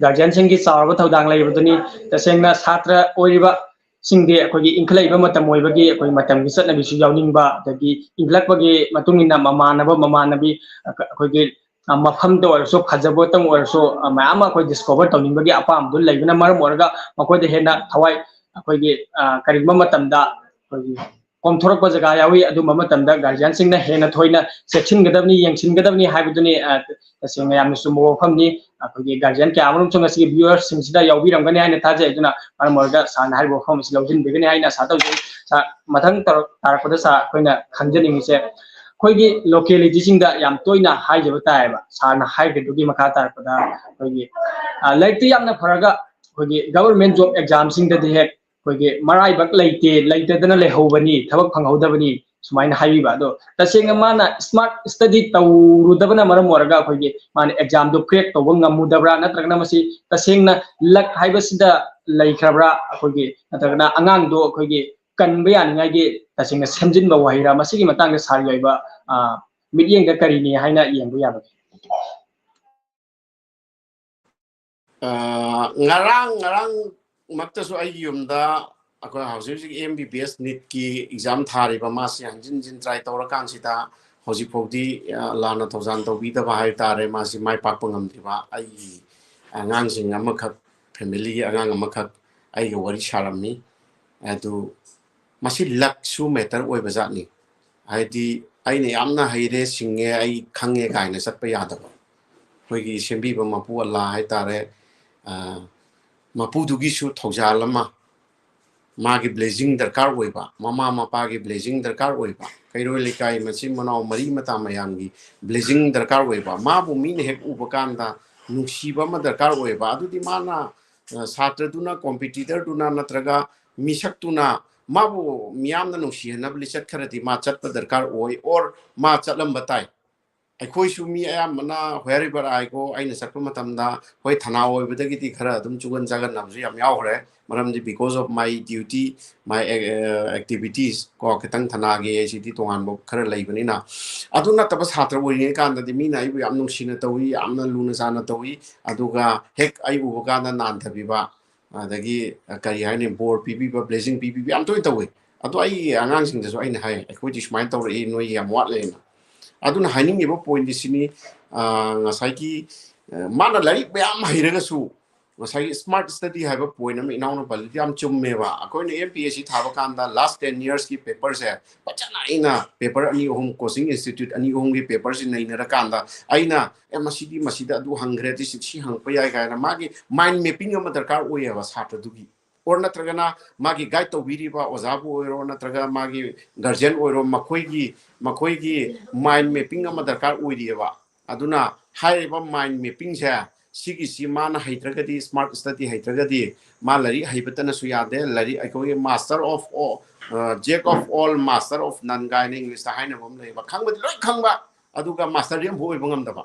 ꯒꯥꯔꯖꯤꯌꯥꯟꯁꯤꯡꯒꯤ ꯆꯥꯎꯔꯕ ꯊꯧꯗꯥꯡ ꯂꯩꯔꯤꯕꯗꯨꯅꯤ꯫ ꯇꯁꯦꯡꯅ ꯁꯥꯇ꯭ꯔ ꯑꯣꯏꯔꯤꯕꯁꯤꯡꯗꯤ ꯑꯩꯈꯣꯏꯒꯤ ꯏꯟꯈꯠꯂꯛꯏꯕ ꯃꯇꯝ ꯑꯣꯏꯕꯒꯤ ꯑꯩꯈꯣꯏ ꯃꯇꯝꯒꯤ ꯆꯠꯅꯕꯤꯁꯨ ꯌꯥꯎꯅꯤꯡꯕ, ꯑꯗꯒꯤ ꯏꯟꯈꯠꯂꯛꯄꯒꯤ ꯃꯇꯨꯡ ꯏꯟꯅ ꯃꯃꯥꯟꯅꯕ ꯃꯃꯥꯟꯅꯕꯤ ꯑꯩꯈꯣꯏꯒꯤ ꯑ, ꯃꯐꯝꯗ ꯑꯣꯏꯔꯁꯨ, ꯐꯖꯕꯇꯪ ꯑꯣꯏꯔꯁꯨ, ꯑ, ꯃꯌꯥꯝ ꯑꯃ ꯑꯩꯈꯣꯏ ꯗꯤꯁꯀꯣꯚꯔ ꯇꯧꯅꯤꯡꯕꯒꯤ ꯑꯄꯥꯝꯕꯗꯨ ꯂꯩꯕꯅ ꯃꯔꯝ ꯑꯣꯏꯔꯒ ꯃꯈꯣꯏꯗ ꯍꯦꯟꯅ ꯊꯋꯥꯏ ꯑꯩꯈꯣꯏꯒꯤ, ꯑ, ꯀꯔꯤꯒꯨꯝꯕ ꯃꯇꯝꯗ ꯑꯩꯈꯣꯏꯒꯤ ꯀꯣꯝꯊꯣꯔꯛꯄ ꯖꯒꯥ ꯌꯥꯎꯏ꯫ ꯑꯗꯨꯝꯕ ꯃꯇꯝꯗ ꯒꯥꯔꯖꯤꯌꯥꯟꯁꯤꯡꯅ ꯍꯦꯟꯅ ꯊꯣꯏꯅ ꯆꯦꯛꯁꯤꯟꯒꯗꯕꯅꯤ, ꯌꯦꯡꯁꯤꯟꯒꯗꯕꯅꯤ ꯍꯥꯏꯕꯗꯨꯅꯤ꯫ ꯑ, ꯇꯁꯦꯡꯅ ꯌꯥꯝꯅ ꯆꯨꯝꯕ ꯋꯥꯐꯝꯅꯤ꯫ ꯑꯩꯈꯣꯏꯒꯤ ꯒꯥꯔꯖꯤꯌꯥꯟ ꯀꯌꯥ ꯑꯃꯔꯣꯝꯁꯨ ꯉꯁꯤꯒꯤ ꯚ꯭ꯌꯨꯋꯔꯁꯤꯡꯁꯤꯗ ꯌꯥꯎꯕꯤꯔꯝꯒꯅꯤ ꯍꯥꯏꯅ ꯊꯥꯖꯩ꯫ ꯑꯗꯨꯅ ꯃꯔꯝ ꯑꯣꯏꯔꯒ ꯁꯥꯔꯅ ꯍꯥꯏꯔꯤꯕ ꯋꯥꯐꯝ ꯑꯁꯤ ꯂꯧꯁꯤꯟꯕꯤꯒꯅꯤ ꯍꯥꯏꯅ ꯑꯁꯥ ꯇꯧꯖꯩ꯫ ꯁꯥꯔ, ꯃꯊꯪ ꯇꯧꯔꯛ-, ꯇꯥꯔꯛꯄꯗ ꯁꯥꯔ ꯑꯩꯈꯣꯏꯅ ꯈꯪꯖꯅꯤꯡꯉꯤꯁꯦ, ꯑꯩꯈꯣꯏꯒꯤ ꯂꯣꯀꯦꯂꯤꯇꯤꯁꯤꯡꯗ ꯌꯥꯝ ꯇꯣꯏꯅ ꯍꯥꯏꯖꯕ ꯇꯥꯏꯌꯦꯕ, ꯁꯥꯔꯅ ꯍꯥꯏꯈ꯭ꯔꯤꯗꯨꯒꯤ ꯃꯈꯥ ꯇꯥꯔꯛꯄꯗ ꯑꯩꯈꯣꯏꯒꯤ, ꯑ, ꯂꯥꯏꯔꯤꯛꯇꯤ ꯌꯥꯝꯅ ꯐꯔꯒ ꯑꯩꯈꯣꯏꯒꯤ ꯒꯕꯔꯃꯦꯟ ꯖꯣꯕ ꯑꯦꯛꯖꯥꯝꯁꯤꯡꯗꯗꯤ ꯍꯦꯛ ꯑꯩꯈꯣꯏꯒꯤ ꯃꯔꯥꯏꯕꯛ ꯂꯩꯇꯦ, ꯂꯩꯇꯗꯅ ꯂꯩꯍꯧꯕꯅꯤ, ꯊꯕꯛ ꯐꯪꯍꯧꯗꯕꯅꯤ ꯁꯨꯃꯥꯏꯅ ꯍꯥꯏꯕꯤꯕ꯫ ꯑꯗꯣ ꯇꯁꯦꯡꯅ ꯃꯥꯅ ꯁ꯭ꯃꯥꯔꯠ ꯁ꯭ꯇꯗꯤ ꯇꯧꯔꯨꯗꯕꯅ ꯃꯔꯝ ꯑꯣꯏꯔꯒ ꯑꯩꯈꯣꯏꯒꯤ ꯃꯥꯅ ꯑꯦꯛꯖꯥꯝꯗꯣ ꯀ꯭ꯔꯦꯛ ꯇꯧꯕ ꯉꯝꯃꯨꯗꯕ꯭ꯔꯥ, ꯅꯠꯇ꯭ꯔꯒꯅ ꯃꯁꯤ ꯇꯁꯦꯡꯅ ꯂꯛ ꯍꯥꯏꯕꯁꯤꯗ ꯂꯩꯈ꯭ꯔꯕ꯭ꯔꯥ? ꯑꯩꯈꯣꯏꯒꯤ, ꯅꯠꯇ꯭ꯔꯒꯅ ꯑꯉꯥꯡꯗꯣ ꯑꯩꯈꯣꯏꯒꯤ ꯀꯟꯕ ꯌꯥꯅꯤꯡꯉꯥꯏꯒꯤ ꯇꯁꯦꯡꯅ ꯁꯦꯝꯖꯤꯟꯕ ꯋꯥꯍꯩꯔꯥ? ꯃꯁꯤꯒꯤ ꯃꯇꯥꯡꯗ ꯁꯥꯔꯒꯤ ꯑꯣꯏꯕ, ꯑ, ꯃꯤꯠꯌꯦꯡꯗ ꯀꯔꯤꯅꯤ ꯍꯥꯏꯅ ꯌꯦꯡꯕ ꯌꯥꯕꯒꯦ? ꯑ, ꯉꯔꯥꯡ, ꯉꯔꯥꯡꯃꯛꯇꯁꯨ ꯑꯩꯒꯤ ꯌꯨꯝꯗ ꯑꯩꯈꯣꯏ ꯍꯧꯖꯤꯛ ꯍꯧꯖꯤꯛ M B B S NEETꯀꯤ exam ꯊꯥꯔꯤꯕ ꯃꯥꯁꯤ ꯍꯟꯖꯤꯟ ꯍꯟꯖꯤꯟ try ꯇꯧꯔꯀꯥꯟꯁꯤꯗ ꯍꯧꯖꯤꯛ ꯐꯥꯎꯗꯤ, ꯑ, ꯂꯥꯟꯅ ꯊꯧꯖꯥꯟ ꯇꯧꯕꯤꯗꯕ ꯍꯥꯏ ꯇꯥꯔꯦ꯫ ꯃꯥꯁꯤ ꯃꯥꯏ ꯄꯥꯛꯄ ꯉꯝꯗ꯭ꯔꯤꯕ ꯑꯩꯒꯤ ꯑꯉꯥꯡꯁꯤꯡ ꯑꯃꯈꯛ, familyꯒꯤ ꯑꯉꯥꯡ ꯑꯃꯈꯛ ꯑꯩꯒ ꯋꯥꯔꯤ ꯁꯥꯔꯝꯃꯤ꯫ ꯑꯗꯨ ꯃꯁꯤ luckꯁꯨ matter ꯑꯣꯏꯕ ꯖꯥꯠꯅꯤ꯫ ꯍꯥꯏꯗꯤ ꯑꯩꯅ ꯌꯥꯝꯅ ꯍꯩꯔꯦ, ꯁꯤꯡꯉꯦ, ꯑꯩ ꯈꯪꯉꯦ ꯀꯥꯏꯅ ꯆꯠꯄ ꯌꯥꯗꯕ꯫ ꯑꯩꯈꯣꯏꯒꯤ ꯁꯦꯝꯕꯤꯕ ꯃꯄꯨ ꯑꯜꯂꯥ ꯍꯥꯏ ꯇꯥꯔꯦ, ꯑ, ꯃꯄꯨꯗꯨꯒꯤꯁꯨ ꯊꯧꯖꯥꯜ ꯑꯃ, ꯃꯥꯒꯤ blessing ꯗꯔꯀꯥꯔ ꯑꯣꯏꯕ, ꯃꯃꯥ ꯃꯄꯥꯒꯤ blessing ꯗꯔꯀꯥꯔ ꯑꯣꯏꯕ, ꯀꯩꯔꯣꯏ ꯂꯩꯀꯥꯏ ꯃꯆꯤꯟ ꯃꯅꯥꯎ ꯃꯔꯤ ꯃꯇꯥ ꯃꯌꯥꯝꯒꯤ blessing ꯗꯔꯀꯥꯔ ꯑꯣꯏꯕ, ꯃꯥꯕꯨ ꯃꯤꯅ ꯍꯦꯛ ꯎꯕ ꯀꯥꯟꯗ ꯅꯨꯡꯁꯤꯕ ꯑꯃ ꯗꯔꯀꯥꯔ ꯑꯣꯏꯕ꯫ ꯑꯗꯨꯗꯤ ꯃꯥꯅ, ꯑ, ꯁꯥꯇ꯭ꯔꯗꯨꯅ, competitorꯗꯨꯅ ꯅꯠꯇ꯭ꯔꯒ ꯃꯤꯁꯛꯇꯨꯅ ꯃꯥꯕꯨ ꯃꯤꯌꯥꯝꯅ ꯅꯨꯡꯁꯤꯍꯟꯅꯕ ꯂꯤꯆꯠ ꯈꯔꯗꯤ ꯃꯥ ꯆꯠꯄ ꯗꯔꯀꯥꯔ ꯑꯣꯏ, or ꯃꯥ ꯆꯠꯂꯝꯕ ꯇꯥꯏ꯫ ꯑꯩꯈꯣꯏꯁꯨ ꯃꯤ ꯑꯌꯥꯝꯕꯅ wherever I go, ꯑꯩꯅ ꯆꯠꯄ ꯃꯇꯝꯗ, ꯍꯣꯏ, ꯊꯅꯥ ꯑꯣꯏꯕꯗꯒꯤꯗꯤ ꯈꯔ ꯑꯗꯨꯝ ꯆꯨꯒꯟ ꯆꯥꯒꯟꯅꯕꯁꯨ ꯌꯥꯝ ꯌꯥꯎꯈ꯭ꯔꯦ, ꯃꯔꯝꯗꯤ because of my duty, my, uh, activities ꯀꯣ, ꯈꯤꯇꯪ ꯊꯅꯥꯒꯤ ꯑꯩꯁꯤꯗꯤ ꯇꯣꯉꯥꯟꯕ ꯈꯔ ꯂꯩꯕꯅꯤꯅ꯫ ꯑꯗꯨ ꯅꯠꯇꯕ ꯁꯥꯇ꯭ꯔ ꯑꯣꯏꯔꯤꯉꯩ ꯀꯥꯟꯗꯗꯤ ꯃꯤꯅ ꯑꯩꯕꯨ ꯌꯥꯝ ꯅꯨꯡꯁꯤꯅ ꯇꯧꯏ, ꯌꯥꯝꯅ ꯂꯨꯅ ꯆꯥꯟꯅ ꯇꯧꯏ, ꯑꯗꯨꯒ ꯍꯦꯛ ꯑꯩ ꯎꯕ ꯀꯥꯟꯗ ꯅꯥꯟꯊꯕꯤꯕ, ꯑꯗꯒꯤ, ꯑ, ꯀꯔꯤ ꯍꯥꯏꯅꯤ, ꯕꯣꯔ ꯄꯤꯕꯤꯕ, blessing ꯄꯤꯕꯤꯕ ꯌꯥꯝ ꯇꯣꯏꯅ ꯇꯧꯏ꯫ ꯑꯗꯣ ꯑꯩ ꯑꯉꯥꯡꯁꯤꯡꯗꯁꯨ ꯑꯩꯅ ꯍꯥꯏ, "ꯑꯩꯈꯣꯏꯗꯤ ꯁꯨꯃꯥꯏꯅ ꯇꯧꯔꯛꯏ, ꯅꯣꯏ ꯌꯥꯝ ꯋꯥꯠꯂꯦꯅ"꯫ ꯑꯗꯨꯅ ꯍꯥꯏꯅꯤꯡꯉꯤꯕ pointꯗꯤ ꯁꯤꯅꯤ, ꯑ, ꯉꯁꯥꯏꯒꯤ, ꯑ, ꯃꯥꯅ ꯂꯥꯏꯔꯤꯛ ꯃꯌꯥꯝ ꯍꯩꯔꯒꯁꯨ, ꯉꯁꯥꯏꯒꯤ smart study ꯍꯥꯏꯕ point ꯑꯃ ꯏꯅꯥꯎꯅ ꯄꯜꯂꯤꯗꯨ ꯌꯥꯝ ꯆꯨꯝꯃꯦꯕ꯫ ꯑꯩꯈꯣꯏꯅ M P S C ꯊꯥꯕ ꯀꯥꯟꯗ last ten yearsꯀꯤ paperꯁꯦ ꯐꯖꯅ ꯑꯩꯅ paper ꯑꯅꯤ ꯑꯍꯨꯝ, coaching institute ꯑꯅꯤ ꯑꯍꯨꯝꯒꯤ paperꯁꯤ ꯅꯩꯅꯔꯀꯥꯟꯗ ꯑꯩꯅ, "ꯑꯦ, ꯃꯁꯤꯗꯤ ꯃꯁꯤꯗ ꯑꯗꯨ ꯍꯪꯈ꯭ꯔꯦ, ꯑꯗꯨ ꯁꯤ, ꯁꯤ ꯍꯪꯉꯛꯄ ꯌꯥꯏ" ꯀꯥꯏꯅ ꯃꯥꯒꯤ mind mapping ꯑꯃ ꯗꯔꯀꯥꯔ ꯑꯣꯏꯌꯦꯕ ꯁꯥꯇ꯭ꯔꯗꯨꯒꯤ꯫ Or ꯅꯠꯇ꯭ꯔꯒꯅ ꯃꯥꯒꯤ guide ꯇꯧꯕꯤꯔꯤꯕ ꯑꯣꯖꯥꯕꯨ ꯑꯣꯏꯔꯣ, ꯅꯠꯇ꯭ꯔꯒ ꯃꯥꯒꯤ guardian ꯑꯣꯏꯔꯣ, ꯃꯈꯣꯏꯒꯤ, ꯃꯈꯣꯏꯒꯤ mind mapping ꯑꯃ ꯗꯔꯀꯥꯔ ꯑꯣꯏꯔꯤꯑꯕ꯫ ꯑꯗꯨꯅ ꯍꯥꯏꯔꯤꯕ mind mappingꯁꯦ, ꯁꯤꯒꯤꯁꯤ ꯃꯥꯅ ꯍꯩꯇ꯭ꯔꯒꯗꯤ, smart study ꯍꯩꯇ꯭ꯔꯒꯗꯤ, ꯃꯥ ꯂꯥꯏꯔꯤꯛ ꯍꯩꯕꯇꯅꯁꯨ ꯌꯥꯗꯦ, ꯂꯥꯏꯔꯤꯛ ꯑꯩꯈꯣꯏꯒꯤ master of all, ꯑ, jack of all, master of none ꯀꯥꯏꯅ Englishꯇ ꯍꯥꯏꯅꯕ ꯑꯃ ꯂꯩꯌꯦꯕ, ꯈꯪꯕꯗꯤ ꯂꯣꯏ ꯈꯪꯕ, ꯑꯗꯨꯒ masterꯗꯤ ꯑꯃꯐꯥꯎ ꯑꯣꯏꯕ ꯉꯝꯗꯕ꯫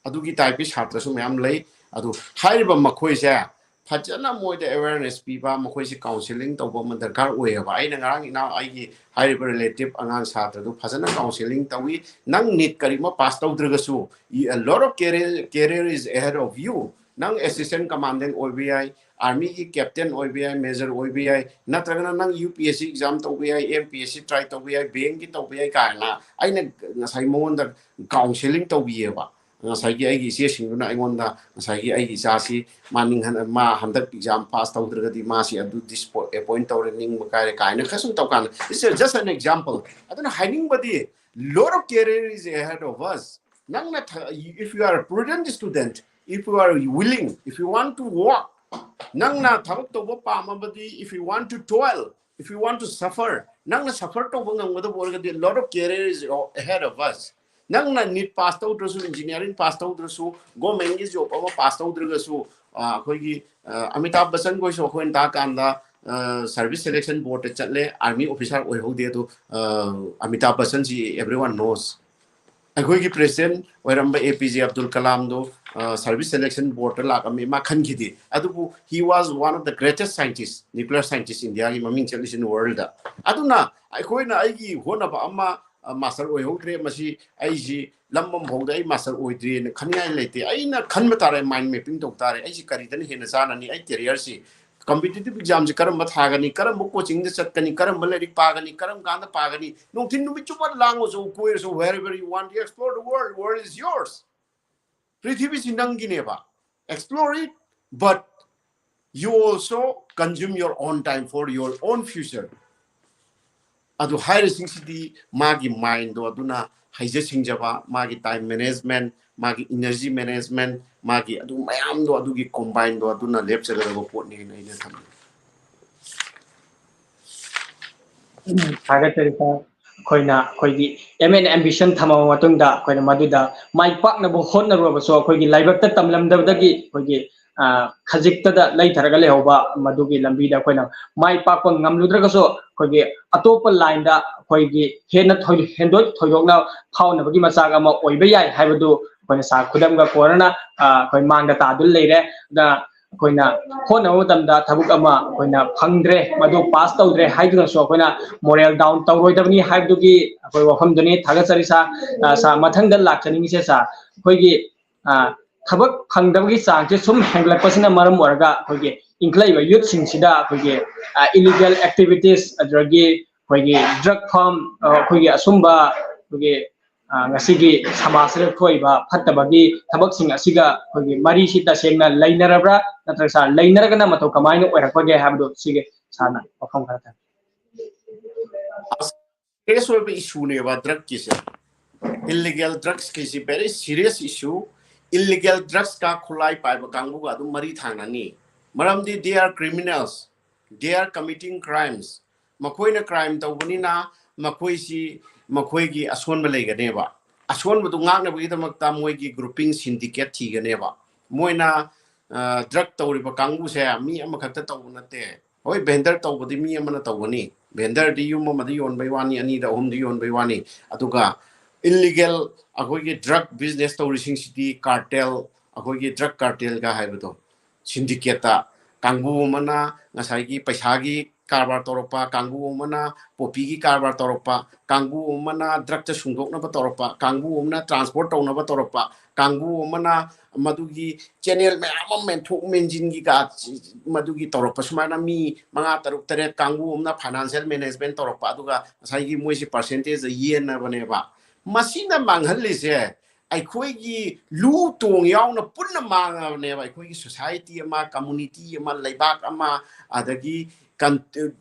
ꯑꯗꯨꯒꯤ typeꯀꯤ ꯁꯥꯇ꯭ꯔꯁꯨ ꯃꯌꯥꯝ ꯂꯩ꯫ ꯑꯗꯨ ꯍꯥꯏꯔꯤꯕ ꯃꯈꯣꯏꯁꯦ ꯐꯖꯅ ꯃꯣꯏꯗ awareness ꯄꯤꯕ, ꯃꯈꯣꯏꯁꯦ counselling ꯇꯧꯕ ꯑꯃ ꯗꯔꯀꯥꯔ ꯑꯣꯏꯌꯦꯕ꯫ ꯑꯩꯅ ꯉꯔꯥꯡ ꯏꯅꯥꯎ ꯑꯩꯒꯤ ꯍꯥꯏꯔꯤꯕ relative ꯑꯉꯥꯡ ꯁꯥꯇ꯭ꯔꯗꯨ ꯐꯖꯅ counselling ꯇꯧꯏ꯫ ꯅꯪ NEET ꯀꯔꯤꯒꯨꯝꯕ pass ꯇꯧꯗ꯭ꯔꯒꯁꯨ, a lot of career, career is ahead of you. ꯅꯪ assistant commandant ꯑꯣꯏꯕ ꯌꯥꯏ, army ꯒꯤ captain ꯑꯣꯏꯕ ꯌꯥꯏ, major ꯑꯣꯏꯕ ꯌꯥꯏ, ꯅꯠꯇ꯭ꯔꯒꯅ ꯅꯪ UPSC exam ꯇꯧꯕ ꯌꯥꯏ, MPSC try ꯇꯧꯕ ꯌꯥꯏ, bank ꯀꯤ ꯇꯧꯕ ꯌꯥꯏ ꯀꯥꯏꯅ ꯑꯩꯅ ꯉꯁꯥꯏ ꯃꯉꯣꯟꯗ counselling ꯇꯧꯕꯤꯌꯦꯕ꯫ ꯉꯁꯥꯏꯒꯤ ꯑꯩꯒꯤ ꯏꯆꯦꯁꯤꯡꯗꯨꯅ ꯑꯩꯉꯣꯟꯗ ꯉꯁꯥꯏꯒꯤ ꯑꯩꯒꯤ ꯏꯆꯥꯁꯤ ꯃꯥ ꯅꯤꯡꯍꯟ-, ꯃꯥ ꯍꯟꯗꯛ exam pass ꯇꯧꯗ꯭ꯔꯒꯗꯤ ꯃꯥꯁꯤ ꯑꯗꯨ disappoint ꯇꯧꯔꯦ, ꯅꯤꯡꯕ ꯀꯥꯏꯔꯦ ꯀꯥꯏꯅ ꯈꯔ ꯁꯨꯝ ꯇꯧꯀꯥꯟꯗ, it's just an example. ꯑꯗꯨꯅ ꯍꯥꯏꯅꯤꯡꯕꯗꯤ, lot of career is ahead of us. ꯅꯪꯅ ꯊ-, if you are a prudent student, if you are willing, if you want to work, ꯅꯪꯅ ꯊꯕꯛ ꯇꯧꯕ ꯄꯥꯝꯃꯕꯗꯤ, if you want to toil, if you want to suffer, ꯅꯪꯅ suffer ꯇꯧꯕ ꯉꯝꯒꯗꯕ ꯑꯣꯏꯔꯒꯗꯤ, lot of career is ahead of us. ꯅꯪꯅ NEET pass ꯇꯧꯗ꯭ꯔꯁꯨ, engineering pass ꯇꯧꯗ꯭ꯔꯁꯨ, government ꯀꯤ job ꯑꯃ pass ꯇꯧꯗ꯭ꯔꯒꯁꯨ, ꯑ, ꯑꯩꯈꯣꯏꯒꯤ, ꯑ, ꯑꯃꯤꯇꯥꯕ ꯕꯆꯟ ꯈꯣꯏꯁꯨ ꯑꯩꯈꯣꯏꯅ ꯇꯥꯛꯀꯥꯟꯗ, ꯑ, service selection board ꯇ ꯆꯠꯂꯦ, army officer ꯑꯣꯏꯍꯧꯗꯦ꯫ ꯑꯗꯣ, ꯑ, ꯑꯃꯤꯇꯥꯕ ꯕꯆꯟꯁꯤ everyone knows. ꯑꯩꯈꯣꯏꯒꯤ president ꯑꯣꯏꯔꯝꯕ APJ ꯑꯕꯗꯨꯜ ꯀꯂꯥꯝꯗꯣ, ꯑ, service selection board ꯇ ꯂꯥꯛꯑꯝꯃꯤ, ꯃꯥ ꯈꯟꯈꯤꯗꯦ꯫ ꯑꯗꯨꯕꯨ he was one of the greatest scientists, nuclear scientist India ꯒꯤ ꯃꯃꯤꯡ ꯆꯠꯂꯤꯁꯤꯅ world ꯗ꯫ ꯑꯗꯨꯅ ꯑꯩꯈꯣꯏꯅ ꯑꯩꯒꯤ ꯍꯣꯠꯅꯕ ꯑꯃ, ꯑ, master ꯑꯣꯏꯍꯧꯗ꯭ꯔꯦ, ꯃꯁꯤ ꯑꯩꯁꯤ ꯂꯝ ꯑꯃ ꯐꯥꯎꯗ ꯑꯩ master ꯑꯣꯏꯗ꯭ꯔꯦꯅ ꯈꯟꯅꯤꯡꯉꯥꯏ ꯂꯩꯇꯦ꯫ ꯑꯩꯅ ꯈꯟꯕ ꯇꯥꯔꯦ, mind mapping ꯇꯧ ꯇꯥꯔꯦ, ꯑꯩꯁꯤ ꯀꯔꯤꯗꯅ ꯍꯦꯟꯅ ꯆꯥꯅꯅꯤ, ꯑꯩ career ꯁꯤ competitive exam ꯁꯤ ꯀꯔꯝꯕ ꯊꯥꯒꯅꯤ, ꯀꯔꯝꯕ coaching ꯗ ꯆꯠꯀꯅꯤ, ꯀꯔꯝꯕ ꯂꯥꯏꯔꯤꯛ ꯄꯥꯒꯅꯤ, ꯀꯔꯝ ꯀꯥꯟꯗ ꯄꯥꯒꯅꯤ, ꯅꯨꯡꯊꯤꯟ ꯅꯨꯃꯤꯠ ꯆꯨꯞꯄ ꯂꯥꯡꯉꯁꯨ, ꯀꯣꯏꯔꯁꯨ, wherever you want to explore the world, world is yours. ꯄ꯭ꯔꯤꯊꯤꯕꯤꯁꯤ ꯅꯪꯒꯤꯅꯦꯕ, explore it, but you also consume your own time for your own future. ꯑꯗꯨ ꯍꯥꯏꯔꯤꯁꯤꯡꯁꯤꯗꯤ ꯃꯥꯒꯤ mind ꯗꯣ ꯑꯗꯨꯅ ꯍꯩꯖ ꯁꯤꯡꯖꯕ, ꯃꯥꯒꯤ time management, ꯃꯥꯒꯤ energy management, ꯃꯥꯒꯤ ꯑꯗꯨ ꯃꯌꯥꯝꯗꯣ ꯑꯗꯨꯒꯤ combine ꯗꯣ ꯑꯗꯨꯅ ꯂꯦꯞꯆꯒꯗꯕ ꯄꯣꯠꯅꯦꯅ ꯑꯩꯅ ꯊꯝꯃꯤ꯫ ꯊꯥꯒꯠꯆꯔꯤ sir꯫ ꯑꯩꯈꯣꯏꯅ ꯑꯩꯈꯣꯏꯒꯤ aim and ambition ꯊꯝꯃꯕ ꯃꯇꯨꯡꯗ ꯑꯩꯈꯣꯏꯅ ꯃꯗꯨꯗ ꯃꯥꯏ ꯄꯥꯛꯅꯕ ꯍꯣꯠꯅꯔꯨꯔꯕꯁꯨ ꯑꯩꯈꯣꯏꯒꯤ ꯂꯥꯏꯕꯛꯇ ꯇꯝꯂꯝꯗꯕꯗꯒꯤ ꯑꯩꯈꯣꯏꯒꯤ, ꯑ, ꯈꯖꯤꯛꯇꯗ ꯂꯩꯊꯔꯒ ꯂꯩꯍꯧꯕ ꯃꯗꯨꯒꯤ ꯂꯝꯕꯤꯗ ꯑꯩꯈꯣꯏꯅ ꯃꯥꯏ ꯄꯥꯛꯄ ꯉꯝꯂꯨꯗ꯭ꯔꯒꯁꯨ ꯑꯩꯈꯣꯏꯒꯤ ꯑꯇꯣꯞꯄ line ꯗ ꯑꯩꯈꯣꯏꯒꯤ ꯍꯦꯟꯅ ꯊꯣꯏ-, ꯍꯦꯟꯗꯣꯛ ꯊꯣꯏꯗꯣꯛꯅ ꯐꯥꯎꯅꯕꯒꯤ ꯃꯆꯥꯛ ꯑꯃ ꯑꯣꯏꯕ ꯌꯥꯏ ꯍꯥꯏꯕꯗꯨ ꯑꯩꯈꯣꯏꯅ sir ꯈꯨꯗꯝꯒ ꯀꯣꯟꯅꯅ, ꯑ, ꯑꯩꯈꯣꯏ ꯃꯥꯡꯗ ꯇꯥꯗꯨꯅ ꯂꯩꯔꯦ꯫ ꯑꯗꯨꯅ ꯑꯩꯈꯣꯏꯅ ꯍꯣꯠꯅꯕ ꯃꯇꯝꯗ ꯊꯕꯛ ꯑꯃ ꯑꯩꯈꯣꯏꯅ ꯐꯪꯗ꯭ꯔꯦ, ꯃꯗꯨ ꯄꯥꯁ ꯇꯧꯗ꯭ꯔꯦ ꯍꯥꯏꯗꯨꯅꯁꯨ ꯑꯩꯈꯣꯏꯅ ꯃꯣꯔꯦꯜ ꯗꯥꯎꯟ ꯇꯧꯔꯣꯏꯗꯕꯅꯤ ꯍꯥꯏꯕꯗꯨꯒꯤ ꯑꯩꯈꯣꯏ ꯋꯥꯐꯝꯗꯨꯅꯤ꯫ ꯊꯥꯒꯠꯆꯔꯤ ꯁꯥꯔ꯫ ꯑ, ꯁꯥꯔ, ꯃꯊꯪꯗ ꯂꯥꯛꯆꯅꯤꯡꯉꯤꯁꯦ ꯁꯥꯔ, ꯑꯩꯈꯣꯏꯒꯤ, ꯑ, ꯊꯕꯛ ꯐꯪꯗꯕꯒꯤ ꯆꯥꯡꯁꯦ ꯁꯨꯝ ꯍꯦꯟꯒꯠꯂꯛꯄꯁꯤꯅ ꯃꯔꯝ ꯑꯣꯏꯔꯒ ꯑꯩꯈꯣꯏꯒꯤ ꯏꯟꯈꯠꯂꯛꯏꯕ ꯌꯨꯠꯁꯤꯡꯁꯤꯗ ꯑꯩꯈꯣꯏꯒꯤ, ꯑ, ꯏꯂꯤꯒꯦꯜ ꯑꯦꯛꯇꯤꯚꯤꯇꯤꯁ, ꯑꯗꯨꯗꯒꯤ ꯑꯩꯈꯣꯏꯒꯤ ꯗ꯭ꯔꯒ ꯐꯥꯔꯝ, ꯑ, ꯑꯩꯈꯣꯏꯒꯤ ꯑꯁꯨꯝꯕ ꯑꯩꯈꯣꯏꯒꯤ, ꯑ, ꯉꯁꯤꯒꯤ ꯁꯃꯥꯖꯁꯤꯗ ꯊꯣꯛꯏꯕ ꯐꯠꯇꯕꯒꯤ ꯊꯕꯛꯁꯤꯡ ꯑꯁꯤꯒ ꯑꯩꯈꯣꯏꯒꯤ ꯃꯔꯤꯁꯤ ꯇꯁꯦꯡꯅ ꯂꯩꯅꯔꯕ꯭ꯔꯥ, ꯅꯠꯇ꯭ꯔꯒ ꯁꯥꯔ, ꯂꯩꯅꯔꯒꯅ ꯃꯇꯧ ꯀꯃꯥꯏꯅ ꯑꯣꯏꯔꯛꯄꯒꯦ ꯍꯥꯏꯕꯗꯣ ꯁꯤꯒꯤ ꯁꯥꯔꯅ ꯋꯥꯐꯝ ꯈꯔ ꯊꯝꯕꯤꯌꯨ꯫ ꯁꯤꯔꯤꯌꯁ ꯑꯣꯏꯕ ꯏꯁꯨꯅꯦꯕ ꯗ꯭ꯔꯒꯀꯤꯁꯦ꯫ ꯏꯜꯂꯤꯒꯦꯜ ꯗ꯭ꯔꯒꯁꯀꯤꯁꯤ ꯚꯦꯔꯤ ꯁꯤꯔꯤꯌꯁ ꯏꯁꯨ꯫ ꯏꯜꯂꯤꯒꯦꯜ ꯗ꯭ꯔꯒꯁꯀ ꯈꯨꯠꯂꯥꯏ ꯄꯥꯏꯕ ꯀꯥꯡꯕꯨꯒ ꯑꯗꯨꯝ ꯃꯔꯤ ꯊꯥꯡꯅꯅꯤ꯫ ꯃꯔꯝꯗꯤ they are criminals, they are committing crimes. ꯃꯈꯣꯏꯅ ꯀ꯭ꯔꯥꯏꯝ ꯇꯧꯕꯅꯤꯅ ꯃꯈꯣꯏꯁꯤ, ꯃꯈꯣꯏꯒꯤ ꯑꯁꯣꯟꯕ ꯂꯩꯒꯅꯦꯕ꯫ ꯑꯁꯣꯟꯕꯗꯨ ꯉꯥꯛꯅꯕꯒꯤꯗꯃꯛꯇ ꯃꯣꯏꯒꯤ ꯒ꯭ꯔꯨꯄꯤꯡ, ꯁꯤꯟꯗꯤꯀꯦꯠ ꯊꯤꯒꯅꯦꯕ꯫ ꯃꯣꯏꯅ, ꯑ, ꯗ꯭ꯔꯒ ꯇꯧꯔꯤꯕ ꯀꯥꯡꯕꯨꯁꯦ ꯃꯤ ꯑꯃꯈꯛꯇ ꯇꯧꯕ ꯅꯠꯇꯦ꯫ ꯍꯣꯏ, ꯚꯦꯟꯗꯔ ꯇꯧꯕꯗꯤ ꯃꯤ ꯑꯃꯅ ꯇꯧꯒꯅꯤ꯫ ꯚꯦꯟꯗꯔꯗꯤ ꯌꯨꯝ ꯑꯃꯗ ꯌꯣꯟꯕꯩ ꯋꯥꯅꯤ, ꯑꯅꯤꯗ ꯑꯍꯨꯝꯗ ꯌꯣꯟꯕꯩ ꯋꯥꯅꯤ꯫ ꯑꯗꯨꯒ ꯏꯜꯂꯤꯒꯦꯜ ꯑꯩꯈꯣꯏꯒꯤ ꯗ꯭ꯔꯒ ꯕꯤꯖꯤꯅꯦꯁ ꯇꯧꯔꯤꯁꯤꯡꯁꯤꯗꯤ ꯀꯥꯔꯇꯦꯜ, ꯑꯩꯈꯣꯏꯒꯤ ꯗ꯭ꯔꯒ ꯀꯥꯔꯇꯦꯜꯒ ꯍꯥꯏꯕꯗꯣ, ꯁꯤꯟꯗꯤꯀꯦꯠꯇ ꯀꯥꯡꯕꯨ ꯑꯃꯅ ꯉꯁꯥꯏꯒꯤ ꯄꯩꯁꯥꯒꯤ ꯀꯔꯕꯥꯔ ꯇꯧꯔꯛꯄ, ꯀꯥꯡꯕꯨ ꯑꯃꯅ ꯄꯣꯄꯤꯒꯤ ꯀꯔꯕꯥꯔ ꯇꯧꯔꯛꯄ, ꯀꯥꯡꯕꯨ ꯑꯃꯅ ꯗ꯭ꯔꯒꯇ ꯁꯨꯡꯗꯣꯛꯅꯕ ꯇꯧꯔꯛꯄ, ꯀꯥꯡꯕꯨ ꯑꯃꯅ ꯇ꯭ꯔꯥꯟꯁꯄꯣꯔꯠ ꯇꯧꯅꯕ ꯇꯧꯔꯛꯄ, ꯀꯥꯡꯕꯨ ꯑꯃꯅ ꯃꯗꯨꯒꯤ ꯆꯦꯅꯦꯜ ꯃꯌꯥꯝ ꯑꯃ ꯃꯦꯟꯊꯣꯛ ꯃꯦꯟꯁꯤꯟꯒꯤ ꯀ-, ꯃꯗꯨꯒꯤ ꯇꯧꯔꯛꯄ, ꯁꯨꯃꯥꯏꯅ ꯃꯤ ꯃꯉꯥ, ꯇꯔꯨꯛ, ꯇꯔꯦꯠ ꯀꯥꯡꯕꯨ ꯑꯃꯅ ꯐꯥꯏꯅꯥꯟꯁꯤꯌꯦꯜ ꯃꯦꯅꯦꯖꯃꯦꯟ ꯇꯧꯔꯛꯄ, ꯑꯗꯨꯒ ꯉꯁꯥꯏꯒꯤ ꯃꯣꯏꯁꯤ ꯄꯥꯔꯁꯦꯟꯇꯦꯖꯇ ꯌꯦꯟꯅꯕꯅꯦꯕ꯫ ꯃꯁꯤꯅ ꯃꯥꯡꯍꯜꯂꯤꯁꯦ ꯑꯩꯈꯣꯏꯒꯤ ꯂꯨ ꯇꯣꯡ ꯌꯥꯎꯅ ꯄꯨꯟꯅ ꯃꯥꯡꯉꯕꯅꯦꯕ꯫ ꯑꯩꯈꯣꯏꯒꯤ ꯁꯣꯁꯥꯏꯇꯤ ꯑꯃ, ꯀꯝꯃꯨꯅꯤꯇꯤ ꯑꯃ, ꯂꯩꯕꯥꯛ ꯑꯃ, ꯑꯗꯒꯤ ꯀꯟ-,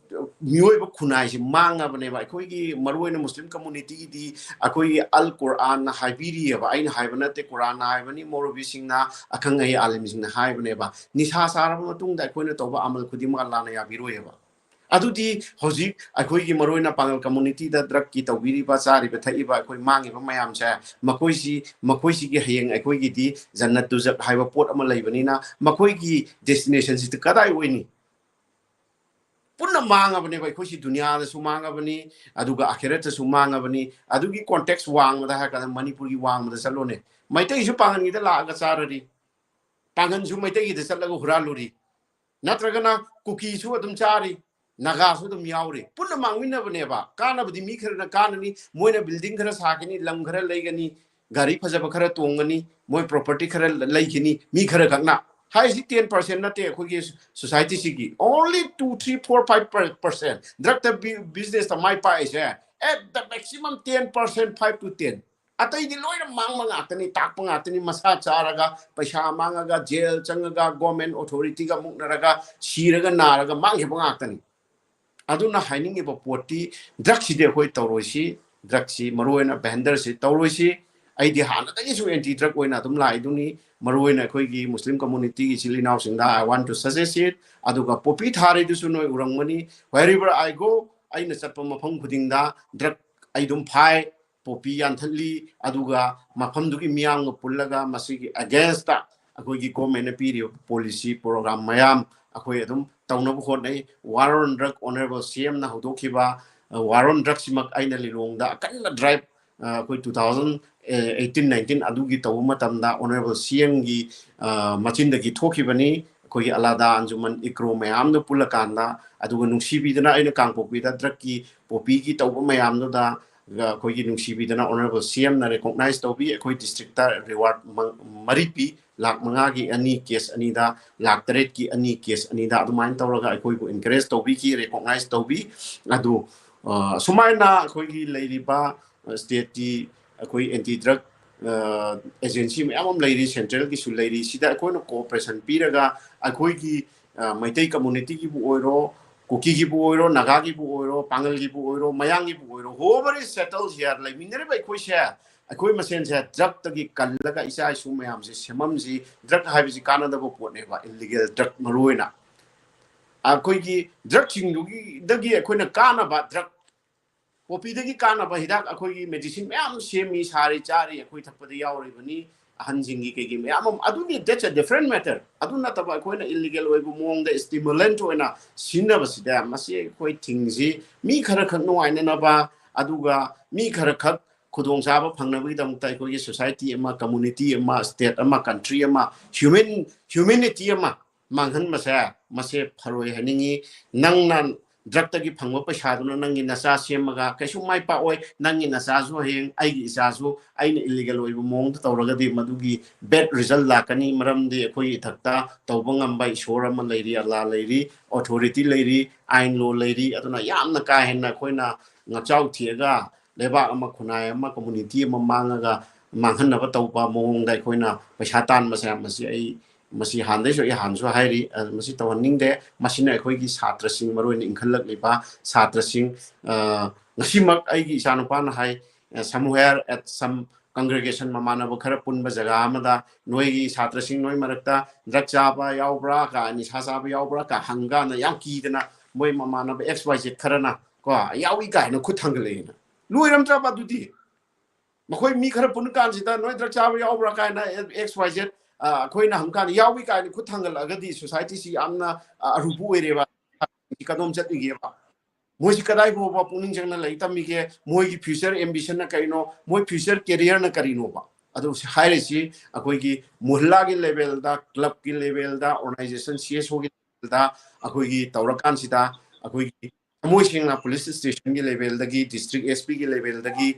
ꯃꯤꯑꯣꯏꯕ ꯈꯨꯟꯅꯥꯏꯁꯦ ꯃꯥꯡꯉꯕꯅꯦꯕ꯫ ꯑꯩꯈꯣꯏꯒꯤ ꯃꯔꯨꯑꯣꯏꯅ ꯃꯨꯁꯂꯤꯝ ꯀꯝꯃꯨꯅꯤꯇꯤꯒꯤꯗꯤ ꯑꯩꯈꯣꯏꯒꯤ ꯑꯜ ꯀꯨꯔꯥꯟꯅ ꯍꯥꯏꯕꯤꯔꯤꯑꯕ, ꯑꯩꯅ ꯍꯥꯏꯕ ꯅꯠꯇꯦ, ꯀꯨꯔꯥꯟꯅ ꯍꯥꯏꯕꯅꯤ, ꯃꯧꯂꯕꯤꯁꯤꯡꯅ, ꯑꯈꯪ ꯑꯍꯩ ꯑꯥꯂꯤꯝꯁꯤꯡꯅ ꯍꯥꯏꯕꯅꯦꯕ꯫ ꯅꯤꯁꯥ ꯆꯥꯔꯕ ꯃꯇꯨꯡꯗ ꯑꯩꯈꯣꯏꯅ ꯇꯧꯕ ꯑꯃꯜ ꯈꯨꯗꯤꯡꯃꯛ ꯑꯜꯂꯥꯅ ꯌꯥꯕꯤꯔꯣꯏꯑꯕ꯫ ꯑꯗꯨꯗꯤ ꯍꯧꯖꯤꯛ ꯑꯩꯈꯣꯏꯒꯤ ꯃꯔꯨꯑꯣꯏꯅ ꯄꯥꯡꯒꯜ ꯀꯝꯃꯨꯅꯤꯇꯤꯗ ꯗ꯭ꯔꯒꯀꯤ ꯇꯧꯕꯤꯔꯤꯕ, ꯆꯥꯔꯤꯕ ꯊꯛꯏꯕ ꯑꯩꯈꯣꯏ ꯃꯥꯡꯉꯤꯕ ꯃꯌꯥꯝꯁꯦ, ꯃꯈꯣꯏꯁꯤ, ꯃꯈꯣꯏꯁꯤꯒꯤ ꯍꯌꯦꯡ ꯑꯩꯈꯣꯏꯒꯤꯗꯤ ꯖꯟꯅꯠ ꯗꯨꯖꯛ ꯍꯥꯏꯕ ꯄꯣꯠ ꯑꯃ ꯂꯩꯕꯅꯤꯅ, ꯃꯈꯣꯏꯒꯤ ꯗꯦꯁꯇꯤꯅꯦꯁꯟꯁꯤꯗ ꯀꯗꯥꯏ ꯑꯣꯏꯅꯤ? ꯄꯨꯟꯅ ꯃꯥꯡꯉꯕꯅꯦꯕ꯫ ꯑꯩꯈꯣꯏꯁꯤ ꯗꯨꯅꯤꯌꯥꯗꯁꯨ ꯃꯥꯡꯉꯕꯅꯤ, ꯑꯗꯨꯒ ꯑꯈꯦꯔꯠꯇꯁꯨ ꯃꯥꯡꯉꯕꯅꯤ꯫ ꯑꯗꯨꯒꯤ ꯀꯣꯟꯇꯦꯛꯁ ꯋꯥꯡꯃꯗ ꯍꯥꯏꯔꯀꯥꯟꯗ ꯃꯅꯤꯄꯨꯔꯒꯤ ꯋꯥꯡꯃꯗ ꯆꯠꯂꯣꯅꯦ, ꯃꯩꯇꯩꯁꯨ ꯄꯥꯡꯒꯟꯒꯤꯗ ꯂꯥꯛꯑꯒ ꯆꯥꯔꯔꯤ꯫ ꯄꯥꯡꯒꯟꯁꯨ ꯃꯩꯇꯩꯒꯤꯗ ꯆꯠꯂꯒ ꯍꯨꯔꯥꯜꯂꯨꯔꯤ, ꯅꯠꯇ꯭ꯔꯒꯅ ꯀꯨꯀꯤꯁꯨ ꯑꯗꯨꯝ ꯆꯥꯔꯤ, ꯅꯥꯒꯥꯁꯨ ꯑꯗꯨꯝ ꯌꯥꯎꯔꯤ꯫ ꯄꯨꯟꯅ ꯃꯥꯡꯃꯤꯟꯅꯕꯅꯦꯕ꯫ ꯀꯥꯟꯅꯕꯗꯤ ꯃꯤ ꯈꯔꯅ ꯀꯥꯟꯅꯅꯤ, ꯃꯣꯏꯅ building ꯈꯔ ꯁꯥꯒꯅꯤ, ꯂꯝ ꯈꯔ ꯂꯩꯒꯅꯤ, ꯒꯥꯔꯤ ꯐꯖꯕ ꯈꯔ ꯇꯣꯡꯒꯅꯤ, ꯃꯣꯏ property ꯈꯔ ꯂꯩꯈꯤꯅꯤ, ꯃꯤ ꯈꯔ ꯈꯛꯅ꯫ ꯍꯥꯏꯔꯤꯁꯤ ten percent ꯅꯠꯇꯦ ꯑꯩꯈꯣꯏꯒꯤ society ꯁꯤꯒꯤ, only two, three, four, five percent drug business ꯇ ꯃꯥꯏ ꯄꯥꯛꯏꯁꯦ, at the maximum ten percent, five to ten꯫ ꯑꯇꯩꯗꯤ ꯂꯣꯏꯅ ꯃꯥꯡꯕ ꯉꯥꯛꯇꯅꯤ, ꯇꯥꯛꯄ ꯉꯥꯛꯇꯅꯤ꯫ ꯃꯁꯥ ꯆꯥꯔꯒ, ꯄꯩꯁꯥ ꯃꯥꯡꯉꯒ, ꯖꯦꯜ ꯆꯪꯉꯒ, government authority ꯒ ꯃꯨꯛꯅꯔꯒ, ꯁꯤꯔꯒ ꯅꯥꯔꯒ ꯃꯥꯡꯈꯤꯕ ꯉꯥꯛꯇꯅꯤ꯫ ꯑꯗꯨꯅ ꯍꯥꯏꯅꯤꯡꯉꯤꯕ ꯄꯣꯠꯇꯤ, drug ꯁꯤꯗꯤ ꯑꯩꯈꯣꯏ ꯇꯧꯔꯣꯏꯁꯤ꯫ Drug ꯁꯤ, ꯃꯔꯨꯑꯣꯏꯅ vendor ꯁꯤ ꯇꯧꯔꯣꯏꯁꯤ꯫ ꯑꯩꯗꯤ ꯍꯥꯟꯅꯗꯒꯤꯁꯨ anti drug ꯑꯣꯏꯅ ꯑꯗꯨꯝ ꯂꯥꯛꯏꯗꯨꯅꯤ꯫ ꯃꯔꯨꯑꯣꯏꯅ ꯑꯩꯈꯣꯏꯒꯤ Muslim community ꯒꯤ ꯏꯆꯤꯜ ꯏꯅꯥꯎꯁꯤꯡꯗ I want to suggest it꯫ ꯑꯗꯨꯒ ꯄꯣꯄꯤ ꯊꯥꯔꯤꯗꯨꯁꯨ ꯅꯣꯏ ꯎꯔꯝꯒꯅꯤ꯫ Wherever I go, ꯑꯩꯅ ꯆꯠꯄ ꯃꯐꯝ ꯈꯨꯗꯤꯡꯗ drug ꯑꯩ ꯑꯗꯨꯝ ꯐꯥꯏ, ꯄꯣꯄꯤ ꯌꯥꯟꯊꯠꯂꯤ꯫ ꯑꯗꯨꯒ ꯃꯐꯝꯗꯨꯒꯤ ꯃꯤꯌꯥꯝꯒ ꯄꯨꯜꯂꯒ ꯃꯁꯤꯒꯤ against ꯇ ꯑꯩꯈꯣꯏꯒꯤ government ꯅ ꯄꯤꯔꯤꯕ policy program ꯃꯌꯥꯝ ꯑꯩꯈꯣꯏ ꯑꯗꯨꯝ ꯇꯧꯅꯕ ꯍꯣꯠꯅꯩ꯫ War on Drug, Honourable C M ꯅ ꯍꯧꯗꯣꯛꯈꯤꯕ, ꯑ, War on Drug ꯁꯤꯃꯛ ꯑꯩꯅ ꯂꯤꯂꯣꯡꯗ ꯑꯀꯟꯕ drive, ꯑ, ꯑꯩꯈꯣꯏ two thousand eighteen nineteen ꯑꯗꯨꯒꯤ ꯇꯧꯕ ꯃꯇꯝꯗ Honourable C M ꯒꯤ, ꯑ, ꯃꯆꯤꯟꯗꯒꯤ ꯊꯣꯛꯈꯤꯕꯅꯤ꯫ ꯑꯩꯈꯣꯏꯒꯤ ꯑꯂꯥꯗꯥ ꯑꯟꯖꯨꯃꯟ ꯏꯀ꯭ꯔꯣ ꯃꯌꯥꯝꯗꯣ ꯄꯨꯜꯂꯀꯥꯟꯗ, ꯑꯗꯨꯒ ꯅꯨꯡꯁꯤꯕꯤꯗꯅ ꯑꯩꯅ ꯀꯥꯡꯄꯣꯛꯄꯤꯗ drug ꯀꯤ, ꯄꯣꯄꯤꯒꯤ ꯇꯧꯕ ꯃꯌꯥꯝꯗꯨꯗ ꯑꯩꯈꯣꯏꯒꯤ ꯅꯨꯡꯁꯤꯕꯤꯗꯅ Honourable C M ꯅ recognize ꯇꯧꯕꯤ꯫ ꯑꯩꯈꯣꯏ district ꯇ reward ꯃ-, ꯃꯔꯤ ꯄꯤ, ꯂꯥꯈ ꯃꯉꯥꯒꯤ ꯑꯅꯤ case ꯑꯅꯤꯗ, ꯂꯥꯈ ꯇꯔꯦꯠꯀꯤ ꯑꯅꯤ case ꯑꯅꯤꯗ, ꯑꯗꯨꯃꯥꯏꯅ ꯇꯧꯔꯒ ꯑꯩꯈꯣꯏꯕꯨ encourage ꯇꯧꯕꯤꯈꯤ, recognize ꯇꯧꯕꯤ꯫ ꯑꯗꯨ, ꯑ, ꯁꯨꯃꯥꯏꯅ ꯑꯩꯈꯣꯏꯒꯤ ꯂꯩꯔꯤꯕ state ꯀꯤ ꯑꯩꯈꯣꯏ anti drug, ꯑ, agency ꯃꯌꯥꯝ ꯑꯃ ꯂꯩꯔꯤ, central ꯒꯤꯁꯨ ꯂꯩꯔꯤ꯫ ꯁꯤꯗ ꯑꯩꯈꯣꯏꯅ cooperation ꯄꯤꯔꯒ ꯑꯩꯈꯣꯏꯒꯤ, ꯑ, ꯃꯩꯇꯩ community ꯒꯤꯕꯨ ꯑꯣꯏꯔꯣ, ꯀꯨꯀꯤꯒꯤꯕꯨ ꯑꯣꯏꯔꯣ, ꯅꯥꯒꯥꯒꯤꯕꯨ ꯑꯣꯏꯔꯣ, ꯄꯥꯡꯒꯜꯒꯤꯕꯨ ꯑꯣꯏꯔꯣ, ꯃꯌꯥꯡꯒꯤꯕꯨ ꯑꯣꯏꯔꯣ, whoever is settled here, ꯂꯩꯃꯤꯟꯅꯔꯤꯕ ꯑꯩꯈꯣꯏꯁꯦ, ꯑꯩꯈꯣꯏ ꯃꯁꯦꯟꯁꯦ drug ꯇꯒꯤ ꯀꯜꯂꯒ ꯏꯆꯥ ꯏꯁꯨ ꯃꯌꯥꯝꯁꯦ ꯁꯦꯝꯃꯝꯁꯤ꯫ Drug ꯍꯥꯏꯕꯁꯤ ꯀꯥꯟꯅꯗꯕ ꯄꯣꯠꯅꯦꯕ, illegal drug ꯃꯔꯨꯑꯣꯏꯅ꯫ ꯑꯩꯈꯣꯏꯒꯤ drug ꯁꯤꯡꯗꯨꯒꯤꯗꯒꯤ ꯑꯩꯈꯣꯏꯅ ꯀꯥꯟꯅꯕ drug, ꯄꯣꯄꯤꯗꯒꯤ ꯀꯥꯟꯅꯕ ꯍꯤꯗꯥꯛ, ꯑꯩꯈꯣꯏꯒꯤ medicine ꯃꯌꯥꯝ ꯁꯦꯝꯃꯤ, ꯁꯥꯔꯤ, ꯆꯥꯔꯤ, ꯑꯩꯈꯣꯏ ꯊꯛꯄꯗ ꯌꯥꯎꯔꯤꯕꯅꯤ꯫ ꯑꯍꯟꯁꯤꯡꯒꯤ ꯀꯩꯒꯤ ꯃꯌꯥꯝ ꯑꯃ, ꯑꯗꯨꯗꯤ that's a different matter꯫ ꯑꯗꯨ ꯅꯠꯇꯕ ꯑꯩꯈꯣꯏꯅ illegal ꯑꯣꯏꯕ ꯃꯑꯣꯡꯗ stimulant ꯑꯣꯏꯅ ꯁꯤꯖꯤꯟꯅꯕꯁꯤꯗ ꯃꯁꯤ ꯑꯩꯈꯣꯏ ꯊꯤꯡꯁꯤ꯫ ꯃꯤ ꯈꯔ ꯈꯛ ꯅꯨꯡꯉꯥꯏꯅꯅꯕ, ꯑꯗꯨꯒ ꯃꯤ ꯈꯔ ꯈꯛ ꯈꯨꯗꯣꯡꯆꯥꯕ ꯐꯪꯅꯕꯒꯤꯗꯃꯛꯇ ꯑꯩꯈꯣꯏꯒꯤ society ꯑꯃ, community ꯑꯃ, state ꯑꯃ, country ꯑꯃ, human humanity ꯑꯃ ꯃꯥꯡꯍꯟꯕꯁꯦ, ꯃꯁꯦ ꯐꯔꯣꯏ ꯍꯥꯏꯅꯤꯡꯉꯤ꯫ ꯅꯪꯅ drug ꯇꯒꯤ ꯐꯪꯕ ꯄꯩꯁꯥꯗꯨꯅ ꯅꯪꯒꯤ ꯅꯆꯥ ꯁꯦꯝꯃꯒ ꯀꯩꯁꯨ ꯃꯥꯏ ꯄꯥꯛꯑꯣꯏ꯫ ꯅꯪꯒꯤ ꯅꯆꯥꯁꯨ ꯍꯌꯦꯡ ꯑꯩꯒꯤ ꯏꯆꯥꯁꯨ ꯑꯩꯅ illegal ꯑꯣꯏꯕ ꯃꯑꯣꯡꯗ ꯇꯧꯔꯒꯗꯤ ꯃꯗꯨꯒꯤ bad result ꯂꯥꯛꯀꯅꯤ꯫ ꯃꯔꯝꯗꯤ ꯑꯩꯈꯣꯏꯒꯤ ꯏꯊꯛꯇ ꯇꯧꯕ ꯉꯝꯕ ꯏꯁꯣꯔ ꯑꯃ ꯂꯩꯔꯤ, ꯑꯜꯂꯥ ꯂꯩꯔꯤ, authority ꯂꯩꯔꯤ, ꯑꯥꯏꯟ law ꯂꯩꯔꯤ꯫ ꯑꯗꯨꯅ ꯌꯥꯝꯅ ꯀꯥ ꯍꯦꯟꯅ ꯑꯩꯈꯣꯏꯅ ꯉꯥꯛꯆꯥꯎ ꯊꯤꯔꯒ ꯂꯩꯕꯥꯛ ꯑꯃ, ꯈꯨꯟꯅꯥꯏ ꯑꯃ, community ꯑꯃ ꯃꯥꯡꯉꯒ ꯃꯥꯡꯍꯟꯅꯕ ꯇꯧꯕ ꯃꯑꯣꯡꯗ ꯑꯩꯈꯣꯏꯅ ꯄꯩꯁꯥ ꯇꯥꯟꯕꯁꯦ, ꯃꯁꯤ ꯑꯩ, ꯃꯁꯤ ꯍꯥꯟꯗꯩꯁꯨ ꯑꯩ ꯍꯥꯟꯅꯁꯨ ꯍꯥꯏꯔꯤ, ꯑ, ꯃꯁꯤ ꯇꯧꯍꯟꯅꯤꯡꯗꯦ꯫ ꯃꯁꯤꯅ ꯑꯩꯈꯣꯏꯒꯤ ꯁꯥꯇ꯭ꯔꯁꯤꯡ, ꯃꯔꯨꯑꯣꯏꯅ ꯏꯟꯈꯠꯂꯛꯂꯤꯕ ꯁꯥꯇ꯭ꯔꯁꯤꯡ, ꯑ, ꯉꯁꯤꯃꯛ ꯑꯩꯒꯤ ꯏꯆꯥꯅꯨꯄꯥꯅ ꯍꯥꯏ, ꯑ, somewhere at some congregation, ꯃꯃꯥꯟꯅꯕ ꯈꯔ ꯄꯨꯟꯕ ꯖꯒꯥ ꯑꯃꯗ, "ꯅꯣꯏꯒꯤ ꯁꯥꯇ꯭ꯔꯁꯤꯡ, ꯅꯣꯏ ꯃꯔꯛꯇ drug ꯆꯥꯕ ꯌꯥꯎꯕ꯭ꯔꯥ?" ꯀ, "ꯅꯤꯁꯥ ꯆꯥꯕ ꯌꯥꯎꯕ꯭ꯔꯥ?" ꯀ ꯍꯪꯀꯥꯟꯗ ꯌꯥꯝ ꯀꯤꯗꯅ ꯃꯣꯏ ꯃꯃꯥꯟꯅꯕ X Y Z ꯈꯔꯅ, ꯀꯣ, "ꯌꯥꯎꯏ" ꯀꯥꯏꯅ ꯈꯨꯠ ꯊꯥꯡꯒꯠꯂꯛꯑꯦꯅ꯫ ꯂꯣꯏꯔꯝꯗ꯭ꯔꯕ ꯑꯗꯨꯗꯤ? ꯃꯈꯣꯏ ꯃꯤ ꯈꯔ ꯄꯨꯟ ꯀꯥꯟꯁꯤꯗ, "ꯅꯣꯏ drug ꯆꯥꯕ ꯌꯥꯎꯕ꯭ꯔꯥ?" ꯀꯥꯏꯅ, X Y Z, ꯑ, ꯑꯩꯈꯣꯏꯅ ꯍꯪꯀꯥꯟꯗ, "ꯌꯥꯎꯏ" ꯀꯥꯏꯅ ꯈꯨꯠ ꯊꯥꯡꯒꯠꯂꯛꯑꯒꯗꯤ society ꯁꯤ ꯌꯥꯝꯅ, ꯑ, ꯑꯔꯨꯕ ꯑꯣꯏꯔꯦꯕ꯫ ꯀꯗꯣꯝ ꯆꯠꯂꯤꯒꯦꯕ? ꯃꯣꯏꯁꯤ ꯀꯗꯥꯏ ꯐꯥꯎꯕ ꯄꯨꯛꯅꯤꯡ ꯆꯪꯅ ꯂꯥꯏꯔꯤꯛ ꯇꯝꯃꯤꯒꯦ? ꯃꯣꯏꯒꯤ future ambition ꯅ ꯀꯔꯤꯅꯣ? ꯃꯣꯏ future career ꯅ ꯀꯔꯤꯅꯣꯕ? ꯑꯗꯨ ꯁꯤ ꯍꯥꯏꯔꯤꯁꯤ ꯑꯩꯈꯣꯏꯒꯤ ꯃꯨꯍꯜꯂꯥꯒꯤ level ꯗ, club ꯀꯤ level ꯗ, organization C S O ꯒꯤ level ꯗ ꯑꯩꯈꯣꯏꯒꯤ ꯇꯧꯔꯀꯥꯟꯁꯤꯗ ꯑꯩꯈꯣꯏꯒꯤ ꯊꯃꯣꯏ ꯁꯦꯡꯅ police station ꯒꯤ level ꯗꯒꯤ, district S P ꯒꯤ level ꯗꯒꯤ,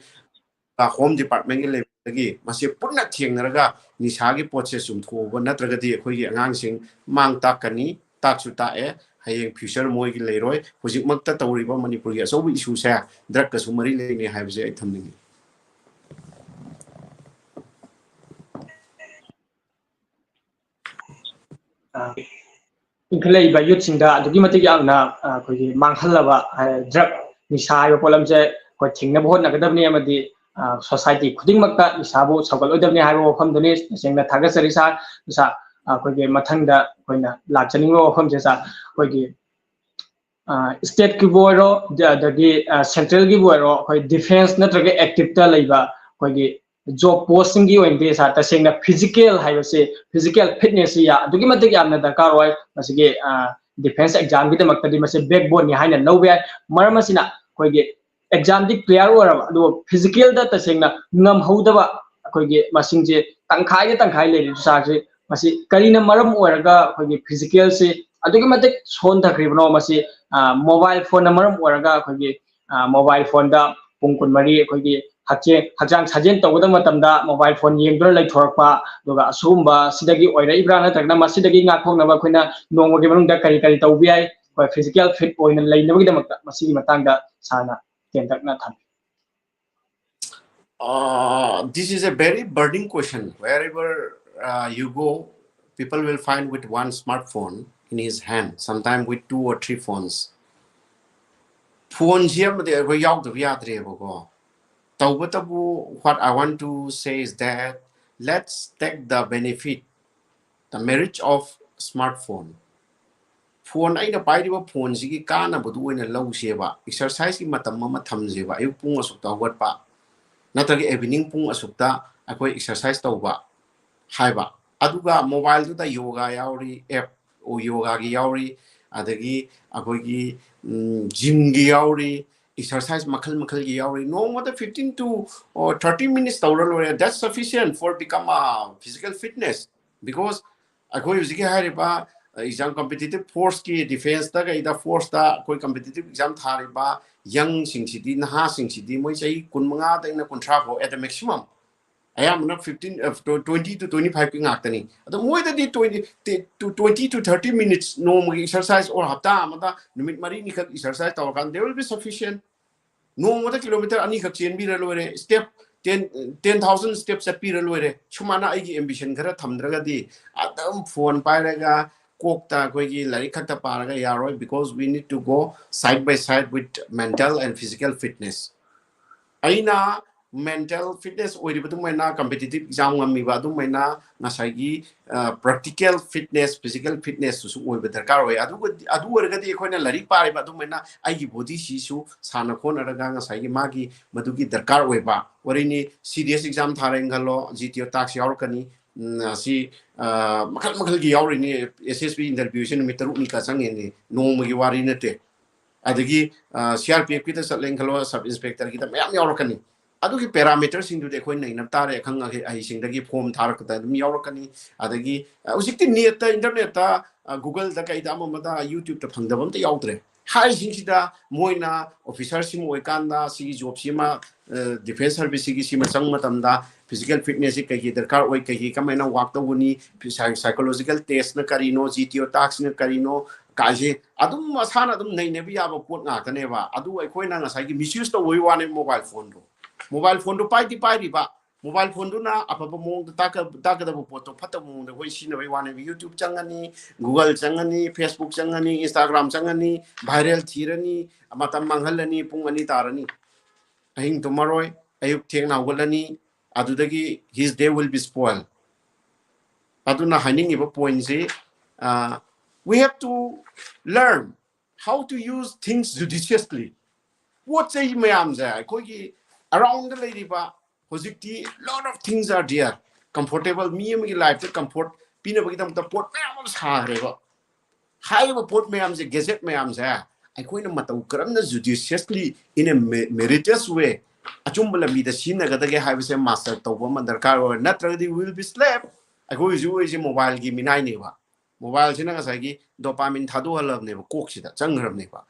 home department ꯀꯤ level ꯗꯒꯤ ꯃꯁꯤ ꯄꯨꯟꯅ ꯊꯦꯡꯅꯔꯒ ꯅꯤꯁꯥꯒꯤ ꯄꯣꯠꯁꯦ ꯆꯨꯝꯊꯣꯛꯑꯕ ꯅꯠꯇ꯭ꯔꯒꯗꯤ ꯑꯩꯈꯣꯏꯒꯤ ꯑꯉꯥꯡꯁꯤꯡ ꯃꯥꯡ ꯇꯥꯛꯀꯅꯤ, ꯇꯥꯛꯁꯨ ꯇꯥꯛꯑꯦ, ꯍꯌꯦꯡ future ꯃꯣꯏꯒꯤ ꯂꯩꯔꯣꯏ꯫ ꯍꯧꯖꯤꯛꯃꯛꯇ ꯇꯧꯔꯤꯕ ꯃꯅꯤꯄꯨꯔꯒꯤ ꯑꯆꯧꯕ issue ꯁꯦ drug ꯀꯁꯨ ꯃꯔꯤ ꯂꯩꯅꯩ ꯍꯥꯏꯕꯁꯦ ꯑꯩ ꯊꯝꯅꯤꯡꯉꯤ꯫ ꯑ, ꯏꯟꯈꯠꯂꯛꯏꯕ youth ꯁꯤꯡꯗ ꯑꯗꯨꯛꯀꯤ ꯃꯇꯤꯛ ꯌꯥꯝꯅ, ꯑ, ꯑꯩꯈꯣꯏꯒꯤ ꯃꯥꯡꯍꯜꯂꯕ, ꯑ, drug, ꯅꯤꯁꯥ ꯍꯥꯏꯕ ꯄꯣꯠꯂꯝꯁꯦ ꯑꯩꯈꯣꯏ ꯊꯤꯡꯅꯕ ꯍꯣꯠꯅꯒꯗꯕꯅꯤ ꯑꯃꯗꯤ, ꯑ, society ꯈꯨꯗꯤꯡꯃꯛꯇ ꯅꯤꯁꯥꯕꯨ ꯁꯧꯒꯠꯂꯣꯏꯗꯕꯅꯤ ꯍꯥꯏꯕ ꯋꯥꯐꯝꯗꯨꯅꯤ꯫ ꯇꯁꯦꯡꯅ ꯊꯥꯒꯠꯆꯔꯤ sir꯫ Sir, ꯑꯩꯈꯣꯏꯒꯤ ꯃꯊꯪꯗ ꯑꯩꯈꯣꯏꯅ ꯂꯥꯛꯆꯅꯤꯡꯕ ꯋꯥꯐꯝꯁꯦ sir, ꯑꯩꯈꯣꯏꯒꯤ, ꯑ, state ꯀꯤꯕꯨ ꯑꯣꯏꯔꯣ, ꯑꯗꯒꯤ, ꯑ, central ꯒꯤꯕꯨ ꯑꯣꯏꯔꯣ, ꯑꯩꯈꯣꯏ defence ꯅꯠꯇ꯭ꯔꯒ active ꯇ ꯂꯩꯕ ꯑꯩꯈꯣꯏꯒꯤ job post ꯁꯤꯡꯒꯤ ꯑꯣꯏꯅꯗꯤ sir, ꯇꯁꯦꯡꯅ physical ꯍꯥꯏꯕꯁꯤ, physical fitness ꯁꯤ ꯌꯥ-, ꯑꯗꯨꯛꯀꯤ ꯃꯇꯤꯛ ꯌꯥꯝꯅ ꯗꯔꯀꯥꯔ ꯑꯣꯏ꯫ ꯃꯁꯤꯒꯤ, ꯑ, defence exam ꯒꯤꯗꯃꯛꯇꯗꯤ ꯃꯁꯤ backbone ꯅꯤ ꯍꯥꯏꯅ ꯂꯧꯕ ꯌꯥꯏ꯫ ꯃꯔꯝ ꯑꯁꯤꯅ ꯑꯩꯈꯣꯏꯒꯤ ꯑꯦꯛꯖꯥꯝꯗꯤ ꯀ꯭ꯂꯤꯌꯥꯔ ꯑꯣꯏꯔꯕ, ꯑꯗꯨꯒ ꯐꯤꯖꯤꯀꯦꯜꯗ ꯇꯁꯦꯡꯅ ꯉꯝꯍꯧꯗꯕ ꯑꯩꯈꯣꯏꯒꯤ ꯃꯁꯤꯡꯁꯦ ꯇꯪꯈꯥꯏꯗ ꯇꯪꯈꯥꯏ ꯂꯩꯔꯤ ꯁꯥꯔꯁꯦ꯫ ꯃꯁꯤ ꯀꯔꯤꯅ ꯃꯔꯝ ꯑꯣꯏꯔꯒ ꯑꯩꯈꯣꯏꯒꯤ ꯐꯤꯖꯤꯀꯦꯜꯁꯤ ꯑꯗꯨꯛꯀꯤ ꯃꯇꯤꯛ ꯁꯣꯟꯊꯈ꯭ꯔꯤꯕꯅꯣ? ꯃꯁꯤ ꯃꯣꯕꯥꯏꯜ ꯐꯣꯟꯅ ꯃꯔꯝ ꯑꯣꯏꯔꯒ ꯑꯩꯈꯣꯏꯒꯤ ꯃꯣꯕꯥꯏꯜ ꯐꯣꯟꯗ ꯄꯨꯡ ꯀꯨꯟꯃꯔꯤ ꯑꯩꯈꯣꯏꯒꯤ ꯍꯛꯆꯦ-, ꯍꯛꯆꯥꯡ ꯁꯥꯖꯦꯜ ꯇꯧꯒꯗꯕ ꯃꯇꯝꯗ ꯃꯣꯕꯥꯏꯜ ꯐꯣꯟ ꯌꯦꯡꯗꯨꯅ ꯂꯩꯊꯣꯔꯛꯄ, ꯑꯗꯨꯒ ꯑꯁꯤꯒꯨꯝꯕ ꯁꯤꯗꯒꯤ ꯑꯣꯏꯔꯛꯏꯕ꯭ꯔꯥ, ꯅꯠꯇ꯭ꯔꯒꯅ ꯃꯁꯤꯗꯒꯤ ꯉꯥꯛꯊꯣꯛꯅꯕ ꯑꯩꯈꯣꯏꯅ ꯅꯣꯡꯃꯒꯤ ꯃꯅꯨꯡꯗ ꯀꯔꯤ ꯀꯔꯤ ꯇꯧꯕ ꯌꯥꯏ, ꯑꯩꯈꯣꯏ ꯐꯤꯖꯤꯀꯦꯜ ꯐꯤꯠ ꯑꯣꯏꯅ ꯂꯩꯅꯕꯒꯤꯗꯃꯛꯇ? ꯃꯁꯤꯒꯤ ꯃꯇꯥꯡꯗ ꯁꯥꯔꯅ ꯇꯦꯟꯇꯛꯅ ꯊꯝꯕꯤꯌꯨ꯫ Uh, this is a very burning question. Wherever uh, you go, people will find with one smartphone in his hand, sometimes with two or three phones. ꯐꯣꯟꯁꯤ ꯑꯃꯗꯤ ꯑꯩꯈꯣꯏ ꯌꯥꯎꯗꯕ ꯌꯥꯗ꯭ꯔꯦꯕꯀꯣ꯫ ꯇꯧꯕꯇꯕꯨ, what I want to say is that let's take the benefit, the merit of smartphone. Phone, ꯑꯩꯅ ꯄꯥꯏꯔꯤꯕ ꯐꯣꯟꯁꯤꯒꯤ ꯀꯥꯟꯅꯕꯗꯨ ꯑꯣꯏꯅ ꯂꯧꯁꯦꯕ, ꯑꯦꯛꯁꯔꯁꯥꯏꯁꯀꯤ ꯃꯇꯝ ꯑꯃ ꯊꯝꯁꯦꯕ, ꯑꯌꯨꯛ ꯄꯨꯡ ꯑꯁꯨꯛꯇ ꯍꯧꯒꯠꯄ ꯅꯠꯇ꯭ꯔꯒ ꯏꯚꯤꯅꯤꯡ ꯄꯨꯡ ꯑꯁꯨꯛꯇ ꯑꯩꯈꯣꯏ ꯑꯦꯛꯁꯔꯁꯥꯏꯁ ꯇꯧꯕ ꯍꯥꯏꯕ꯫ ꯑꯗꯨꯒ ꯃꯣꯕꯥꯏꯜꯗꯨꯗ ꯌꯣꯒꯥ ꯌꯥꯎꯔꯤ, ꯑꯦꯞ ꯌꯣꯒꯥꯒꯤ ꯌꯥꯎꯔꯤ, ꯑꯗꯒꯤ ꯑꯩꯈꯣꯏꯒꯤ ꯖꯤꯝꯒꯤ ꯌꯥꯎꯔꯤ, ꯑꯦꯛꯁꯔꯁꯥꯏꯁ ꯃꯈꯜ ꯃꯈꯜꯒꯤ ꯌꯥꯎꯔꯤ꯫ ꯅꯣꯡꯃꯗ fifteen to thirty minutes ꯇꯧꯔ ꯂꯣꯏꯔꯦ, that's sufficient for become a physical fitness. Because ꯑꯩꯈꯣꯏ ꯍꯧꯖꯤꯛꯀꯤ ꯍꯥꯏꯔꯤꯕ ꯑꯦꯛꯖꯥꯝ, ꯀꯝꯄꯤꯇꯤꯇꯤꯞ ꯐꯣꯔꯁꯀꯤ ꯗꯤꯐꯦꯟꯁꯇ ꯀꯩꯗ ꯐꯣꯔꯁꯇ ꯑꯩꯈꯣꯏ ꯀꯝꯄꯤꯇꯤꯇꯤꯞ ꯑꯦꯛꯖꯥꯝ ꯊꯥꯔꯤꯕ ꯌꯪꯁꯤꯡꯁꯤꯗꯤ, ꯅꯍꯥꯁꯤꯡꯁꯤꯗꯤ ꯃꯣꯏ ꯆꯍꯤ ꯀꯨꯟꯃꯉꯥꯗꯩꯅ ꯀꯨꯟꯊ꯭ꯔꯥ ꯐꯥꯎ at the maximum, ꯑꯌꯥꯝꯕꯅ fifteen, twenty to twenty five ꯀꯤ ꯉꯥꯛꯇꯅꯤ꯫ ꯑꯗꯣ ꯃꯣꯏꯗꯗꯤ twenty to twenty to thirty minutes ꯅꯣꯡꯃꯒꯤ ꯑꯦꯛꯁꯔꯁꯥꯏꯁ, or ꯍꯞꯇꯥ ꯑꯃꯗ ꯅꯨꯃꯤꯠ ꯃꯔꯤꯅꯤꯈꯛ ꯑꯦꯛꯁꯔꯁꯥꯏꯁ ꯇꯧꯔꯀꯥꯟꯗ they will be sufficient. ꯅꯣꯡꯃꯗ ꯀꯤꯂꯣꯃꯤꯇꯔ ꯑꯅꯤꯈꯛ ꯆꯦꯟꯕꯤꯔ ꯂꯣꯏꯔꯦ, step ten, ten thousand step ꯆꯠꯄꯤꯔ ꯂꯣꯏꯔꯦ꯫ ꯁꯨꯃꯥꯏꯅ ꯑꯩꯒꯤ ꯑꯦꯝꯕꯤꯁꯟ ꯈꯔ ꯊꯝꯗ꯭ꯔꯒꯗꯤ ꯑꯗꯨꯝ ꯐꯣꯟ ꯄꯥꯏꯔꯒ ꯀꯣꯛꯇ ꯑꯩꯈꯣꯏꯒꯤ ꯂꯥꯏꯔꯤꯛ ꯈꯛꯇ ꯄꯥꯔꯒ ꯌꯥꯔꯣꯏ, because we need to go side by side with mental and physical fitness. ꯑꯩꯅ ꯃꯦꯟꯇꯦꯜ ꯐꯤꯠꯅꯦꯁ ꯑꯣꯏꯔꯤꯕ ꯑꯗꯨꯃꯥꯏꯅ ꯀꯝꯄꯤꯇꯤꯇꯤꯞ ꯑꯦꯛꯖꯥꯝ ꯉꯝꯃꯤꯕ ꯑꯗꯨꯃꯥꯏꯅ ꯉꯁꯥꯏꯒꯤ ꯄ꯭ꯔꯦꯛꯇꯤꯀꯦꯜ ꯐꯤꯠꯅꯦꯁ, ꯐꯤꯖꯤꯀꯦꯜ ꯐꯤꯠꯅꯦꯁꯇꯨꯁꯨ ꯑꯣꯏꯕ ꯗꯔꯀꯥꯔ ꯑꯣꯏ꯫ ꯑꯗꯨꯒ ꯑꯗꯨ ꯑꯣꯏꯔꯒꯗꯤ ꯑꯩꯈꯣꯏꯅ ꯂꯥꯏꯔꯤꯛ ꯄꯥꯔꯤꯕ ꯑꯗꯨꯃꯥꯏꯅ ꯑꯩꯒꯤ ꯕꯣꯗꯤꯁꯤꯁꯨ ꯁꯥꯟꯅ ꯈꯣꯠꯅꯔꯒ ꯉꯁꯥꯏꯒꯤ ꯃꯥꯒꯤ ꯃꯗꯨꯒꯤ ꯗꯔꯀꯥꯔ ꯑꯣꯏꯕ꯫ ꯋꯥꯔꯤꯅꯤ, ꯁꯤ ꯗꯤ ꯑꯦꯁ ꯑꯦꯛꯖꯥꯝ ꯊꯥꯔꯦꯅ ꯈꯜꯂꯣ, ꯖꯤ ꯇꯤ ꯑꯣ ꯇꯥꯛꯁ ꯌꯥꯎꯔꯛꯀꯅꯤ, ꯎꯝ, ꯑꯁꯤ ꯃꯈꯜ ꯃꯈꯜꯒꯤ ꯌꯥꯎꯔꯤꯅꯤ꯫ ꯑꯦꯁ ꯑꯦꯁ ꯕꯤ ꯏꯟꯇꯔꯚ꯭ꯌꯨꯁꯦ ꯅꯨꯃꯤꯠ ꯇꯔꯨꯛꯅꯤꯀ ꯆꯪꯉꯤꯅꯤ, ꯅꯣꯡꯃꯒꯤ ꯋꯥꯔꯤ ꯅꯠꯇꯦ꯫ ꯑꯗꯒꯤ ꯁꯤ ꯑꯥꯔ ꯄꯤ ꯑꯦꯐꯀꯤꯗ ꯆꯠꯂꯦꯅ ꯈꯜꯂꯣ, ꯁꯕ ꯏꯟꯁꯄꯦꯛꯇꯔꯒꯤꯗ ꯃꯌꯥꯝ ꯌꯥꯎꯔꯛꯀꯅꯤ꯫ ꯑꯗꯨꯒꯤ ꯄꯦꯔꯥꯃꯤꯇꯔꯁꯤꯡꯗꯨꯗꯤ ꯑꯩꯈꯣꯏ ꯅꯩꯅꯕ ꯇꯥꯔꯦ, ꯑꯈꯪ ꯑꯍꯩ- ꯑꯍꯩꯁꯤꯡꯗꯒꯤ ꯐꯣꯝ ꯊꯥꯔꯛꯄꯗ ꯑꯗꯨꯝ ꯌꯥꯎꯔꯛꯀꯅꯤ꯫ ꯑꯗꯒꯤ ꯑ, ꯍꯧꯖꯤꯛꯇꯤ ꯅꯦꯠꯇ, ꯏꯟꯇꯔꯅꯦꯠꯇ, ꯑ, ꯒꯨꯒꯜꯗ ꯀꯩꯗ ꯑꯃ ꯑꯃꯗ, ꯌꯨꯇ꯭ꯌꯨꯕꯇ ꯐꯪꯗꯕ ꯑꯝꯇ ꯌꯥꯎꯗ꯭ꯔꯦ꯫ ꯍꯥꯏꯔꯤꯁꯤꯡꯁꯤꯗ ꯃꯣꯏꯅ ꯑꯣꯐꯤꯁꯔꯁꯤꯃ ꯑꯣꯏꯀꯥꯟꯗ ꯁꯤꯒꯤ ꯖꯣꯕꯁꯤꯃ, ꯑ, ꯗꯤꯐꯦꯟꯁ ꯁꯔꯚꯤꯁꯁꯤꯒꯤ ꯁꯤꯃ ꯆꯪꯕ ꯃꯇꯝꯗ ꯐꯤꯖꯤꯀꯦꯜ ꯐꯤꯠꯅꯦꯁꯁꯤ ꯀꯩꯒꯤ ꯗꯔꯀꯥꯔ ꯑꯣꯏ, ꯀꯩꯒꯤ ꯀꯃꯥꯏꯅ ꯋꯥꯛ ꯇꯧꯒꯅꯤ, ꯁꯥꯏ- ꯁꯥꯏꯀꯣꯂꯣꯖꯤꯀꯦꯜ ꯇꯦꯁꯅ ꯀꯔꯤꯅꯣ, ꯖꯤ ꯇꯤ ꯑꯣ ꯇꯥꯛꯁꯅ ꯀꯔꯤꯅꯣ ꯀꯥꯏꯁꯦ ꯑꯗꯨꯝ ꯃꯁꯥꯅ ꯑꯗꯨꯝ ꯅꯩꯅꯕ ꯌꯥꯕ ꯄꯣꯠ ꯉꯥꯛꯇꯅꯦꯕ꯫ ꯑꯗꯨ ꯑꯩꯈꯣꯏꯅ ꯉꯁꯥꯏꯒꯤ ꯃꯤꯁꯌꯨꯁ ꯇꯧꯕꯒꯤ ꯋꯥꯅꯦ ꯃꯣꯕꯥꯏꯜ ꯐꯣꯟꯗꯣ꯫ ꯃꯣꯕꯥꯏꯜ ꯐꯣꯟꯗꯣ ꯄꯥꯏꯗꯤ ꯄꯥꯏꯔꯤꯕ, ꯃꯣꯕꯥꯏꯜ ꯐꯣꯟꯗꯨꯅ ꯑꯐꯕ ꯃꯑꯣꯡꯗ ꯇꯥꯛꯀ- ꯇꯥꯛꯀꯗꯕ ꯄꯣꯠꯇꯣ ꯐꯠꯇꯕ ꯃꯑꯣꯡꯗ ꯑꯩꯈꯣꯏ ꯁꯤꯖꯤꯟꯅꯕꯒꯤ ꯋꯥꯅꯦꯕ꯫ ꯌꯨꯇ꯭ꯌꯨꯕ ꯆꯪꯉꯅꯤ, ꯒꯨꯒꯜ ꯆꯪꯉꯅꯤ, ꯐꯦꯁꯕꯨꯛ ꯆꯪꯉꯅꯤ, ꯏꯟꯁꯇꯥꯒ꯭ꯔꯥꯝ ꯆꯪꯉꯅꯤ, ꯚꯥꯏꯔꯦꯜ ꯊꯤꯔꯅꯤ, ꯃꯇꯝ ꯃꯥꯡꯍꯜꯂꯅꯤ, ꯄꯨꯡ ꯑꯅꯤ ꯇꯥꯔꯅꯤ, ꯑꯍꯤꯡ ꯇꯨꯝꯃꯔꯣꯏ, ꯑꯌꯨꯛ ꯊꯦꯡꯅ ꯍꯧꯒꯠꯂꯅꯤ, ꯑꯗꯨꯗꯒꯤ his day will be spoil꯫ ꯑꯗꯨꯅ ꯍꯥꯏꯅꯤꯡꯉꯤꯕ ꯄꯣꯏꯟꯁꯤ, we have to learn how to use things judiciously꯫ ꯄꯣꯠ ꯆꯩ ꯃꯌꯥꯝꯁꯦ ꯑꯩꯈꯣꯏꯒꯤ ꯑꯔꯥꯎꯟꯗ ꯂꯩꯔꯤꯕ, ꯍꯧꯖꯤꯛꯇꯤ lot of things are there, comfortable, ꯃꯤ ꯑꯃꯒꯤ ꯂꯥꯏꯐꯇ ꯀꯝꯐꯣꯔꯠ ꯄꯤꯅꯕꯒꯤꯗꯃꯛꯇ ꯄꯣꯠ ꯃꯌꯥꯝ ꯑꯃ ꯁꯥꯈ꯭ꯔꯦꯕ꯫ ꯍꯥꯏꯔꯤꯕ ꯄꯣꯠ ꯃꯌꯥꯝꯁꯦ, ꯒꯦꯖꯦꯠ ꯃꯌꯥꯝꯁꯦ ꯑꯩꯈꯣꯏꯅ ꯃꯇꯧ ꯀꯔꯝꯅ judiciously, in a me- meritorious way, ꯑꯆꯨꯝꯕ ꯂꯝꯕꯤꯗ ꯁꯤꯖꯤꯟꯅꯒꯗꯒꯦ ꯍꯥꯏꯕꯁꯦ ꯃꯥꯁꯇꯔ ꯇꯧꯕ ꯑꯃ ꯗꯔꯀꯥꯔ ꯑꯣꯏ꯫ ꯅꯠꯇ꯭ꯔꯒꯗꯤ we will be slave꯫ ꯑꯩꯈꯣꯏ ꯍꯧꯖꯤꯛ ꯑꯣꯏꯔꯤꯁꯦ ꯃꯣꯕꯥꯏꯜꯒꯤ ꯃꯤꯅꯥꯏꯅꯦꯕ꯫ ꯃꯣꯕꯥꯏꯜꯁꯤꯅ ꯉꯁꯥꯏꯒꯤ ꯗꯣꯄꯥꯃꯤꯟ ꯊꯥꯗꯣꯛꯍꯜꯂꯕꯅꯦꯕ, ꯀꯣꯛꯁꯤꯗ ꯆꯪꯈ꯭ꯔꯕꯅꯦꯕ꯫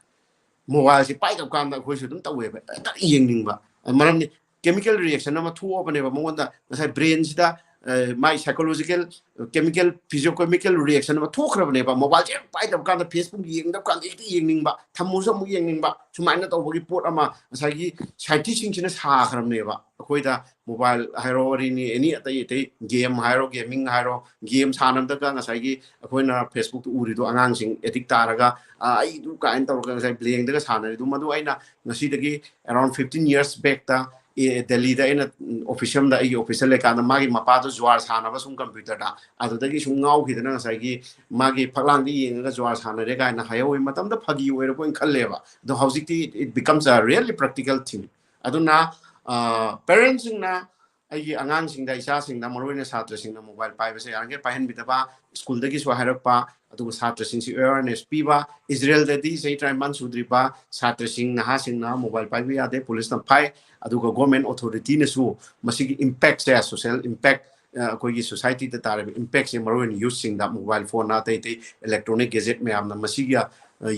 ꯃꯣꯕꯥꯏꯜꯁꯤ ꯄꯥꯏꯗꯕ ꯀꯥꯟꯗ ꯑꯩꯈꯣꯏꯁꯨ ꯑꯗꯨꯝ ꯇꯧꯋꯦꯕ, ꯍꯦꯛꯇ ꯌꯦꯡꯅꯤꯡꯕ꯫ ꯃꯔꯝꯗꯤ ꯀꯦꯃꯤꯀꯦꯜ ꯔꯤꯌꯦꯛꯁꯟ ꯑꯃ ꯊꯣꯛꯑꯕꯅꯦꯕ ꯃꯉꯣꯟꯗ, ꯉꯁꯥꯏ ꯕ꯭ꯔꯦꯟꯁꯤꯗ, ꯑ, ꯃꯥꯏ ꯁꯥꯏꯀꯣꯂꯣꯖꯤꯀꯦꯜ, ꯀꯦꯃꯤꯀꯦꯜ, ꯐꯤꯖꯤꯌꯣꯀꯦꯃꯤꯀꯦꯜ ꯔꯤꯌꯦꯛꯁꯟ ꯑꯃ ꯊꯣꯛꯈ꯭ꯔꯕꯅꯦꯕ꯫ ꯃꯣꯕꯥꯏꯜꯁꯦ ꯍꯦꯛ ꯄꯥꯏꯗꯕ ꯀꯥꯟꯗ, ꯐꯦꯁꯕꯨꯛ ꯌꯦꯡꯗꯕ ꯀꯥꯟꯗ ꯍꯦꯛꯇ ꯌꯦꯡꯅꯤꯡꯕ, ꯊꯝꯃꯨꯁꯨ ꯑꯃꯨꯛ ꯌꯦꯡꯅꯤꯡꯕ, ꯁꯨꯃꯥꯏꯅ ꯇꯧꯕꯒꯤ ꯄꯣꯠ ꯑꯃ ꯉꯁꯥꯏꯒꯤ ꯁꯥꯏꯟꯇꯤꯁꯁꯤꯡꯁꯤꯅ ꯁꯥꯈ꯭ꯔꯕꯅꯦꯕ꯫ ꯑꯩꯈꯣꯏꯗ ꯃꯣꯕꯥꯏꯜ ꯍꯥꯏꯔꯣ, ꯋꯥꯔꯤꯅꯤ, ꯑꯦꯅꯤ ꯑꯇꯩ ꯑꯇꯩ ꯒꯦꯝ ꯍꯥꯏꯔꯣ, ꯒꯦꯃꯤꯡ ꯍꯥꯏꯔꯣ, ꯒꯦꯝ ꯁꯥꯟꯅꯕꯗꯒ ꯉꯁꯥꯏꯒꯤ ꯑꯩꯈꯣꯏꯅ ꯐꯦꯁꯕꯨꯛꯇ ꯎꯔꯤꯗꯣ, ꯑꯉꯥꯡꯁꯤꯡ ꯑꯦꯗꯤꯛ ꯇꯥꯔꯒ, "ꯑ, ꯑꯩ ꯑꯗꯨ" ꯀꯥꯏꯅ ꯇꯧꯔꯒ ꯉꯁꯥꯏ ꯕ꯭ꯂꯦꯡꯗꯒ ꯁꯥꯟꯅꯔꯤꯗꯣ, ꯃꯗꯨ ꯑꯩꯅ ꯉꯁꯤꯗꯒꯤ around fifteen years backꯇ, ꯑꯦ, ꯗꯦꯜꯂꯤꯗ ꯑꯩꯅ, ꯎꯝ, ꯑꯣꯐꯤꯁ ꯑꯃꯗ, ꯑꯩꯒꯤ ꯑꯣꯐꯤꯁꯇ ꯂꯩꯀꯥꯟꯗ ꯃꯥꯒꯤ ꯃꯄꯥꯗꯣ ꯖꯨꯋꯥꯔ ꯁꯥꯟꯅꯕ ꯁꯨꯝ ꯀꯝꯄ꯭ꯌꯨꯇꯔꯗ, ꯑꯗꯨꯗꯒꯤ ꯁꯨꯝ ꯉꯥꯎꯈꯤꯗꯅ ꯉꯁꯥꯏꯒꯤ ꯃꯥꯒꯤ ꯐꯛꯂꯥꯡꯗ ꯌꯦꯡꯉꯒ ꯖꯨꯋꯥꯔ ꯁꯥꯟꯅꯔꯦ ꯀꯥꯏꯅ ꯍꯥꯏꯍꯧꯋꯤ꯫ ꯃꯇꯝꯗ ꯐꯥꯒꯤ ꯑꯣꯏꯔꯕꯣꯏꯅ ꯈꯜꯂꯦꯕ, ꯑꯗꯣ ꯍꯧꯖꯤꯛꯇꯤ it becomes a really practical thing꯫ ꯑꯗꯨꯅ, ꯑ, ꯄꯦꯔꯦꯟꯁꯁꯤꯡꯅ ꯑꯩꯒꯤ ꯑꯉꯥꯡꯁꯤꯡꯗ, ꯏꯆꯥꯁꯤꯡꯗ, ꯃꯔꯨꯑꯣꯏꯅ ꯁꯥꯇ꯭ꯔꯁꯤꯡꯅ mobile ꯄꯥꯏꯕꯁꯦ ꯌꯥꯔꯤꯈꯩ ꯄꯥꯏꯍꯟꯕꯤꯗꯕ, ꯁ꯭ꯀꯨꯜꯗꯒꯤꯁꯨ ꯍꯥꯏꯔꯛꯄ, ꯑꯗꯨꯒ ꯁꯥꯇ꯭ꯔꯁꯤꯡꯁꯤ awareness ꯄꯤꯕ, ꯏꯖꯔꯦꯜꯗꯗꯤ ꯆꯍꯤ ꯇꯔꯥꯅꯤꯄꯥꯟ ꯁꯨꯗ꯭ꯔꯤꯕ ꯁꯥꯇ꯭ꯔꯁꯤꯡ, ꯅꯍꯥꯁꯤꯡꯅ mobile ꯄꯥꯏꯕ ꯌꯥꯗꯦ, ꯄꯨꯂꯤꯁꯅ ꯐꯥꯏ꯫ ꯑꯗꯨꯒ government authority ꯅꯁꯨ ꯃꯁꯤꯒꯤ impact ꯁꯦ, social impact, ꯑ, ꯑꯩꯈꯣꯏꯒꯤ society ꯗ ꯇꯥꯔꯤꯕ impact ꯁꯦ, ꯃꯔꯨꯑꯣꯏꯅ youth ꯁꯤꯡꯗ mobile phone ꯅ ꯑꯇꯩ ꯑꯇꯩ electronic gadget ꯃꯌꯥꯝꯅ ꯃꯁꯤꯒꯤ, ꯑ,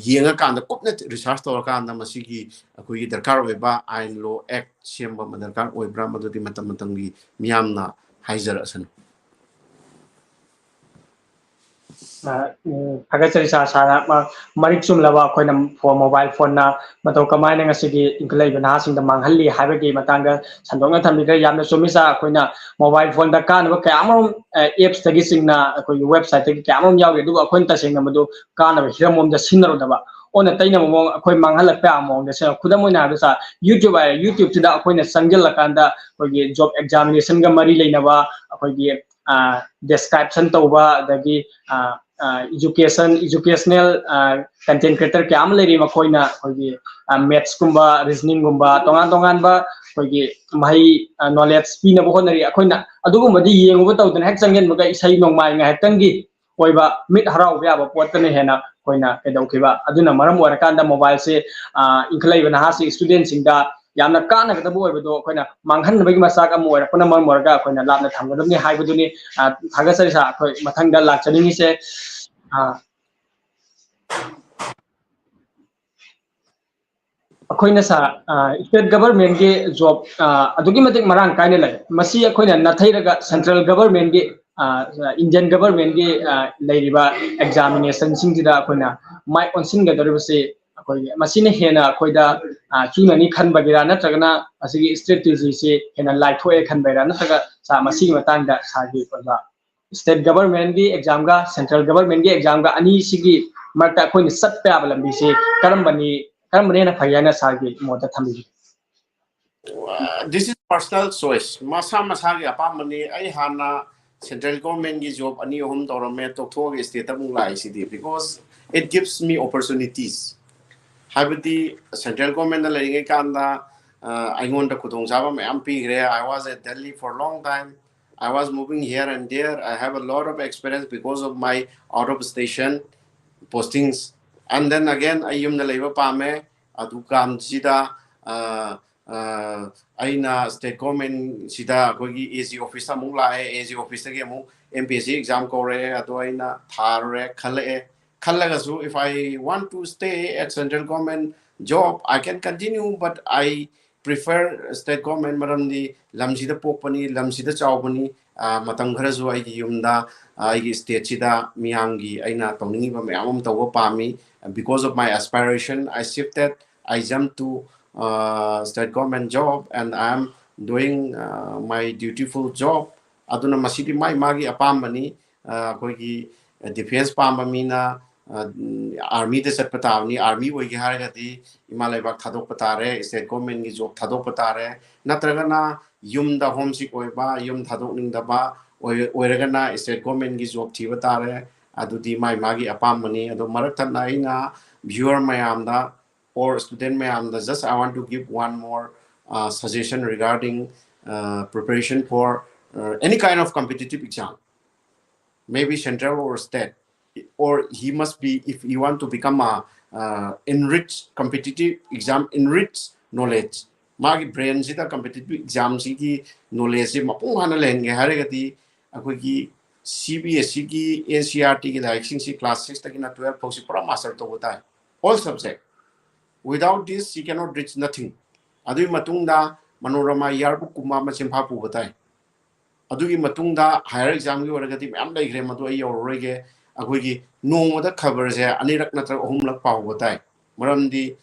ꯌꯦꯡꯉꯀꯥꯟꯗ, ꯀꯨꯞꯅ research ꯇꯧꯔꯀꯥꯟꯗ ꯃꯁꯤꯒꯤ ꯑꯩꯈꯣꯏꯒꯤ ꯗꯔꯀꯥꯔ ꯑꯣꯏꯕ ꯑꯥꯏꯟ, law, act ꯁꯦꯝꯕ ꯑꯃ ꯗꯔꯀꯥꯔ ꯑꯣꯏꯕ꯭ꯔꯥ, ꯃꯗꯨꯗꯤ ꯃꯇꯝ ꯃꯇꯝꯒꯤ ꯃꯤꯌꯥꯝꯅ ꯍꯥꯏꯖꯔꯛꯑꯁꯅꯨ꯫ ꯑ, ꯎꯝ, ꯊꯥꯒꯠꯆꯔꯤ ꯁꯥꯔ꯫ ꯁꯥꯔꯅ ꯃ-, ꯃꯔꯤꯛ ꯆꯨꯝꯂꯕ ꯑꯩꯈꯣꯏꯅ ꯐꯣꯟ, mobile phone ꯅ ꯃꯇꯧ ꯀꯃꯥꯏꯅ ꯉꯁꯤꯒꯤ ꯏꯟꯈꯠꯂꯛꯏꯕ ꯅꯍꯥꯁꯤꯡꯗ ꯃꯥꯡꯍꯜꯂꯤ ꯍꯥꯏꯕꯒꯤ ꯃꯇꯥꯡꯗ ꯁꯟꯗꯣꯛꯅ ꯊꯝꯕꯤꯈ꯭ꯔꯦ꯫ ꯌꯥꯝꯅ ꯆꯨꯝꯃꯤ ꯁꯥꯔ꯫ ꯑꯩꯈꯣꯏꯅ mobile phone ꯗ ꯀꯥꯟꯅꯕ ꯀꯌꯥ ꯑꯃꯔꯣꯝ, ꯑ, apps ꯇꯒꯤ ꯆꯤꯡꯅ ꯑꯩꯈꯣꯏꯒꯤ website ꯇꯒꯤ ꯀꯌꯥ ꯑꯃꯔꯣꯝ ꯌꯥꯎꯔꯤ, ꯑꯗꯨꯕꯨ ꯑꯩꯈꯣꯏꯅ ꯇꯁꯦꯡꯅ ꯃꯗꯨ ꯀꯥꯟꯅꯕ ꯍꯤꯔꯝ ꯑꯃꯗ ꯁꯤꯖꯤꯟꯅꯔꯨꯗꯕ, ꯑꯣꯟꯅ ꯇꯩꯅꯕ ꯃꯑꯣꯡ, ꯑꯩꯈꯣꯏ ꯃꯥꯡꯍꯜꯂꯛꯄ ꯌꯥꯕ ꯃꯑꯣꯡꯗ ꯁꯤꯖꯤꯟꯅ-, ꯈꯨꯗꯝ ꯑꯣꯏꯅ ꯍꯥꯏꯔꯕꯗ ꯁꯥꯔ, YouTube ꯍꯥꯏꯔꯦ, YouTube ꯁꯤꯗ ꯑꯩꯈꯣꯏꯅ ꯆꯪꯁꯤꯜꯂꯀꯥꯟꯗ ꯑꯩꯈꯣꯏꯒꯤ job examination ꯒ ꯃꯔꯤ ꯂꯩꯅꯕ ꯑꯩꯈꯣꯏꯒꯤ ꯑ, description ꯇꯧꯕ, ꯑꯗꯒꯤ, ꯑ, ꯑ, education, educational, ꯑ, content creator ꯀꯌꯥ ꯑꯃ ꯂꯩꯔꯤ꯫ ꯃꯈꯣꯏꯅ ꯑꯩꯈꯣꯏꯒꯤ, ꯑ, maths ꯀꯨꯝꯕ, reasoning ꯒꯨꯝꯕ, ꯇꯣꯉꯥꯟ ꯇꯣꯉꯥꯟꯕ ꯑꯩꯈꯣꯏꯒꯤ ꯃꯍꯩ, ꯑ, knowledge ꯄꯤꯅꯕ ꯍꯣꯠꯅꯔꯤ꯫ ꯑꯩꯈꯣꯏꯅ ꯑꯗꯨꯒꯨꯝꯕꯗꯤ ꯌꯦꯡꯉꯨꯕ ꯇꯧꯗꯅ ꯍꯦꯛ ꯆꯪꯁꯤꯟꯕꯒ ꯏꯁꯩ ꯅꯣꯡꯃꯥꯏ ꯉꯥꯏꯍꯥꯛꯇꯪꯒꯤ ꯑꯣꯏꯕ ꯃꯤꯠ ꯍꯔꯥꯎꯕ ꯌꯥꯕ ꯄꯣꯠꯇꯅ ꯍꯦꯟꯅ ꯑꯩꯈꯣꯏꯅ ꯀꯩꯗꯧꯈꯤꯕ꯫ ꯑꯗꯨꯅ ꯃꯔꯝ ꯑꯣꯏꯔꯀꯥꯟꯗ mobile ꯁꯦ, ꯑ, ꯏꯟꯈꯠꯂꯛꯏꯕ ꯅꯍꯥꯁꯤꯡ, student ꯁꯤꯡꯗ ꯌꯥꯝꯅ ꯀꯥꯟꯅꯒꯗꯕ ꯑꯣꯏꯕꯗꯣ ꯑꯩꯈꯣꯏꯅ ꯃꯥꯡꯍꯟꯅꯕꯒꯤ ꯃꯆꯥꯛ ꯑꯃ ꯑꯣꯏꯔꯛꯄꯅ ꯃꯔꯝ ꯑꯣꯏꯔꯒ ꯑꯩꯈꯣꯏꯅ ꯂꯥꯞꯅ ꯊꯝꯒꯗꯕꯅꯤ ꯍꯥꯏꯕꯗꯨꯅꯤ꯫ ꯑ, ꯊꯥꯒꯠꯆꯔꯤ ꯁꯥꯔ꯫ ꯑꯩꯈꯣꯏ ꯃꯊꯪꯗ ꯂꯥꯛꯆꯅꯤꯡꯉꯤꯁꯦ, ꯑ, ꯑꯩꯈꯣꯏꯅ ꯁꯥꯔ, ꯑ, state government ꯀꯤ job, ꯑ, ꯑꯗꯨꯛꯀꯤ ꯃꯇꯤꯛ ꯃꯔꯥꯡ ꯀꯥꯏꯅ ꯂꯩ꯫ ꯃꯁꯤ ꯑꯩꯈꯣꯏꯅ ꯅꯥꯊꯩꯔꯒ central government ꯀꯤ, ꯑ, Indian government ꯀꯤ, ꯑ, ꯂꯩꯔꯤꯕ examination ꯁꯤꯡꯁꯤꯗ ꯑꯩꯈꯣꯏꯅ ꯃꯥꯏ ꯑꯣꯟꯁꯤꯟꯒꯗꯧꯔꯤꯕꯁꯤ ꯑꯩꯈꯣꯏꯒꯤ ꯃꯁꯤꯅ ꯍꯦꯟꯅ ꯑꯩꯈꯣꯏꯗ, ꯑ, ꯆꯨꯅꯅꯤ ꯈꯟꯕꯒꯤꯔꯥ, ꯅꯠꯇ꯭ꯔꯒꯅ ꯑꯁꯤꯒꯤ strategy ꯁꯤ ꯍꯦꯟꯅ ꯂꯥꯏꯊꯣꯛꯑꯦ ꯈꯟꯕꯩꯔꯥ, ꯅꯠꯇ꯭ꯔꯒ ꯁꯥꯔ ꯃꯁꯤꯒꯤ ꯃꯇꯥꯡꯗ ꯁꯥꯔꯒꯤ ꯑꯣꯏꯕ state government ꯀꯤ exam ꯒ central government ꯀꯤ exam ꯒ ꯑꯅꯤꯁꯤꯒꯤ ꯃꯔꯛꯇ ꯑꯩꯈꯣꯏꯅ ꯆꯠꯄ ꯌꯥꯕ ꯂꯝꯕꯤꯁꯤ ꯀꯔꯝꯕꯅꯤ, ꯀꯔꯝꯕꯅ ꯍꯦꯟꯅ ꯐꯩ ꯍꯥꯏꯅ ꯁꯥꯔꯒꯤ ꯃꯣꯠꯇ ꯊꯝꯕꯤꯒꯦ? This is personal choice. ꯃꯁꯥ ꯃꯁꯥꯒꯤ ꯑꯄꯥꯝꯕꯅꯤ꯫ ꯑꯩ ꯍꯥꯟꯅ central government ꯀꯤ job ꯑꯅꯤ ꯑꯍꯨꯝ ꯇꯧꯔꯝꯃꯦ, ꯇꯣꯛꯊꯣꯛꯑꯒ state ꯇ ꯑꯃꯨꯛ ꯂꯥꯛꯏꯁꯤꯗꯤ, because it gives me opportunities. ꯍꯥꯏꯕꯗꯤ central government ꯇ ꯂꯩꯔꯤꯉꯩ ꯀꯥꯟꯗ ꯑꯩꯉꯣꯟꯗ ꯈꯨꯗꯣꯡꯆꯥꯕ ꯃꯌꯥꯝ ꯄꯤꯈ꯭ꯔꯦ. I was at Delhi for a long time. I was moving here and there. I have a lot of experience because of my out of station postings. And then again, ꯑꯩ ꯌꯨꯝꯗ ꯂꯩꯕ ꯄꯥꯝꯃꯦ. ꯑꯗꯨ ꯀꯥꯟꯁꯤꯗ ꯑꯩꯅ ꯁ꯭ꯇꯦꯠ ꯒꯣꯔꯃꯦꯟꯁꯤꯗ ꯑꯩꯈꯣꯏꯒꯤ ꯑꯦ ꯖꯤ ꯑꯣꯐꯤꯁꯇ ꯑꯃꯨꯛ ꯂꯥꯛꯑꯦ. ꯑꯦ ꯖꯤ ꯑꯣꯐꯤꯁꯇꯒꯤ ꯑꯃꯨꯛ M P S C exam ꯀꯧꯔꯛꯑꯦ. ꯑꯗꯣ ꯑꯩꯅ ꯊꯥꯔꯨꯔꯦ, ꯈꯜꯂꯛꯑꯦ. ꯈꯜꯂꯒꯁꯨ, if I want to stay at central government job, I can continue, but I prefer state government. ꯃꯔꯝꯗꯤ ꯂꯝꯁꯤꯗ ꯄꯣꯛꯄꯅꯤ, ꯂꯝꯁꯤꯗ ꯆꯥꯎꯕꯅꯤ. ꯃꯇꯝ ꯈꯔꯁꯨ ꯑꯩꯒꯤ ꯌꯨꯝꯗ, ꯑꯩꯒꯤ ꯁ꯭ꯇꯦꯠꯁꯤꯗ ꯃꯤꯌꯥꯝꯒꯤ ꯑꯩꯅ ꯇꯧꯅꯤꯡꯉꯤꯕ ꯃꯌꯥꯝ ꯑꯃ ꯇꯧꯕ ꯄꯥꯝꯃꯤ. Because of my aspiration, I shifted, I jumped to state government job, and I am doing my dutiful job. ꯑꯗꯨꯅ ꯃꯁꯤꯗꯤ ꯃꯥꯏ ꯃꯥꯒꯤ ꯑꯄꯥꯝꯕꯅꯤ. ꯑꯩꯈꯣꯏꯒꯤ ꯗꯤꯐꯦꯟꯁ ꯄꯥꯝꯕ ꯃꯤꯅ ꯑꯥꯔꯃꯤꯗ ꯆꯠꯄ ꯇꯥꯕꯅꯤ. ꯑꯥꯔꯃꯤ ꯑꯣꯏꯒꯦ ꯍꯥꯏꯔꯒꯗꯤ ꯏꯃꯥ ꯂꯩꯕꯥꯛ ꯊꯥꯗꯣꯛꯄ ꯇꯥꯔꯦ, ꯁ꯭ꯇꯦꯠ ꯒꯣꯔꯃꯦꯟꯒꯤ ꯖꯣꯕ ꯊꯥꯗꯣꯛꯄ ꯇꯥꯔꯦ. ꯅꯠꯇ꯭ꯔꯒꯅ ꯌꯨꯝꯗ ꯍꯣꯝ ꯁꯤꯛ ꯑꯣꯏꯕ, ꯌꯨꯝ ꯊꯥꯗꯣꯛꯅꯤꯡꯗꯕ ꯑꯣꯏꯔꯒꯅ ꯁ꯭ꯇꯦꯠ ꯒꯣꯔꯃꯦꯟꯒꯤ ꯖꯣꯕ ꯊꯤꯕ ꯇꯥꯔꯦ. ꯑꯗꯨꯗꯤ ꯃꯥꯏ ꯃꯥꯒꯤ ꯑꯄꯥꯝꯕꯅꯤ. ꯑꯗꯣ ꯃꯔꯛ ꯊꯠꯅ ꯑꯩꯅ ꯚ꯭ꯌꯨꯋꯔ ꯃꯌꯥꯝꯗ or student ꯃꯌꯥꯝꯗ, just I want to give one more suggestion regarding preparation for any kind of competitive exam, maybe central or state, or he must be, if you want to become a enrich competitive exam, enrich knowledge, ꯃꯥꯒꯤ ꯕ꯭ꯔꯦꯟꯁꯤꯗ ꯀꯝꯄꯤꯇꯤꯇꯤꯚ ꯑꯦꯛꯖꯥꯝꯁꯤꯒꯤ ꯅꯣꯂꯦꯖꯁꯤ ꯃꯄꯨꯡ ꯐꯥꯅ ꯂꯩꯍꯟꯒꯦ ꯍꯥꯏꯔꯒꯗꯤ ꯑꯩꯈꯣꯏꯒꯤ ꯁꯤ ꯕꯤ ꯑꯦꯁ ꯁꯤꯒꯤ ꯑꯦꯟ ꯁꯤ ꯑꯥꯔ ꯇꯤꯒꯤ ꯂꯥꯏꯔꯤꯛꯁꯤꯡꯁꯤ ꯀ꯭ꯂꯥꯁ ꯁꯤꯛꯁꯇꯒꯤꯅ ꯇꯨꯌꯦꯜꯐ ꯐꯥꯎꯁꯤ ꯄꯨꯔꯥ ꯃꯥꯁꯇꯔ ꯇꯧꯕ ꯇꯥꯏ, all subject. Without this, she cannot reach nothing. ꯑꯗꯨꯒꯤ ꯃꯇꯨꯡꯗ ꯃꯅꯣꯔꯃꯥ ꯏꯌꯥꯔꯕꯨꯛꯀꯨꯝꯕ ꯑꯃ ꯆꯤꯟꯐꯥ ꯄꯨꯕ ꯇꯥꯏ. ꯑꯗꯨꯒꯤ ꯃꯇꯨꯡꯗ ꯍꯥꯌꯔ ꯑꯦꯛꯖꯥꯝꯒꯤ ꯑꯣꯏꯔꯒꯗꯤ ꯃꯌꯥꯝ ꯂꯩꯈ꯭ꯔꯦ, ꯃꯗꯨ ꯑꯩ ꯌꯧꯔꯔꯣꯏꯒꯦ. ꯑꯩꯈꯣꯏꯒꯤ ꯅꯣꯡꯃꯗ ꯈꯕꯔꯁꯦ ꯑꯅꯤꯔꯛ ꯅꯠꯇ꯭ꯔꯒ ꯑꯍꯨꯝꯂꯛ ꯄꯥꯎꯕ ꯇꯥꯏ. ꯃꯔꯝꯗꯤ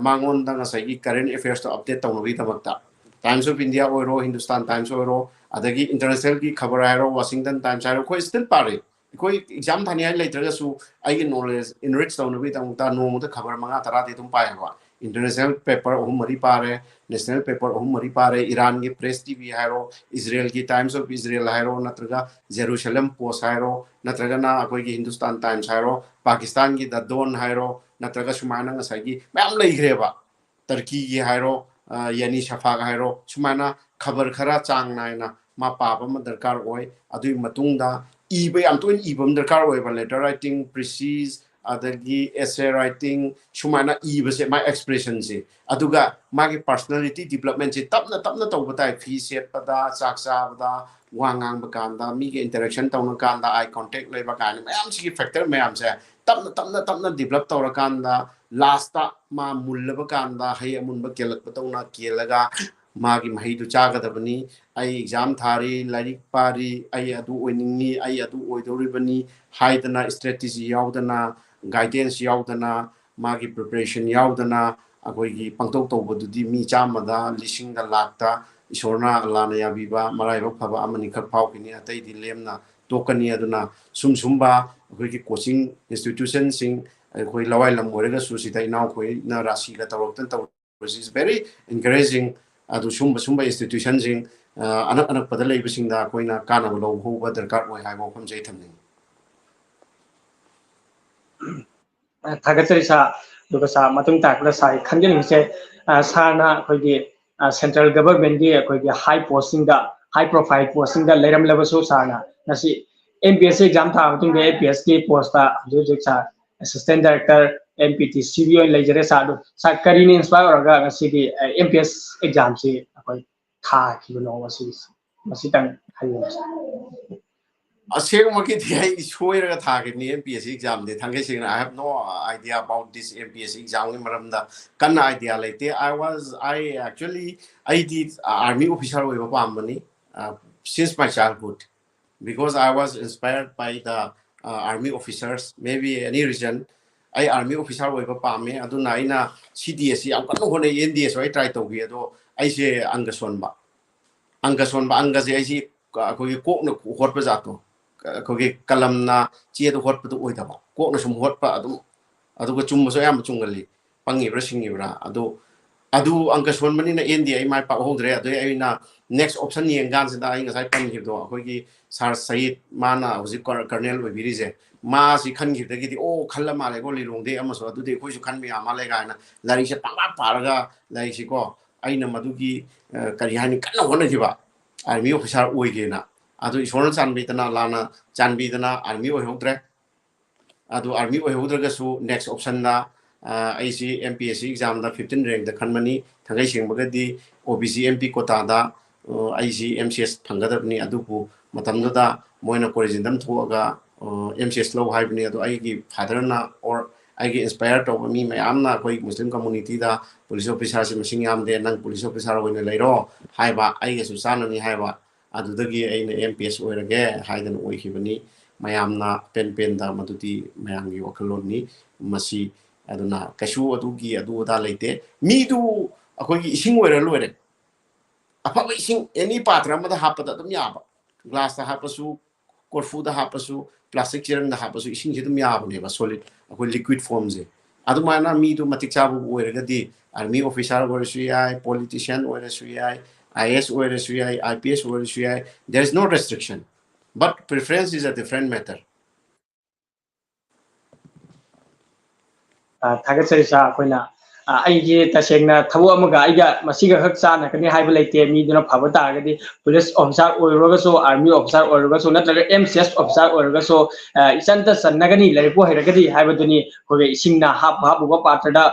ꯃꯉꯣꯟꯗ ꯉꯁꯥꯏꯒꯤ ꯀꯔꯦꯟ ꯑꯦꯐꯤꯌꯔꯁꯇꯣ ꯑꯞꯗꯦꯠ ꯇꯧꯅꯕꯒꯤꯗꯃꯛꯇ Times of India ꯑꯣꯏꯔꯣ, ꯍꯤꯟꯗꯨꯁꯇꯥꯟ ꯇꯥꯏꯝꯁ ꯑꯣꯏꯔꯣ, ꯑꯗꯒꯤ ꯏꯟꯇꯔꯅꯦꯁꯅꯦꯜꯒꯤ ꯈꯕꯔ ꯍꯥꯏꯔꯣ, ꯋꯥꯁꯤꯡꯇꯟ ꯇꯥꯏꯝꯁ ꯍꯥꯏꯔꯣ, ꯑꯩꯈꯣꯏ ꯁ꯭ꯇꯤꯜ ꯄꯥꯔꯤ. ꯑꯩꯈꯣꯏ ꯑꯦꯛꯖꯥꯝ ꯊꯥꯅꯤꯡꯉꯥꯏ ꯂꯩꯇ꯭ꯔꯒꯁꯨ ꯑꯩꯒꯤ ꯅꯣꯂꯦꯖ ꯏꯟꯔꯤꯆ ꯇꯧꯅꯕꯒꯤꯗꯃꯛꯇ ꯅꯣꯡꯃꯗ ꯈꯕꯔ ꯃꯉꯥ ꯇꯔꯥꯗꯤ ꯑꯗꯨꯝ ꯄꯥꯏꯌꯦꯕ. ꯏꯟꯇꯔꯅꯦꯁꯅꯦꯜ ꯄꯦꯄꯔ ꯑꯍꯨꯝ ꯃꯔꯤ ꯄꯥꯔꯦ, ꯅꯦꯁꯅꯦꯜ ꯄꯦꯄꯔ ꯑꯍꯨꯝ ꯃꯔꯤ ꯄꯥꯔꯦ, ꯏꯔꯥꯟꯒꯤ ꯄ꯭ꯔꯦꯁ ꯇꯤ ꯚꯤ ꯍꯥꯏꯔꯣ, ꯏꯖꯔꯦꯜꯒꯤ ꯇꯥꯏꯝꯁ ꯑꯣꯐ ꯏꯖꯔꯦꯜ ꯍꯥꯏꯔꯣ, ꯅꯠꯇ꯭ꯔꯒ ꯖꯦꯔꯨꯁꯂꯝ ꯄꯣꯁ ꯍꯥꯏꯔꯣ, ꯅꯠꯇ꯭ꯔꯒꯅ ꯑꯩꯈꯣꯏꯒꯤ ꯍꯤꯟꯗꯨꯁꯇꯥꯟ ꯇꯥꯏꯝꯁ ꯍꯥꯏꯔꯣ, ꯄꯥꯀꯤꯁꯇꯥꯟꯒꯤ ꯗ ꯗꯣꯟ ꯍꯥꯏꯔꯣ, ꯅꯠꯇ꯭ꯔꯒ ꯁꯨꯃꯥꯏꯅ ꯉꯁꯥꯏꯒꯤ ꯃꯌꯥꯝ ꯂꯩꯈ꯭ꯔꯦꯕ, ꯇꯔꯀꯤꯒꯤ ꯍꯥꯏꯔꯣ, ꯌꯥꯅꯤ ꯁꯐꯥꯛ ꯍꯥꯏꯔꯣ, ꯁꯨꯃꯥꯏꯅ ꯈꯕꯔ ꯈꯔ ꯆꯥꯡ ꯅꯥꯏꯅ ꯃꯥ ꯄꯥꯕ ꯑꯃ ꯗꯔꯀꯥꯔ ꯑꯣꯏ꯫ ꯑꯗꯨꯒꯤ ꯃꯇꯨꯡꯗ ꯏꯕ ꯌꯥꯝ ꯇꯣꯏꯅ ꯏꯕ ꯑꯃ ꯗꯔꯀꯥꯔ ꯑꯣꯏꯕ, letter writing, prose, ꯑꯗꯒꯤ essay writing, ꯁꯨꯃꯥꯏꯅ ꯏꯕꯁꯦ, ꯃꯥꯒꯤ expressionꯁꯦ, ꯑꯗꯨꯒ ꯃꯥꯒꯤ personality developmentꯁꯦ ꯇꯞꯅ ꯇꯞꯅ ꯇꯧꯕ ꯇꯥꯏ꯫ ꯐꯤ ꯁꯦꯠꯄꯗ, ꯆꯥꯛ ꯆꯥꯕꯗ, ꯋꯥ ꯉꯥꯡꯕ ꯀꯥꯟꯗ, ꯃꯤꯒ interaction ꯇꯧꯅ ꯀꯥꯟꯗ, eye contact ꯂꯩꯕ ꯀꯥꯏꯅ ꯃꯌꯥꯝꯁꯤꯒꯤ factor ꯃꯌꯥꯝꯁꯦ ꯇꯞꯅ ꯇꯞꯅ ꯇꯞꯅ develop ꯇꯧꯔꯀꯥꯟꯗ, lastꯇ ꯃꯥ ꯃꯨꯜꯂꯕ ꯀꯥꯟꯗ ꯍꯩ ꯑꯃꯨꯟꯕ ꯀꯦꯜꯂꯛꯄꯗꯧꯅ ꯀꯦꯜꯂꯒ ꯃꯥꯒꯤ ꯃꯍꯩꯗꯨ ꯆꯥꯒꯗꯕꯅꯤ꯫ ꯑꯩ exam ꯊꯥꯔꯤ, ꯂꯥꯏꯔꯤꯛ ꯄꯥꯔꯤ, ꯑꯩ ꯑꯗꯨ ꯑꯣꯏꯅꯤꯡꯉꯤ, ꯑꯩ ꯑꯗꯨ ꯑꯣꯏꯗꯧꯔꯤꯕꯅꯤ ꯍꯥꯏꯗꯅ, strategy ꯌꯥꯎꯗꯅ, guidance ꯌꯥꯎꯗꯅ, ꯃꯥꯒꯤ preparation ꯌꯥꯎꯗꯅ ꯑꯩꯈꯣꯏꯒꯤ ꯄꯪꯇꯧ ꯇꯧꯕꯗꯨꯗꯤ ꯃꯤ ꯆꯥꯝꯃꯗ, ꯂꯤꯁꯤꯡꯗ, ꯂꯥꯛꯇ ꯏꯁꯣꯔꯅ, ꯑꯜꯂꯥꯅ ꯌꯥꯕꯤꯕ ꯃꯔꯥꯏꯕꯛ ꯐꯕ ꯑꯃꯅꯤꯈꯛ ꯐꯥꯎꯈꯤꯅꯤ, ꯑꯇꯩꯗꯤ ꯂꯦꯝꯅ ꯇꯣꯛꯀꯅꯤ꯫ ꯑꯗꯨꯅ ꯁꯨꯝ ꯁꯨꯝꯕ ꯑꯩꯈꯣꯏꯒꯤ coaching institutionꯁꯤꯡ, ꯑꯩꯈꯣꯏ ꯂꯋꯥꯏ ꯂꯝ ꯑꯣꯏꯔꯒꯁꯨ, ꯁꯤꯗ ꯏꯅꯥꯎꯈꯣꯏꯅ ꯔꯥꯁꯤꯒ ꯇꯧꯔꯛꯇꯅ ꯇꯧꯕꯁꯤ is very encouraging꯫ ꯑꯗꯨ ꯁꯨꯝꯕ ꯁꯨꯝꯕ institutionꯁꯤꯡ, ꯑ, ꯑꯅꯛ ꯑꯅꯛꯄꯗ ꯂꯩꯕꯁꯤꯡꯗ ꯑꯩꯈꯣꯏꯅ ꯀꯥꯟꯅꯕ ꯂꯧꯍꯧꯕ ꯗꯔꯀꯥꯔ ꯑꯣꯏ ꯍꯥꯏꯕ ꯋꯥꯐꯝꯁꯦ ꯑꯩ ꯊꯝꯅꯤꯡꯉꯤ꯫ ꯊꯥꯒꯠꯆꯔꯤ ꯁꯥꯔ꯫ ꯑꯗꯨꯒ ꯁꯥꯔ, ꯃꯇꯨꯡ ꯇꯥꯔꯛꯄꯗ ꯁꯥꯔ ꯈꯟꯖꯅꯤꯡꯉꯤꯁꯦ, ꯑ, ꯁꯥꯔꯅ ꯑꯩꯈꯣꯏꯒꯤ, ꯑ, central governmentꯀꯤ ꯑꯩꯈꯣꯏꯒꯤ high postꯁꯤꯡꯗ, high profile postꯁꯤꯡꯗ ꯂꯩꯔꯝꯂꯕꯁꯨ, ꯁꯥꯔꯅ ꯉꯁꯤ M P S C exam ꯊꯥꯕ ꯃꯇꯨꯡꯗ M P S ꯀꯤ postꯇ ꯍꯧꯖꯤꯛ ꯍꯧꯖꯤꯛ ꯁꯥꯔ assistant director M P T C B ꯑꯣꯏꯅ ꯂꯩꯖꯔꯦ꯫ ꯁꯥꯔ, ꯑꯗꯨ ꯁꯥꯔ, ꯀꯔꯤꯅ inspire ꯑꯣꯏꯔꯒ ꯉꯁꯤꯗꯤ, ꯑ, M P S examꯁꯤ ꯑꯩꯈꯣꯏ ꯊꯥꯈꯤꯕꯅꯣ? ꯃꯁꯤ, ꯃꯁꯤꯇꯪ ꯍꯥꯏꯕꯤꯌꯨ ꯁꯥꯔ꯫ ꯑꯁꯦꯡꯕꯒꯤꯗꯤ ꯑꯩ ꯁꯣꯏꯔꯒ ꯊꯥꯈꯤꯕꯅꯤ M P S C examꯗꯤ, ꯊꯥꯡꯒꯩ ꯁꯦꯡꯅ꯫ I have no idea about this M P S C examꯒꯤ ꯃꯔꯝꯗ ꯀꯟꯅ idea ꯂꯩꯇꯦ꯫ I was, I actually, ꯑꯩꯗꯤ army officer ꯑꯣꯏꯕ ꯄꯥꯝꯕꯅꯤ, uh, since my childhood, because I was inspired by the, uh, army officers, maybe any reason꯫ ꯑꯩ army officer ꯑꯣꯏꯕ ꯄꯥꯝꯃꯦ, ꯑꯗꯨꯅ ꯑꯩꯅ C D S ꯁꯤ ꯌꯥꯝ ꯀꯟꯅ ꯍꯣꯠꯅꯩ꯫ N D S ꯁꯨ ꯑꯩ try ꯇꯧꯈꯤ, ꯑꯗꯣ ꯑꯩꯁꯦ ꯑꯪꯒ ꯁꯣꯟꯕ, ꯑꯪꯒ ꯁꯣꯟꯕ, ꯑꯪꯒꯁꯦ ꯑꯩꯁꯤ ꯑꯩꯈꯣꯏꯒꯤ ꯀꯣꯛꯅ ꯍꯣꯠꯄ ꯖꯥꯠꯇꯣ, ꯑꯩꯈꯣꯏꯒꯤ ꯀꯂꯝꯅ ꯆꯦꯗ ꯍꯣꯠꯄꯗꯨ ꯑꯣꯏꯗꯕ, ꯀꯣꯛꯅ ꯁꯨꯝ ꯍꯣꯠꯄ ꯑꯗꯨꯝ, ꯑꯗꯨꯒ ꯆꯨꯝꯕꯁꯨ ꯑꯌꯥꯝꯕ ꯆꯨꯝꯒꯜꯂꯤ, ꯄꯪꯉꯤꯕ꯭ꯔꯥ ꯁꯤꯡꯉꯤꯕ꯭ꯔꯥ꯫ ꯑꯗꯨ, ꯑꯗꯨ ꯑꯪꯀ ꯁꯣꯟꯕꯅꯤꯅ N D A ꯑꯩ ꯃꯥꯏ ꯄꯥꯛꯍꯧꯗ꯭ꯔꯦ꯫ ꯑꯗꯨꯗꯩ ꯑꯩꯅ next option ꯌꯦꯡ ꯀꯥꯟꯁꯤꯗ ꯑꯩ ꯉꯁꯥꯏ ꯄꯟꯈꯤꯕꯗꯣ, ꯑꯩꯈꯣꯏꯒꯤ ꯁꯥꯔ ꯁꯌꯤꯗ, ꯃꯥꯅ ꯍꯧꯖꯤꯛ ꯀꯔ-, colonel ꯑꯣꯏꯕꯤꯔꯤꯁꯦ, ꯃꯥꯁꯤ ꯈꯟꯈꯤꯕꯗꯒꯤꯗꯤ, "ꯑꯣ, ꯈꯜꯂ ꯃꯥꯜꯂꯦꯀꯣ, ꯂꯤꯂꯣꯡꯗꯩ ꯑꯃꯁꯨ, ꯑꯗꯨꯗꯤ ꯑꯩꯈꯣꯏꯁꯨ ꯈꯟꯕ ꯌꯥ ꯃꯥꯜꯂꯦ" ꯀꯥꯏꯅ ꯂꯥꯏꯔꯤꯛꯁꯦ ꯄꯪꯄꯥ ꯄꯥꯔꯒ, ꯂꯥꯏꯔꯤꯛꯁꯤꯀꯣ, ꯑꯩꯅ ꯃꯗꯨꯒꯤ, ꯑ, ꯀꯔꯤ ꯍꯥꯏꯅꯤ, ꯀꯟꯅ ꯍꯣꯠꯅꯈꯤꯕ ꯑꯥꯔꯃꯤ ꯑꯣꯐꯤꯁꯥꯔ ꯑꯣꯏꯒꯦꯅ꯫ ꯑꯗꯨ ꯏꯁꯣꯔꯅ ꯆꯥꯟꯕꯤꯗꯅ, ꯂꯥꯟꯅ ꯆꯥꯟꯕꯤꯗꯅ ꯑꯥꯔꯃꯤ ꯑꯣꯏꯍꯧꯗ꯭ꯔꯦ꯫ ꯑꯗꯨ ꯑꯥꯔꯃꯤ ꯑꯣꯏꯍꯧꯗ꯭ꯔꯒꯁꯨ next option ꯗ, ꯑ, ꯑꯩꯁꯤ M P S C exam ꯗ fifteen rank ꯇ ꯈꯟꯕꯅꯤ꯫ ꯊꯥꯡꯒꯩ ꯁꯦꯡꯕꯒꯗꯤ O B C M P quota ꯗ, ꯑ, ꯑꯩꯁꯤ M C S ꯐꯪꯒꯗꯕꯅꯤ꯫ ꯑꯗꯨꯕꯨ ꯃꯇꯝꯗꯨꯗ ꯃꯣꯏꯅ ꯀꯣꯂꯦꯖ ꯑꯗꯨꯝ ꯊꯣꯛꯑꯒ, ꯑ, M C S ꯂꯧ ꯍꯥꯏꯕꯅꯤ꯫ ꯑꯗꯣ ꯑꯩꯒꯤ father ꯅ or ꯑꯩꯒꯤ inspire ꯇꯧꯕ ꯃꯤ ꯃꯌꯥꯝꯅ ꯑꯩꯈꯣꯏ Muslim community ꯗ police officer ꯁꯤ ꯃꯁꯤꯡ ꯌꯥꯝꯗꯦ, ꯅꯪ police officer ꯑꯣꯏꯅ ꯂꯩꯔꯣ ꯍꯥꯏꯕ, ꯑꯩꯒꯁꯨ ꯆꯥꯟꯅꯅꯤ ꯍꯥꯏꯕ꯫ ꯑꯗꯨꯗꯒꯤ ꯑꯩꯅ M P S ꯑꯣꯏꯔꯒꯦ ꯍꯥꯏꯗꯅ ꯑꯣꯏꯈꯤꯕꯅꯤ꯫ ꯃꯌꯥꯝꯅ ꯄꯦꯟ ꯄꯦꯟꯗ, ꯃꯗꯨꯗꯤ ꯃꯌꯥꯝꯒꯤ ꯋꯥꯈꯜꯂꯣꯟꯅꯤ ꯃꯁꯤ꯫ ꯑꯗꯨꯅ ꯀꯩꯁꯨ ꯑꯗꯨꯒꯤ ꯑꯗꯨ ꯑꯗꯥ ꯂꯩꯇꯦ꯫ ꯃꯤꯗꯨ ꯑꯩꯈꯣꯏꯒꯤ ꯏꯁꯤꯡ ꯑꯣꯏꯔ ꯂꯣꯏꯔꯦ꯫ ꯑꯐꯕ ꯏꯁꯤꯡ any ꯄꯥꯇ꯭ꯔ ꯑꯃꯗ ꯍꯥꯞꯄꯗ ꯑꯗꯨꯝ ꯌꯥꯕ, glass ꯇ ꯍꯥꯞꯄꯁꯨ, ꯀꯣꯔꯐꯨꯗ ꯍꯥꯞꯄꯁꯨ, plastic ꯆꯦꯔꯪꯗ ꯍꯥꯞꯄꯁꯨ ꯏꯁꯤꯡꯁꯦ ꯑꯗꯨꯝ ꯌꯥꯕꯅꯦꯕ, solid, ꯑꯩꯈꯣꯏ liquid form ꯁꯦ꯫ ꯑꯗꯨꯃꯥꯏꯅ ꯃꯤꯗꯨ ꯃꯇꯤꯛ ꯆꯥꯕꯕꯨ ꯑꯣꯏꯔꯒꯗꯤ army officer ꯑꯣꯏꯔꯁꯨ ꯌꯥꯏ, politician ꯑꯣꯏꯔꯁꯨ ꯌꯥꯏ, I A S ꯑꯣꯏꯔꯁꯨ ꯌꯥꯏ, I P S ꯑꯣꯏꯔꯁꯨ ꯌꯥꯏ, there is no restriction, but preference is a different matter. ꯑ, ꯊꯥꯒꯠꯆꯔꯤ ꯁꯥꯔ꯫ ꯑꯩꯈꯣꯏꯅ, ꯑ, ꯑꯩꯒꯤ ꯇꯁꯦꯡꯅ ꯊꯕꯛ ꯑꯃꯒ ꯑꯩꯒ ꯃꯁꯤꯒ ꯈꯛ ꯆꯥꯟꯅꯒꯅꯤ ꯍꯥꯏꯕ ꯂꯩꯇꯦ꯫ ꯃꯤꯗꯨꯅ ꯐꯕ ꯇꯥꯔꯒꯗꯤ police officer ꯑꯣꯏꯔꯨꯔꯒꯁꯨ, army officer ꯑꯣꯏꯔꯨꯔꯒꯁꯨ, ꯅꯠꯇ꯭ꯔꯒ M C S officer ꯑꯣꯏꯔꯒꯁꯨ, ꯑ, ꯏꯆꯟꯇ ꯆꯟꯅꯒꯅꯤ ꯂꯥꯏꯔꯤꯛꯄꯨ ꯍꯩꯔꯒꯗꯤ ꯍꯥꯏꯕꯗꯨꯅꯤ꯫ ꯑꯩꯈꯣꯏꯒꯤ ꯏꯁꯤꯡꯅ ꯍꯥꯞꯄꯨ ꯍꯥꯞꯄꯨꯕ ꯄꯥꯇ꯭ꯔꯗ,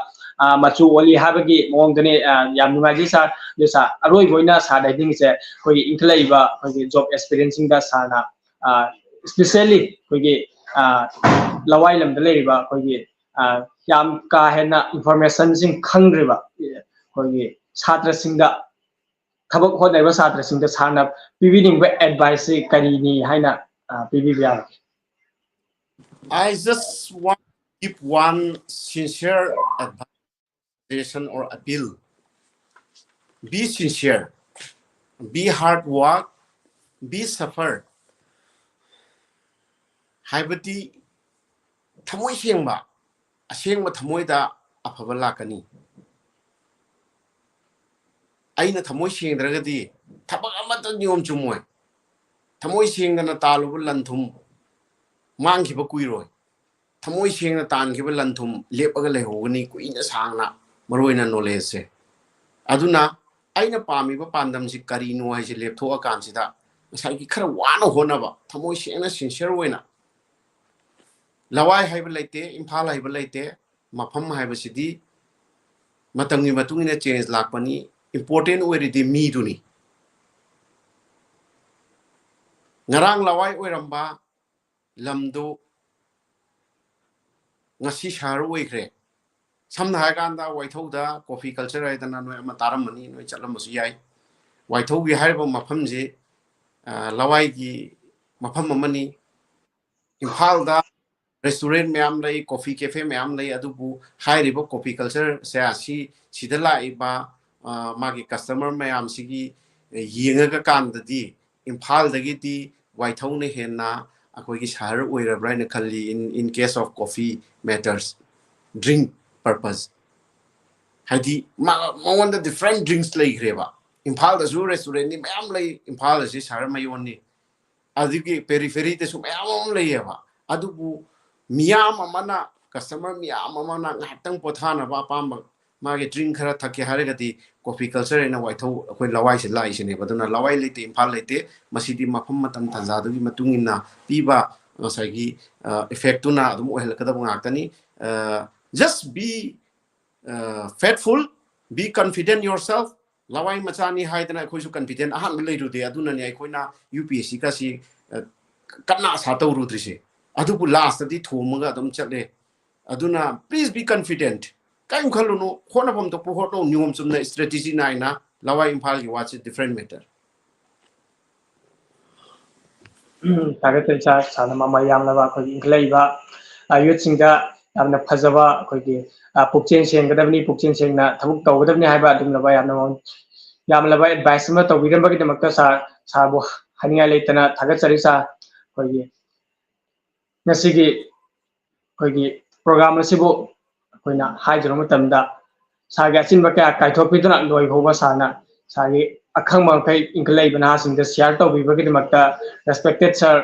ꯑ, ꯃꯆꯨ ꯑꯣꯜꯂꯤ ꯍꯥꯏꯕꯒꯤ ꯃꯑꯣꯡꯗꯅꯤ꯫ ꯑ, ꯌꯥꯝ ꯅꯨꯡꯉꯥꯏꯖꯩ ꯁꯥꯔ꯫ ꯑꯗꯨ ꯁꯥꯔ, ꯑꯔꯣꯏꯕ ꯑꯣꯏꯅ ꯁꯥꯔꯗ ꯍꯥꯏꯅꯤꯡꯉꯤꯁꯦ ꯑꯩꯈꯣꯏꯒꯤ ꯏꯟꯈꯠꯂꯛꯏꯕ ꯑꯩꯈꯣꯏꯒꯤ job aspirantsꯁꯤꯡꯗ ꯁꯥꯔꯅ, ꯑ, specially ꯑꯩꯈꯣꯏꯒꯤ, ꯑ, ꯂꯋꯥꯏ ꯂꯝꯗ ꯂꯩꯔꯤꯕ ꯑꯩꯈꯣꯏꯒꯤ, ꯑ, ꯌꯥꯝ ꯀꯥ ꯍꯦꯟꯅ informationꯁꯤꯡ ꯈꯪꯗ꯭ꯔꯤꯕ ꯑꯩꯈꯣꯏꯒꯤ ꯁꯥꯇ꯭ꯔꯁꯤꯡꯗ, ꯊꯕꯛ ꯍꯣꯠꯅꯔꯤꯕ ꯁꯥꯇ꯭ꯔꯁꯤꯡꯗ ꯁꯥꯔꯅ ꯄꯤꯕꯤꯅꯤꯡꯕ adviceꯁꯤ ꯀꯔꯤꯅꯤ ꯍꯥꯏꯅ, ꯑ, ꯄꯤꯕꯤꯕ ꯌꯥꯒꯅꯤ? I just want to give one sincere advice, suggestion or appeal. Be sincere, be hard work, be suffer. ꯍꯥꯏꯕꯗꯤ ꯊꯃꯣꯏ ꯁꯦꯡꯕ, ꯑꯁꯦꯡꯕ ꯊꯃꯣꯏꯗ ꯑꯐꯕ ꯂꯥꯛꯀꯅꯤ꯫ ꯑꯩꯅ ꯊꯃꯣꯏ ꯁꯦꯡꯗ꯭ꯔꯒꯗꯤ ꯊꯕꯛ ꯑꯃꯠꯇ ꯅꯤꯌꯣꯝ ꯆꯨꯝꯃꯣꯏ꯫ ꯊꯃꯣꯏ ꯁꯦꯡꯗꯅ ꯇꯥꯜꯂꯨꯕ ꯂꯟ ꯊꯨꯝ ꯃꯥꯡꯈꯤꯕ ꯀꯨꯏꯔꯣꯏ꯫ ꯊꯃꯣꯏ ꯁꯦꯡꯅ ꯇꯥꯟꯈꯤꯕ ꯂꯟ ꯊꯨꯝ ꯂꯦꯞꯄꯒ ꯂꯩꯍꯧꯒꯅꯤ ꯀꯨꯏꯅ ꯁꯥꯡꯅ, ꯃꯔꯨ ꯑꯣꯏꯅ knowledgeꯁꯦ꯫ ꯑꯗꯨꯅ ꯑꯩꯅ ꯄꯥꯝꯃꯤꯕ ꯄꯥꯟꯗꯝꯁꯤ ꯀꯔꯤꯅꯣ ꯍꯥꯏꯁꯦ ꯂꯦꯞꯊꯣꯛꯑꯀꯥꯟꯁꯤꯗ ꯉꯁꯥꯏꯒꯤ ꯈꯔ ꯋꯥꯅ ꯍꯣꯠꯅꯕ, ꯊꯃꯣꯏ ꯁꯦꯡꯅ, ꯁꯤꯟꯁꯤꯌꯔ ꯑꯣꯏꯅ, ꯂꯋꯥꯏ ꯍꯥꯏꯕ ꯂꯩꯇꯦ, ꯏꯝꯐꯥꯜ ꯍꯥꯏꯕ ꯂꯩꯇꯦ, ꯃꯐꯝ ꯍꯥꯏꯕꯁꯤꯗꯤ ꯃꯇꯝꯒꯤ ꯃꯇꯨꯡ ꯏꯟꯅ ꯆꯦꯟꯖ ꯂꯥꯛꯄꯅꯤ꯫ ꯏꯝꯄꯣꯔꯇꯦꯟ ꯑꯣꯏꯔꯤꯗꯤ ꯃꯤꯗꯨꯅꯤ꯫ ꯉꯔꯥꯡ ꯂꯋꯥꯏ ꯑꯣꯏꯔꯝꯕ ꯂꯝꯗꯨ ꯉꯁꯤ ꯁꯍꯔ ꯑꯣꯏꯈ꯭ꯔꯦ꯫ ꯁꯝꯅ ꯍꯥꯏꯔꯀꯥꯟꯗ ꯋꯥꯏꯊꯧꯗ ꯀꯣꯐꯤ ꯀꯜꯆꯔ ꯍꯥꯏꯗꯅ ꯅꯣꯏ ꯑꯃ ꯇꯥꯔꯝꯃꯅꯤ, ꯅꯣꯏ ꯆꯠꯂꯝꯕꯁꯨ ꯌꯥꯏ꯫ ꯋꯥꯏꯊꯧꯒꯤ ꯍꯥꯏꯔꯤꯕ ꯃꯐꯝꯁꯤ, ꯑ, ꯂꯋꯥꯏꯒꯤ ꯃꯐꯝ ꯑꯃꯅꯤ꯫ ꯏꯝꯐꯥꯜꯗ ꯔꯦꯁꯇꯨꯔꯦꯟ ꯃꯌꯥꯝ ꯂꯩ, ꯀꯣꯐꯤ ꯀꯦꯐꯦ ꯃꯌꯥꯝ ꯂꯩ, ꯑꯗꯨꯕꯨ ꯍꯥꯏꯔꯤꯕ ꯀꯣꯐꯤ ꯀꯜꯆꯔꯁꯦ ꯑꯁꯤ ꯁꯤꯗ ꯂꯥꯛꯏꯕ, ꯑ, ꯃꯥꯒꯤ ꯀꯁꯇꯃꯔ ꯃꯌꯥꯝꯁꯤꯒꯤ ꯌꯦꯡꯉꯒ ꯀꯥꯟꯗꯗꯤ ꯏꯝꯐꯥꯜꯗꯒꯤꯗꯤ ꯋꯥꯏꯊꯧꯅ ꯍꯦꯟꯅ ꯑꯩꯈꯣꯏꯒꯤ ꯁꯍꯔ ꯑꯣꯏꯔꯕ꯭ꯔꯥ ꯍꯥꯏꯅ ꯈꯜꯂꯤ, in, in case of coffee matters, drink purpose꯫ ꯍꯥꯏꯗꯤ ꯃꯥ-, ꯃꯉꯣꯟꯗ ꯗꯤꯐ꯭ꯔꯦꯟ ꯗ꯭ꯔꯤꯡꯁ ꯂꯩꯈ꯭ꯔꯦꯕ꯫ ꯏꯝꯐꯥꯜꯗꯁꯨ ꯔꯦꯁꯇꯨꯔꯦꯟꯗꯤ ꯃꯌꯥꯝ ꯂꯩ, ꯏꯝꯐꯥꯜ ꯑꯁꯤ ꯁꯍꯔ ꯃꯌꯣꯟꯅꯤ꯫ ꯑꯗꯨꯒꯤ ꯄꯦꯔꯤꯐꯦꯔꯤꯗꯁꯨ ꯃꯌꯥꯝ ꯑꯃ ꯂꯩꯌꯦꯕ꯫ ꯑꯗꯨꯕꯨ ꯃꯤꯌꯥꯝ ꯑꯃꯅ, ꯀꯁꯇꯃꯔ ꯃꯤꯌꯥꯝ ꯑꯃꯅ ꯉꯥꯏꯍꯥꯛꯇꯪ ꯄꯣꯊꯥꯅꯕ ꯑꯄꯥꯝꯕ ꯃꯥꯒꯤ ꯗ꯭ꯔꯤꯡ ꯈꯔ ꯊꯛꯀꯦ ꯍꯥꯏꯔꯒꯗꯤ ꯀꯣꯐꯤ ꯀꯜꯆꯔ ꯍꯥꯏꯅ ꯋꯥꯏꯊꯧ, ꯑꯩꯈꯣꯏ ꯂꯋꯥꯏꯁꯦ ꯂꯥꯛꯏꯁꯤꯅꯦꯕ꯫ ꯑꯗꯨꯅ ꯂꯋꯥꯏ ꯂꯩꯇꯦ, ꯏꯝꯐꯥꯜ ꯂꯩꯇꯦ, ꯃꯁꯤꯗꯤ ꯃꯐꯝ, ꯃꯇꯝ, ꯇꯥꯟꯖꯥꯗꯨꯒꯤ ꯃꯇꯨꯡ ꯏꯟꯅ ꯄꯤꯕ ꯉꯁꯥꯏꯒꯤ, ꯑ, ꯏꯐꯦꯛꯇꯨꯅ ꯑꯗꯨꯝ ꯑꯣꯏꯍꯜꯂꯛꯀꯗꯕ ꯉꯥꯛꯇꯅꯤ꯫ ꯑ, just be, ꯑ, faithful, be confident yourself꯫ ꯂꯋꯥꯏ ꯃꯆꯥꯅꯤ ꯍꯥꯏꯗꯅ ꯑꯩꯈꯣꯏꯁꯨ ꯀꯟꯐꯤꯗꯦꯟ ꯑꯍꯥꯟꯕ ꯂꯩꯔꯨꯗꯦ꯫ ꯑꯗꯨꯅꯅꯦ ꯑꯩꯈꯣꯏꯅ ꯌꯨ ꯄꯤ ꯑꯦꯁ ꯁꯤꯒꯁꯤ, ꯑ, ꯀꯟꯅ ꯑꯁꯥ ꯇꯧꯔꯨꯗ꯭ꯔꯤꯁꯦ꯫ ꯑꯗꯨꯕꯨ ꯂꯥꯁꯇꯗꯤ ꯊꯣꯝꯃꯒ ꯑꯗꯨꯝ ꯆꯠꯂꯦ꯫ ꯑꯗꯨꯅ please be confident, ꯀꯔꯤꯝ ꯈꯜꯂꯨꯅꯨ, ꯍꯣꯠꯅꯐꯝ ꯊꯣꯛꯄ ꯍꯣꯠꯅꯧ, ꯅꯤꯌꯣꯝ ꯆꯨꯝꯅ ꯏꯁꯇ꯭ꯔꯦꯇꯦꯖꯤ ꯅꯥꯏꯅ꯫ ꯂꯋꯥꯏ ꯏꯝꯐꯥꯜꯒꯤ ꯋꯥꯁꯤ ꯗꯤꯐ꯭ꯔꯦꯟ ꯃꯦꯇꯔ꯫ ꯎꯝ, ꯊꯥꯒꯠꯆꯔꯤ ꯁꯥꯔ꯫ ꯁꯥꯔꯅ ꯃꯃꯜ ꯌꯥꯝꯂꯕ ꯑꯩꯈꯣꯏꯒꯤ ꯏꯟꯈꯠꯂꯛꯏꯕ, ꯑ, ꯌꯨꯠꯁꯤꯡꯗ ꯌꯥꯝꯅ ꯐꯖꯕ ꯑꯩꯈꯣꯏꯒꯤ, ꯑ, ꯄꯨꯛꯆꯦꯜ ꯁꯦꯡꯒꯗꯕꯅꯤ, ꯄꯨꯛꯆꯦꯜ ꯁꯦꯡꯅ ꯊꯕꯛ ꯇꯧꯒꯗꯕꯅꯤ ꯍꯥꯏꯕ ꯑꯗꯨꯒꯨꯝꯂꯕ ꯌꯥꯝꯅ ꯃꯃꯜ ꯌꯥꯝꯂꯕ ꯑꯦꯗꯚꯥꯏꯁ ꯑꯃ ꯇꯧꯕꯤꯔꯝꯕꯒꯤꯗꯃꯛꯇ ꯁꯥꯔ, ꯁꯥꯔꯕꯨ ꯍꯥꯏꯅꯤꯡꯉꯥꯏ ꯂꯩꯇꯅ ꯊꯥꯒꯠꯆꯔꯤ ꯁꯥꯔ꯫ ꯑꯩꯈꯣꯏꯒꯤ ꯉꯁꯤꯒꯤ ꯑꯩꯈꯣꯏꯒꯤ ꯄ꯭ꯔꯣꯒ꯭ꯔꯥꯝ ꯑꯁꯤꯕꯨ ꯑꯩꯈꯣꯏꯅ ꯍꯥꯏꯖꯔꯨꯕ ꯃꯇꯝꯗ ꯁꯥꯔꯒꯤ ꯑꯆꯤꯟꯕ ꯀꯌꯥ ꯀꯥꯏꯊꯣꯛꯄꯤꯗꯨꯅ ꯂꯣꯏ ꯐꯥꯎꯕ ꯁꯥꯔꯅ ꯁꯥꯔꯒꯤ ꯑꯈꯪꯕ ꯃꯈꯩ ꯏꯟꯈꯠꯂꯛꯏꯕ ꯅꯍꯥꯁꯤꯡꯗ ꯁꯤꯌꯥꯔ ꯇꯧꯕꯤꯕꯒꯤꯗꯃꯛꯇ respected sir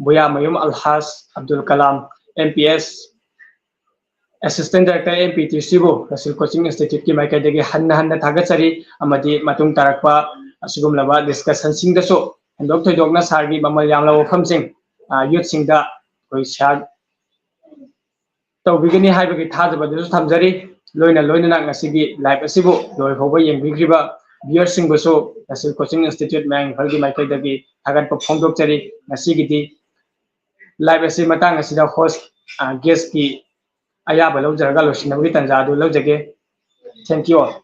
ꯕꯨꯌꯥꯃꯌꯨꯝ Alhaj Abdul Kalam, M P S, Assistant Director M P T C ꯕꯨ Rasil Coaching Institute ꯀꯤ ꯃꯥꯏꯀꯩꯗꯒꯤ ꯍꯟꯅ ꯍꯟꯅ ꯊꯥꯒꯠꯆꯔꯤ, ꯑꯃꯗꯤ ꯃꯇꯨꯡ ꯇꯥꯔꯛꯄ ꯑꯁꯤꯒꯨꯝꯂꯕ discussion ꯁꯤꯡꯗꯁꯨ ꯍꯦꯟꯗꯣꯛ ꯊꯣꯏꯗꯣꯛꯅ sir ꯒꯤ ꯃꯃꯜ ꯌꯥꯝꯂꯕ ꯋꯥꯐꯝꯁꯤꯡ, ꯑ, youth ꯁꯤꯡꯗ ꯑꯩꯈꯣꯏ share ꯇꯧꯕꯤꯒꯅꯤ ꯍꯥꯏꯕꯒꯤ ꯊꯥꯖꯕꯗꯨꯁꯨ ꯊꯝꯖꯔꯤ꯫ ꯂꯣꯏꯅ ꯂꯣꯏꯅꯅ ꯉꯁꯤꯒꯤ live ꯑꯁꯤꯕꯨ ꯂꯣꯏ ꯐꯥꯎꯕ ꯌꯦꯡꯕꯤꯈ꯭ꯔꯤꯕ viewer ꯁꯤꯡꯕꯨꯁꯨ Rasil Coaching Institute ꯃꯌꯥꯡ ꯏꯝꯐꯥꯜꯒꯤ ꯃꯥꯏꯀꯩꯗꯒꯤ ꯊꯥꯒꯠꯄ ꯐꯣꯡꯗꯣꯛꯆꯔꯤ꯫ ꯉꯁꯤꯒꯤꯗꯤ live ꯑꯁꯤ ꯃꯇꯥꯡ ꯑꯁꯤꯗ host, ꯑ, guest ꯀꯤ ꯑꯌꯥꯕ ꯂꯧꯖꯔꯒ ꯂꯣꯏꯁꯤꯟꯅꯕꯒꯤ ꯇꯥꯟꯖꯥ ꯑꯗꯨ ꯂꯧꯖꯒꯦ꯫ Thank you all.